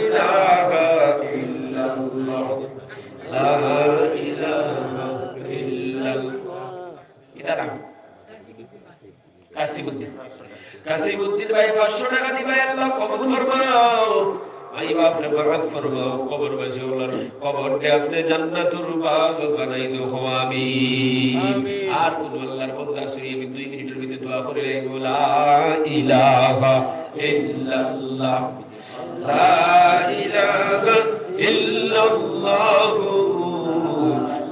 ইলাহা ইল্লাল্লাহ, লা ইলাহা ইল্লাল্লাহ। কিতা নাম? কাসিমউদ্দিন। কাসিমউদ্দিন ভাই পাঁচশো টেকা দিবায়, আল্লাহ কবুল ফরমাও। মা বাপরে মাফ ফরমাও। কবরবাসী অকলর কবররে আপনে জান্নাতুল বাগ বানাই দেও। কও আমিন। আমিন। আর কুনু আল্লাহর বন্দা আছনি, আমি দুই মিনিটর ভিতরে দোয়া করি লাইমু। লা ইলাহা ইল্লাল্লাহ, লা ইলাহা ইল্লাল্লাহু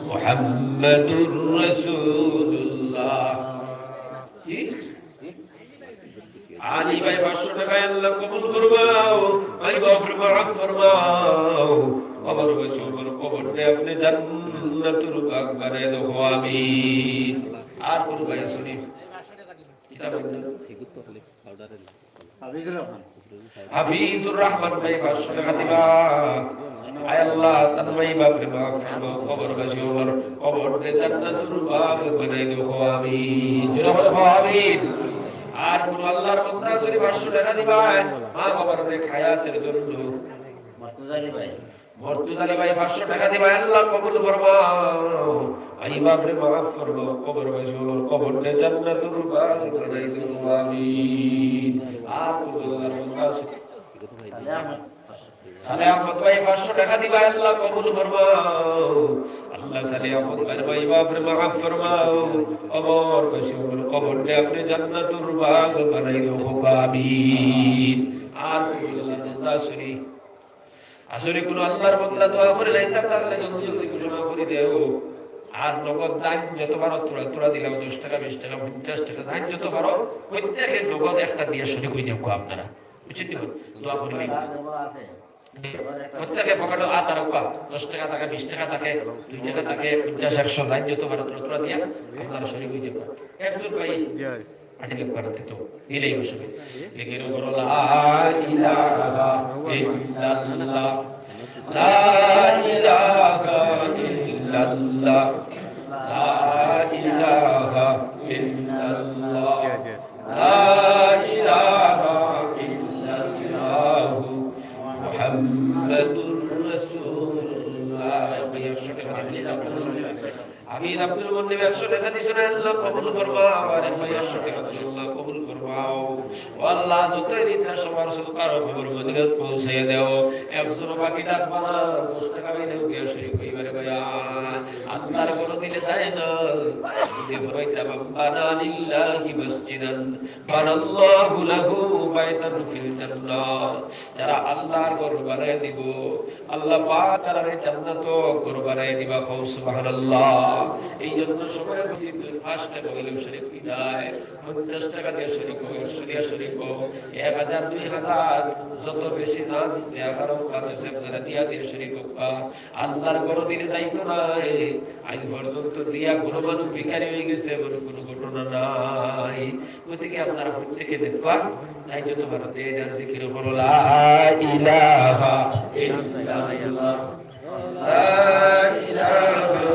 মুহাম্মাদুর রাসূলুল্লাহ। কি? আলী ভাই পাঁচশো টেকা, আল্লাহ কবুল ফরমাও, মা বাপরে মাফ ফরমাও, কবরবাসী অকলর কবররে আপনে জান্নাতুল বাগ বানাই দেও। কও আমিন। আর কুনু ভাই আছনি? কিতা বললেন? হাফিজুর রহমান। হাফিজুর রহমান ভাই পাঁচশো টেকা দিবা। আয় আল্লাহ, তান মা বাপরে মাফ ফরমাও, কবরবাসী অকলর কবররে জান্নাতুল বাগ বানাই দেও। কও আমিন। জোরে বলো, কও আমিন। আর কুনু আল্লাহর বন্দা আছনি পাঁচশো টেকা দিবায়, মা বাবার অনেক হায়াতের জন্য। মর্তুজা আলী ভাই। মর্তুজা আলী ভাই পাঁচশো টেকা দিবায়, আল্লাহ কবুল ফরমাও। মা বাপরে মাফ ফরমাও, কবরবাসী অকলর কবররে জান্নাতুল বাগ বানাই দেও। আমিন। আর কুনু আল্লাহর বন্দা আছনি? সালে আহমদ ভাই পাঁচশো টেকা দিবায়, আল্লাহ কবুল ফরমাও। আল্লাহ সালে আহমদ ভাইর মা বাপরে মাফ ফরমাও, কবরবাসী অকলর কবররে আপনে জান্নাতুল বাগ বানাই দেও। কও আমিন। আর কুনু আল্লাহর বন্দা আছনি? আছনি কুনু আল্লাহর বন্দা দোয়া করি লাইতা পারলে জলদি জলদি ঘোষণা করি দেও। আর নগদ যেইন যত পারো থুড়া থুড়া দিলাও, দশ টেকা, বিশ টেকা, পঞ্চাশ টেকা, যেইন যত পারো, প্রত্যেকে নগদ একটা দিয়া শরিক অই যাউক্কা আপনারা। বুঝছইন নি? দোয়া করি লাইতা। প্রত্যেকে পকেটো আত রাখবা, দশ টেকা থাকে, বিশ টেকা থাকে, দুই টেকা থাকে, পঞ্চাশ, একশো, যেইন যত পারো থুড়া থুড়া দিয়া আপনারা শরিক অই যাউক্কা। একজন ভাই আটিলে পারতে তো দিলেই অসুবিধা। লেখে রো করো, লা ইলাহা ইল্লাল্লাহ, লা ইলাহা ইল্লাল্লাহ, লা ইলাহা ইল্লাল্লাহ, লা ইলাহা ইল্লাল্লাহু মুহাম্মাদুর রাসূলুল্লাহ। আমি আব্দুল মুন্নিব একশো টেকা দিছইন, আল্লাহ কবুল ফরমাও। আর ভাই একশো টেকা দিছইন, আল্লাহ কবুল ফরমাও। আল্লাহ, যতই দিন না সবার সদকার খবর মদিনাত পৌঁছাইয়া দেও। একজনও বাকি রাখবা না, দশ টাকা পাইলেও কেউ শরিক অইবারে ভাইয়া। আল্লাহর ঘরো দিলে যায় না। যদি ফরমাইতা, "মান বানা লিল্লাহি মসজিদান বানাল্লাহু লাহু বাইতান ফিল জান্নাহ।" যারা আল্লাহর ঘর বানাই দিব, আল্লাহ পাক তারারে জান্নাতো ঘর বানাই দিবা। কও সুবহানাল্লাহ। এই জন্য সবাই মসজিদ পাঁচ টাকা হইলেও শরিক অই যায়। পঞ্চাশ টাকা দিয়া শরিক অও, একশো দিয়া শরিক অও, এক হাজার, দুই হাজার, যত বেশি দান দেয়া পারো, কাছে আপনারা দিয়া দিয়া শরিক অউক্কা। আল্লাহর ঘরো দিলে যাইতো নায়। আজ পর্যন্ত দিয়া কোনো মানুষ ভিখারি হয়ে গেছে, এমন কোনো ঘটনা নাই। গতিকে আপনারা প্রত্যেকে দেখবা, তাই যত পারো দে যার জিকির করো, লা ইলাহা ইল্লাল্লাহ। لا إله إلا الله.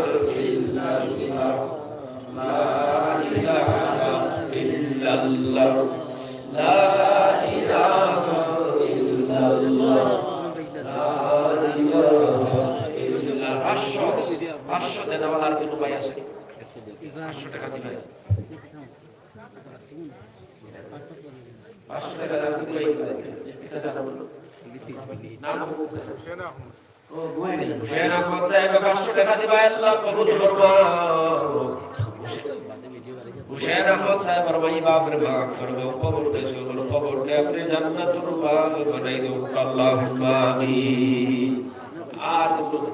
لا إله إلا الله. لا إله إلا الله. لا إله إلا الله. পাঁচশো, পাঁচশো দেনেওয়ালার কোনো উপায় আছে? পাঁচশো টাকা দিবেন। পাঁচশো টাকা দান করে এটা সাদা বলল। নাম বলছে। হুসেন আহমদ সাহেব পাঁচশো টাকা দিবা, আল্লাহ কবুল ফরমাও। হুসেন আহমদ সাহেব, আমার ভাই বাপরে মাফ ফরমাও, কবর দেশে হলো, কবরকে আপনি জান্নাতুল বাগ বানাই দেন, আল্লাহুম্মা আমিন। আর কোনো,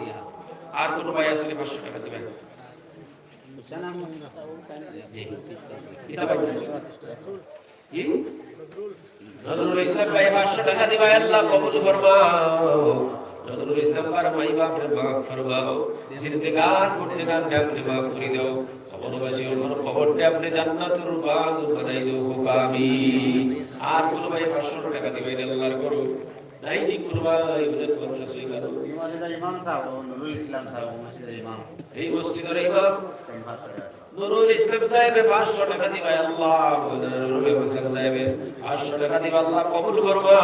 আর কোনো ভাই আসলে পাঁচশো টাকা দিবেন? জি। কিতা ভাই? জি? নজরুল ইসলাম ভাই পাঁচশো টাকা দিবা, আল্লাহ কবুল ফরমাও। নজরুল ইসলাম ভাই, ভাই বাপরে মাফ ফরমাও। জিন্দেগান মুর্দেগানরে আপনি মাফ করি দাও। কবরবাসী অকলর কবররে আপনি জান্নাতুল বাগ বানাই দাও, হোক আমিন। আর কোনো ভাই পাঁচশো টাকা দিবা, আল্লাহর করো। নাই নি কোনো ভাই, ওদের পঞ্চাশ হয়ে গেল। মসজিদের ইমাম সাহেব, ও নুরুল ইসলাম সাহেব, মসজিদের ইমাম। এই মসজিদের ইমাম। নুরুল ইসলাম সাহেবে পাঁচশো টাকা দিবা, আল্লাহ। নুরুল ইসলাম সাহেবে পাঁচশো টাকা দিবা, আল্লাহ কবুল করবা।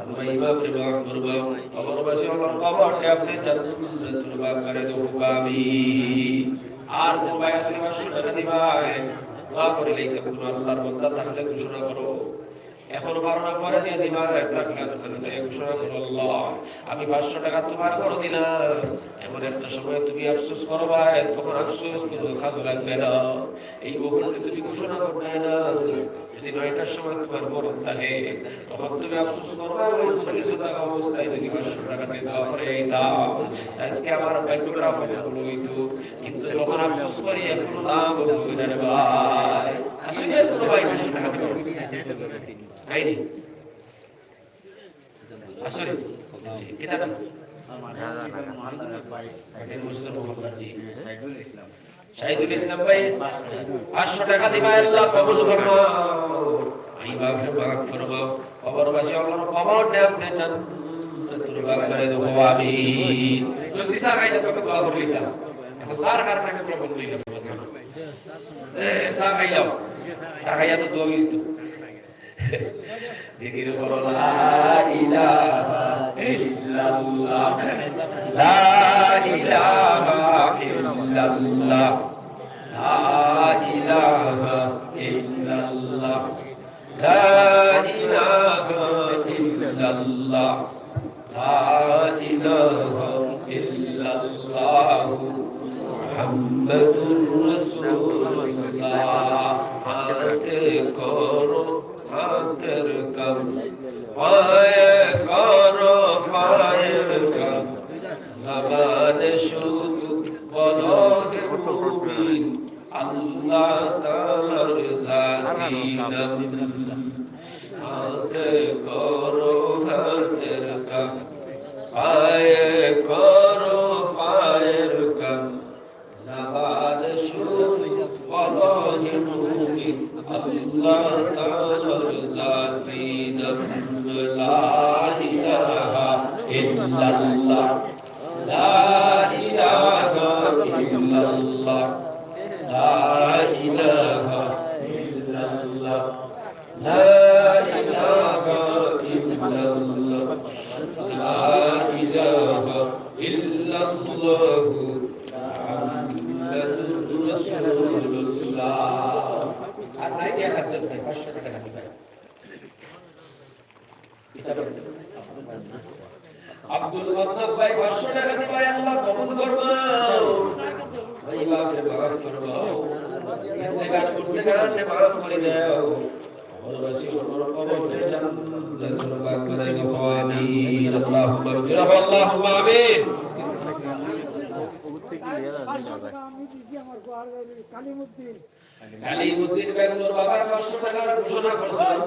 আল্লাহ ইমামরে মাফ করবা। কবরবাসী আমার কবররে আপনি জান্নাতুল বাগ করে দেও, আমিন। আর কোন ভাই আছে পাঁচশো টাকা দিবা? দোয়া করে লেখা কোনো আল্লাহর বান্দা থাকলে ঘোষণা করো। এখন বারো না পরে দিয়ে দিবা, এক লাখ টাকা তুমি ঘোষণা করো, আল্লাহ, আমি পাঁচশো টাকা তোমার ঘরো দিলাম। এমন একটা সময় তুমি আফসোস করবায়, তখন আফসোস কোনো কাজে লাগবে না। এই মুহূর্তে তুমি ঘোষণা করবায় না, যদি নয়টার সময় তোমার মরণ থাকে, তখন তুমি আফসোস করবায়, ওই মজলিসে থাকা অবস্থায় যদি পাঁচশো টাকা দিয়ে দেওয়া হয়ে যাইতাম, আজকে আমার ভাগ্যটা অনেক ভালো হইতো। কিন্তু যখন আফসোস করি, এখন দাম হবে না রে ভাই। আসলে কোনো ভাই পাঁচশো টাকা দিবে। তাই নি? আসলে, কিতা নাম? শাহিদুল ইসলাম ভাই, পাঁচশো টাকা দিবা, আল্লাহ কবুল ফরমাও। এই বাপরে মাফ ফরমাও। কবরবাসী অকলর কবররে আপনি জান্নাতুল বাগ করে দেও, আমিন। যদি চা খাইলে তোকে দোয়া করলি না। এখন চা খাওয়ার আগে তোরা বললি না। চা খাইলাম। চা খাইয়া তো দোয়া হইতো। জিকির করো, লা ইলাহা ইল্লাল্লাহ, লা ইলাহা ইল্লাল্লাহ, লা ইলাহা ইল্লাল্লাহ, লা ইলাহা ইল্লাল্লাহ। لا إله إلا الله محمد رسول الله। হাতে করো হাতের কাম, পায়ে করো পায়ের কাম, জবানে শুধু বলো হে মুমিন, আল্লাহ তাআলার জাতি নাম। হাতে করো হাতের কাম, পায়ে করো পায়ের কাম, জবানে শুধু বলো হে মুমিন, আল্লাহ তাআলার জাতি নাম। লা ইলাহা ইল্লাল্লাহ। لا إله إلا الله. لا إله إلا الله. لا إله إلا الله. لا إله إلا الله. محمد رسول الله. আর নাই যে হাত তুলবে, পাঁচশো টাকা দিবে। আব্দুল মান্নান ভাই পাঁচশো টাকা দিবা, আল্লাহ কবুল ফরমাও। ভাই বাপরে মাফ ফরমাও। ইন্তেকাল করতে কারণে মাফ করে দাও। কবরবাসী ওনার কবরকে জান্নাতুল বাকি বানাই দাও। আমিন। আল্লাহুম্মা আমিন। আল্লাহুম্মা আমিন। কালিমুদ্দিন বেগমর বাবা পাঁচশো টাকার ঘোষণা করছেন।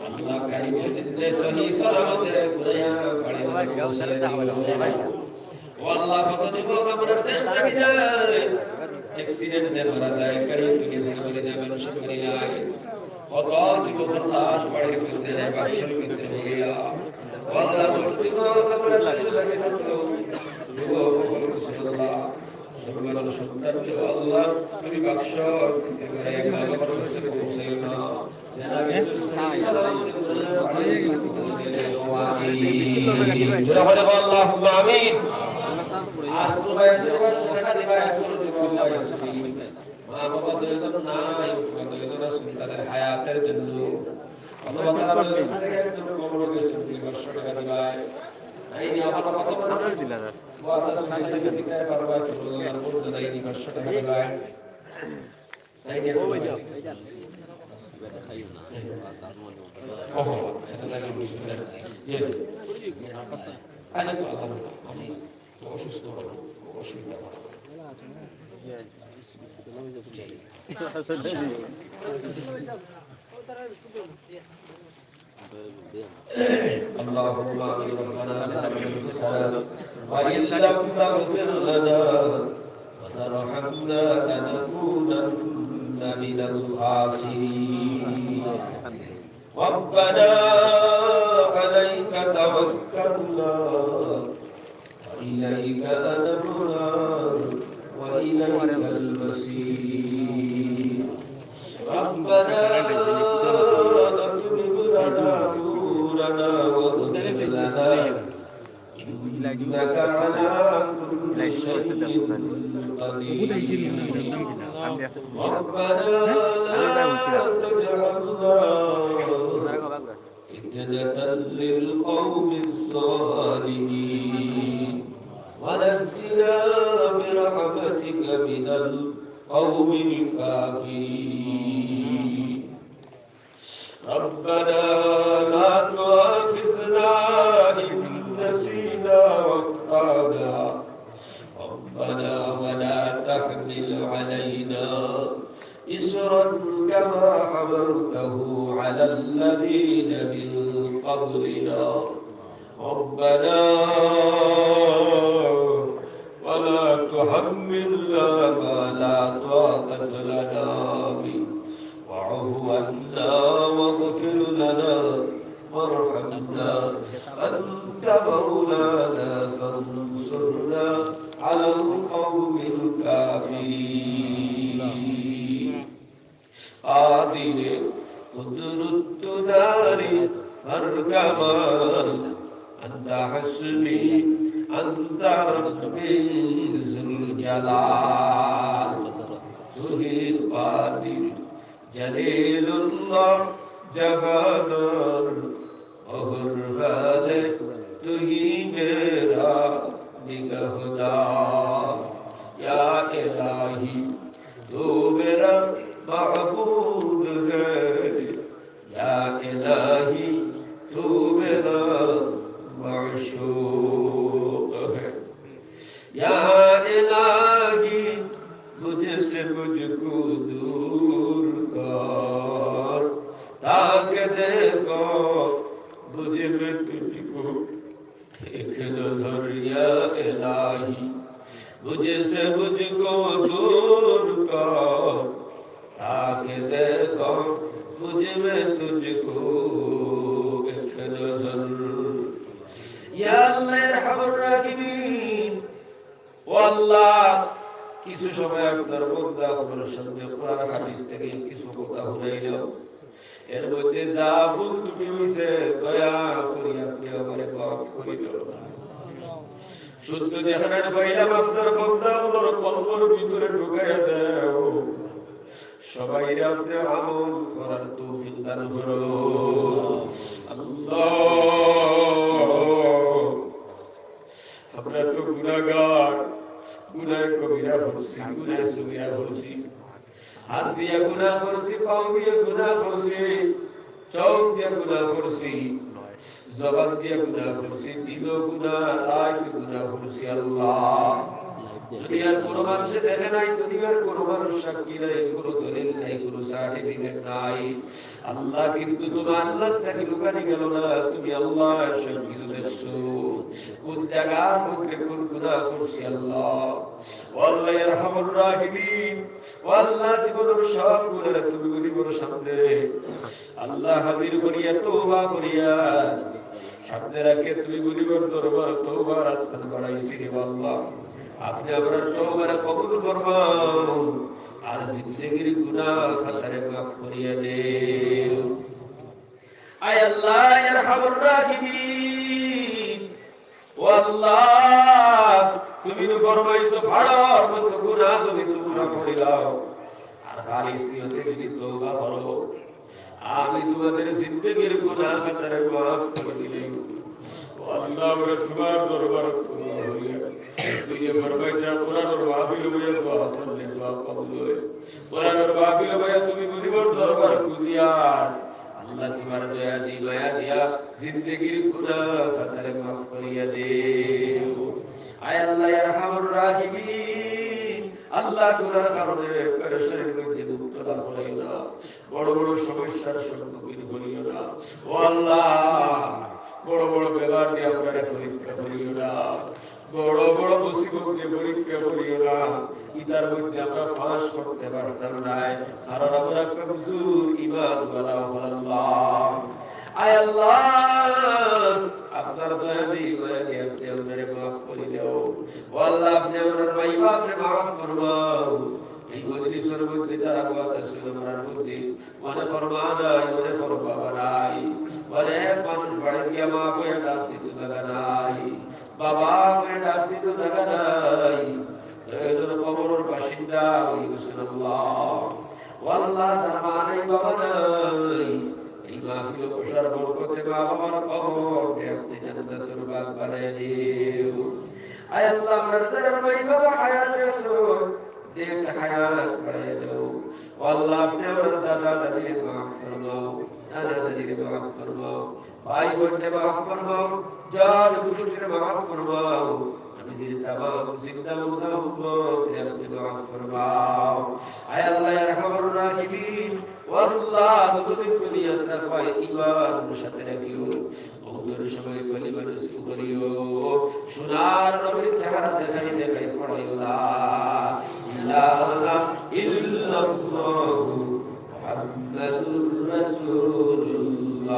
আল্লাহ কালিমুদ্দিনরে সহি সালামতে ঘুরাইয়া বাড়ি পৌঁছে দিও। ও আল্লাহ, কতদিন লোক আমরা দেশ থাকি যায়, অ্যাক্সিডেন্টে মারা যায়, গাড়ি থেকে পড়ে যায়, মানুষ করি যায়। কত যুবক লাশ বাড়ির ভিতরে, বাক্সের ভিতরে পড়িয়া। ও আল্লাহ, কতদিন লোক আমরা দেশ থাকি যায়, যুবক, আল্লাহ, সম্মান সন্তানকে আল্লাহ তুমি বাক্স করে একবার আমার কাছে পৌঁছে না। জোরে বলে আল্লাহুম্মা আমিন। আর কোনো ভাই আছে পাঁচশো টাকা দিবা, একজন দিবা, মা বাবা দুইজন নাই, দুইজন আছেন, তাদের হায়াতের জন্য। অথবা তারা দুইজন কবরে গেছেন, দুই পাঁচশো টাকা দিবা। এই নিয়ে আমার কথা বলতে দিলা না। اللهم آمين. ربنا ظلمنا أنفسنا وإن لم تغفر لنا وترحمنا لنكونن من الخاسرين. ربنا عليك توكلنا وإليك أنبنا وإليك المصير. ربنا أتمم لنا نورنا واغفر لنا إنك على كل شيء قدير. ربنا لا تجعلنا فتنة للقوم الظالمين ونجنا برحمتك من القوم الكافرين. ربنا لا تؤاخذنا إن نسينا وأخطأنا. ربنا ولا تحمل علينا إصرا كما حملته على الذين من قبلنا. ربنا ولا تحملنا ما لا طاقة لنا به واعف عنا واغفر لنا وارحمنا أنت مولانا فانصرنا على القوم الكافرين. قادر قدرت داري بركمان أنت حسبي أنت ربي ذو الجلال. تو ہی قادر جلیل اللہ جہاں اور ہر حال تو ہی میرا نگہدار. یا الٰہی تو میرا معبود ہے، یا الٰہی تو میرا معشوق ہے. یا الٰہی مجھ سے مجھ کو دور کر، تاکہ دیکھوں مجھ میں تجھ کو ایک نظر. یا الٰہی مجھ سے مجھ کو دور کر، تاکہ دیکھوں مجھ میں تجھ کو ایک نظر. یا اللہ ارحم الراحمین. ও আল্লাহ, কিছু সময় আপনার বন্দা আপনার সামনে কোরআন হাদিস থেকে কিছু কথা হুনাইলাম। এর মধ্যে যা ভুল ত্রুটি হইছে, দয়া করি আপনি আমারে মাফ করি দেন। শুদ্ধ যেখানে পাইলাম আপনার বন্দা আপনার কলবর ভিতরে ঢুকাইয়া দেও। সবাইরে আপনে আমল করার তৌফিক দান করো। আল্লাহ, আমরা তো গুনাহগার, গুনাহ কবিরা করছি, গুনাহ সগিরা করছি, হাত দিয়া গুনাহ করছি, পাও দিয়া গুনাহ করছি, চোখ দিয়া গুনাহ করছি, জবান দিয়া গুনাহ করছি, দিনও গুনাহ, রাইত গুনাহ করছি। আল্লাহ, দুনিয়ার কোনো মানুষে দেখে নাই, দুনিয়ার কোনো মানুষ সাক্ষী নাই, কোনো দলিল নাই, কোনো সার্টিফিকেট নাই। আল্লাহ, কিন্তু তোমার আল্লাহ থাকি লুকানি গেল না, তুমি আল্লাহ সব কিছু দেখছো। কোন জায়গার মধ্যে কোন গুনাহ করছি আল্লাহ। ও আল্লাহ, ইয়া আরহামার রাহিমিন, ও আল্লাহ, জীবনের সব গুনাহ তুমি গরিবর সামনে আল্লাহ হাজির করিয়া তওবা করিয়া সামনে রাখে তুমি গরিবর দরবার তওবার আতখান বাড়াইছি রে আল্লাহ। আপনে আমরার তওবারে কবুল ফরমাও, আর জিন্দেগির গুনাহ খাতারে মাফ করিয়া দেও। আয় আল্লাহ, ইয়া আরহামার রাহিমিন, ও আল্লাহ, তুমি তো ফরমাইছো, ফাড়র মতো গুনাহ যদি তোমরা করিলাও, আর খালিস নিয়তে যদি তওবা করো, আমি তোমাদের জিন্দেগির গুনাহ খাতারে মাফ করে দিলাইমু। ও আল্লাহ, আমরা তোমার দরবার কবুল হইয়া, তুমি যে ফরমাইছো, কোরআনর মাহফিল হইয়া দোয়া করলে দোয়া কবুল হয়। কোরআনর মাহফিল হইয়া তুমি গরিবর দরবার খুঁজিয়া, আল্লাহ তোমার দয়া দি, মায়া দিয়া জিন্দেগির গুনাহ খাতারে মাফ করিয়া দেও। আয় আল্লাহ, ইয়া আরহামার রাহিমিন, আল্লাহ গুনার কারণে পেরেশানির মধ্যে মুক্ত না করিও না, বড় বড় সমস্যার সম্মুখীন করিও না। ও আল্লাহ, বড় বড় বেমার দিয়া আমরারে পরীক্ষা করিও না, বড় বড় মুসিবত দিয়া পরীক্ষা করিও না। ইতার মধ্যে আমরা পাস করতে পারতাম নায়, কারণ আমরা কমজোর ইমানওয়ালা। ও আল্লাহ, আয় আল্লাহ, আপনার দয়া দিয়া, মায়া দিয়া আপনে আমারে মাফ করি দেও। ও আল্লাহ, আপনে আমরার মাই বাপরে মাফ ফরমাও। এই মজলিসর মধ্যে যারা বওয়াত আছে, আমরার মধ্যে অনেকর মা নাই, অনেকর বাবা নাই, অনেক মানুষ বাড়ি গিয়া মা কইয়া ডাক দিত জাগা নাই, বাবা কইয়া ডাক দিত জাগা নাই, কয়জন কবরর বাসিন্দা অই গেছইন আল্লাহ। ও আল্লাহ, যার মা নাই, বাবা নাই, এই মাহফিল বসার বরকতে মা বাবার কবররে আপনে জান্নাতুল বাগ বানাই দেও। আয় আল্লাহ, আমরার যারা মাই বাবা হায়াতে আছইন, নেক হায়াত বাড়াই দেও। ও আল্লাহ, আপনে আমরার দাদা দাদিরে মাফ ফরমাও, নানা নানিরে মাফ ফরমাও, ভাই বোনরে মাফ ফরমাও, জাত গোষ্ঠীরে মাফ ফরমাও, নবীজির তামাম জিন্দা মুর্দা উম্মতরে আপনে মাফ ফরমাও। আয় আল্লাহ, ইয়া আরহামার রাহিমিন, ও আল্লাহ, যতদিন দুনিয়াত রাখো, ইমানর সাথে রাখিও। মউতর সময় কলিমা নসিব করিও। সোনার নবীর চেহারা দেখাই দেখাই পড়াইও লা ইলাহা ইল্লাল্লাহু মুহাম্মাদুর রাসূলুল্লাহ।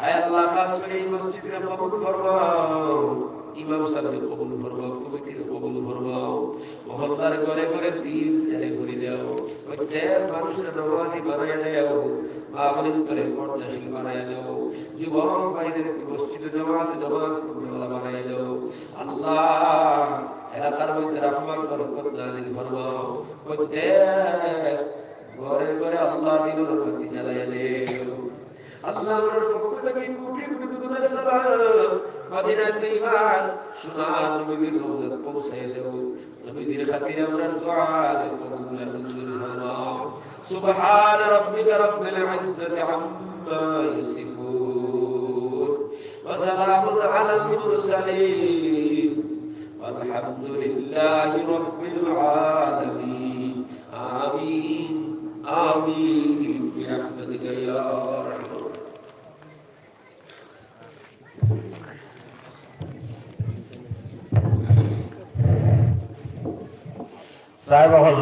আয় আল্লাহ, খাস করে এই মসজিদরে কবুল ফরমাও, ইমাম সাহেবরে কবুল ফরমাও, কমিটিরে কবুল ফরমাও। মহল্লার ঘরে ঘরে দিন জারি করি দেও। প্রত্যেক মানুষরে নমাজি বানাইয়া দেও। মা বোনরে পর্দাশীল বানাইয়া দেও। যুবক ভাইদেরকে মসজিদে জামাতে নামাজ পড়নেওয়ালা বানাইয়া দেও। আল্লাহ, এলাকার মধ্যে রহমত বরকত নাজিল ফরমাও। প্রত্যেক ঘরে ঘরে আল্লাহ দ্বীনের বাতি জ্বালাইয়া দেও। আল্লাহ, আমরার পক্ষ থাকি কোটি কোটি দুরুদ সালাম মদিনা তৈয়বার সোনার নবীর রওজাত পৌঁছাইয়া দেও। নবীজির খাতিরে আমরার দোয়া কবুল আর মঞ্জুর ফরমাও। سبحان ربك رب العزة عما يصفون وسلام على المرسلين والحمد لله رب العالمين. آمين، آمين، برحمتك يا أرحم الراحمين. সাহেব হল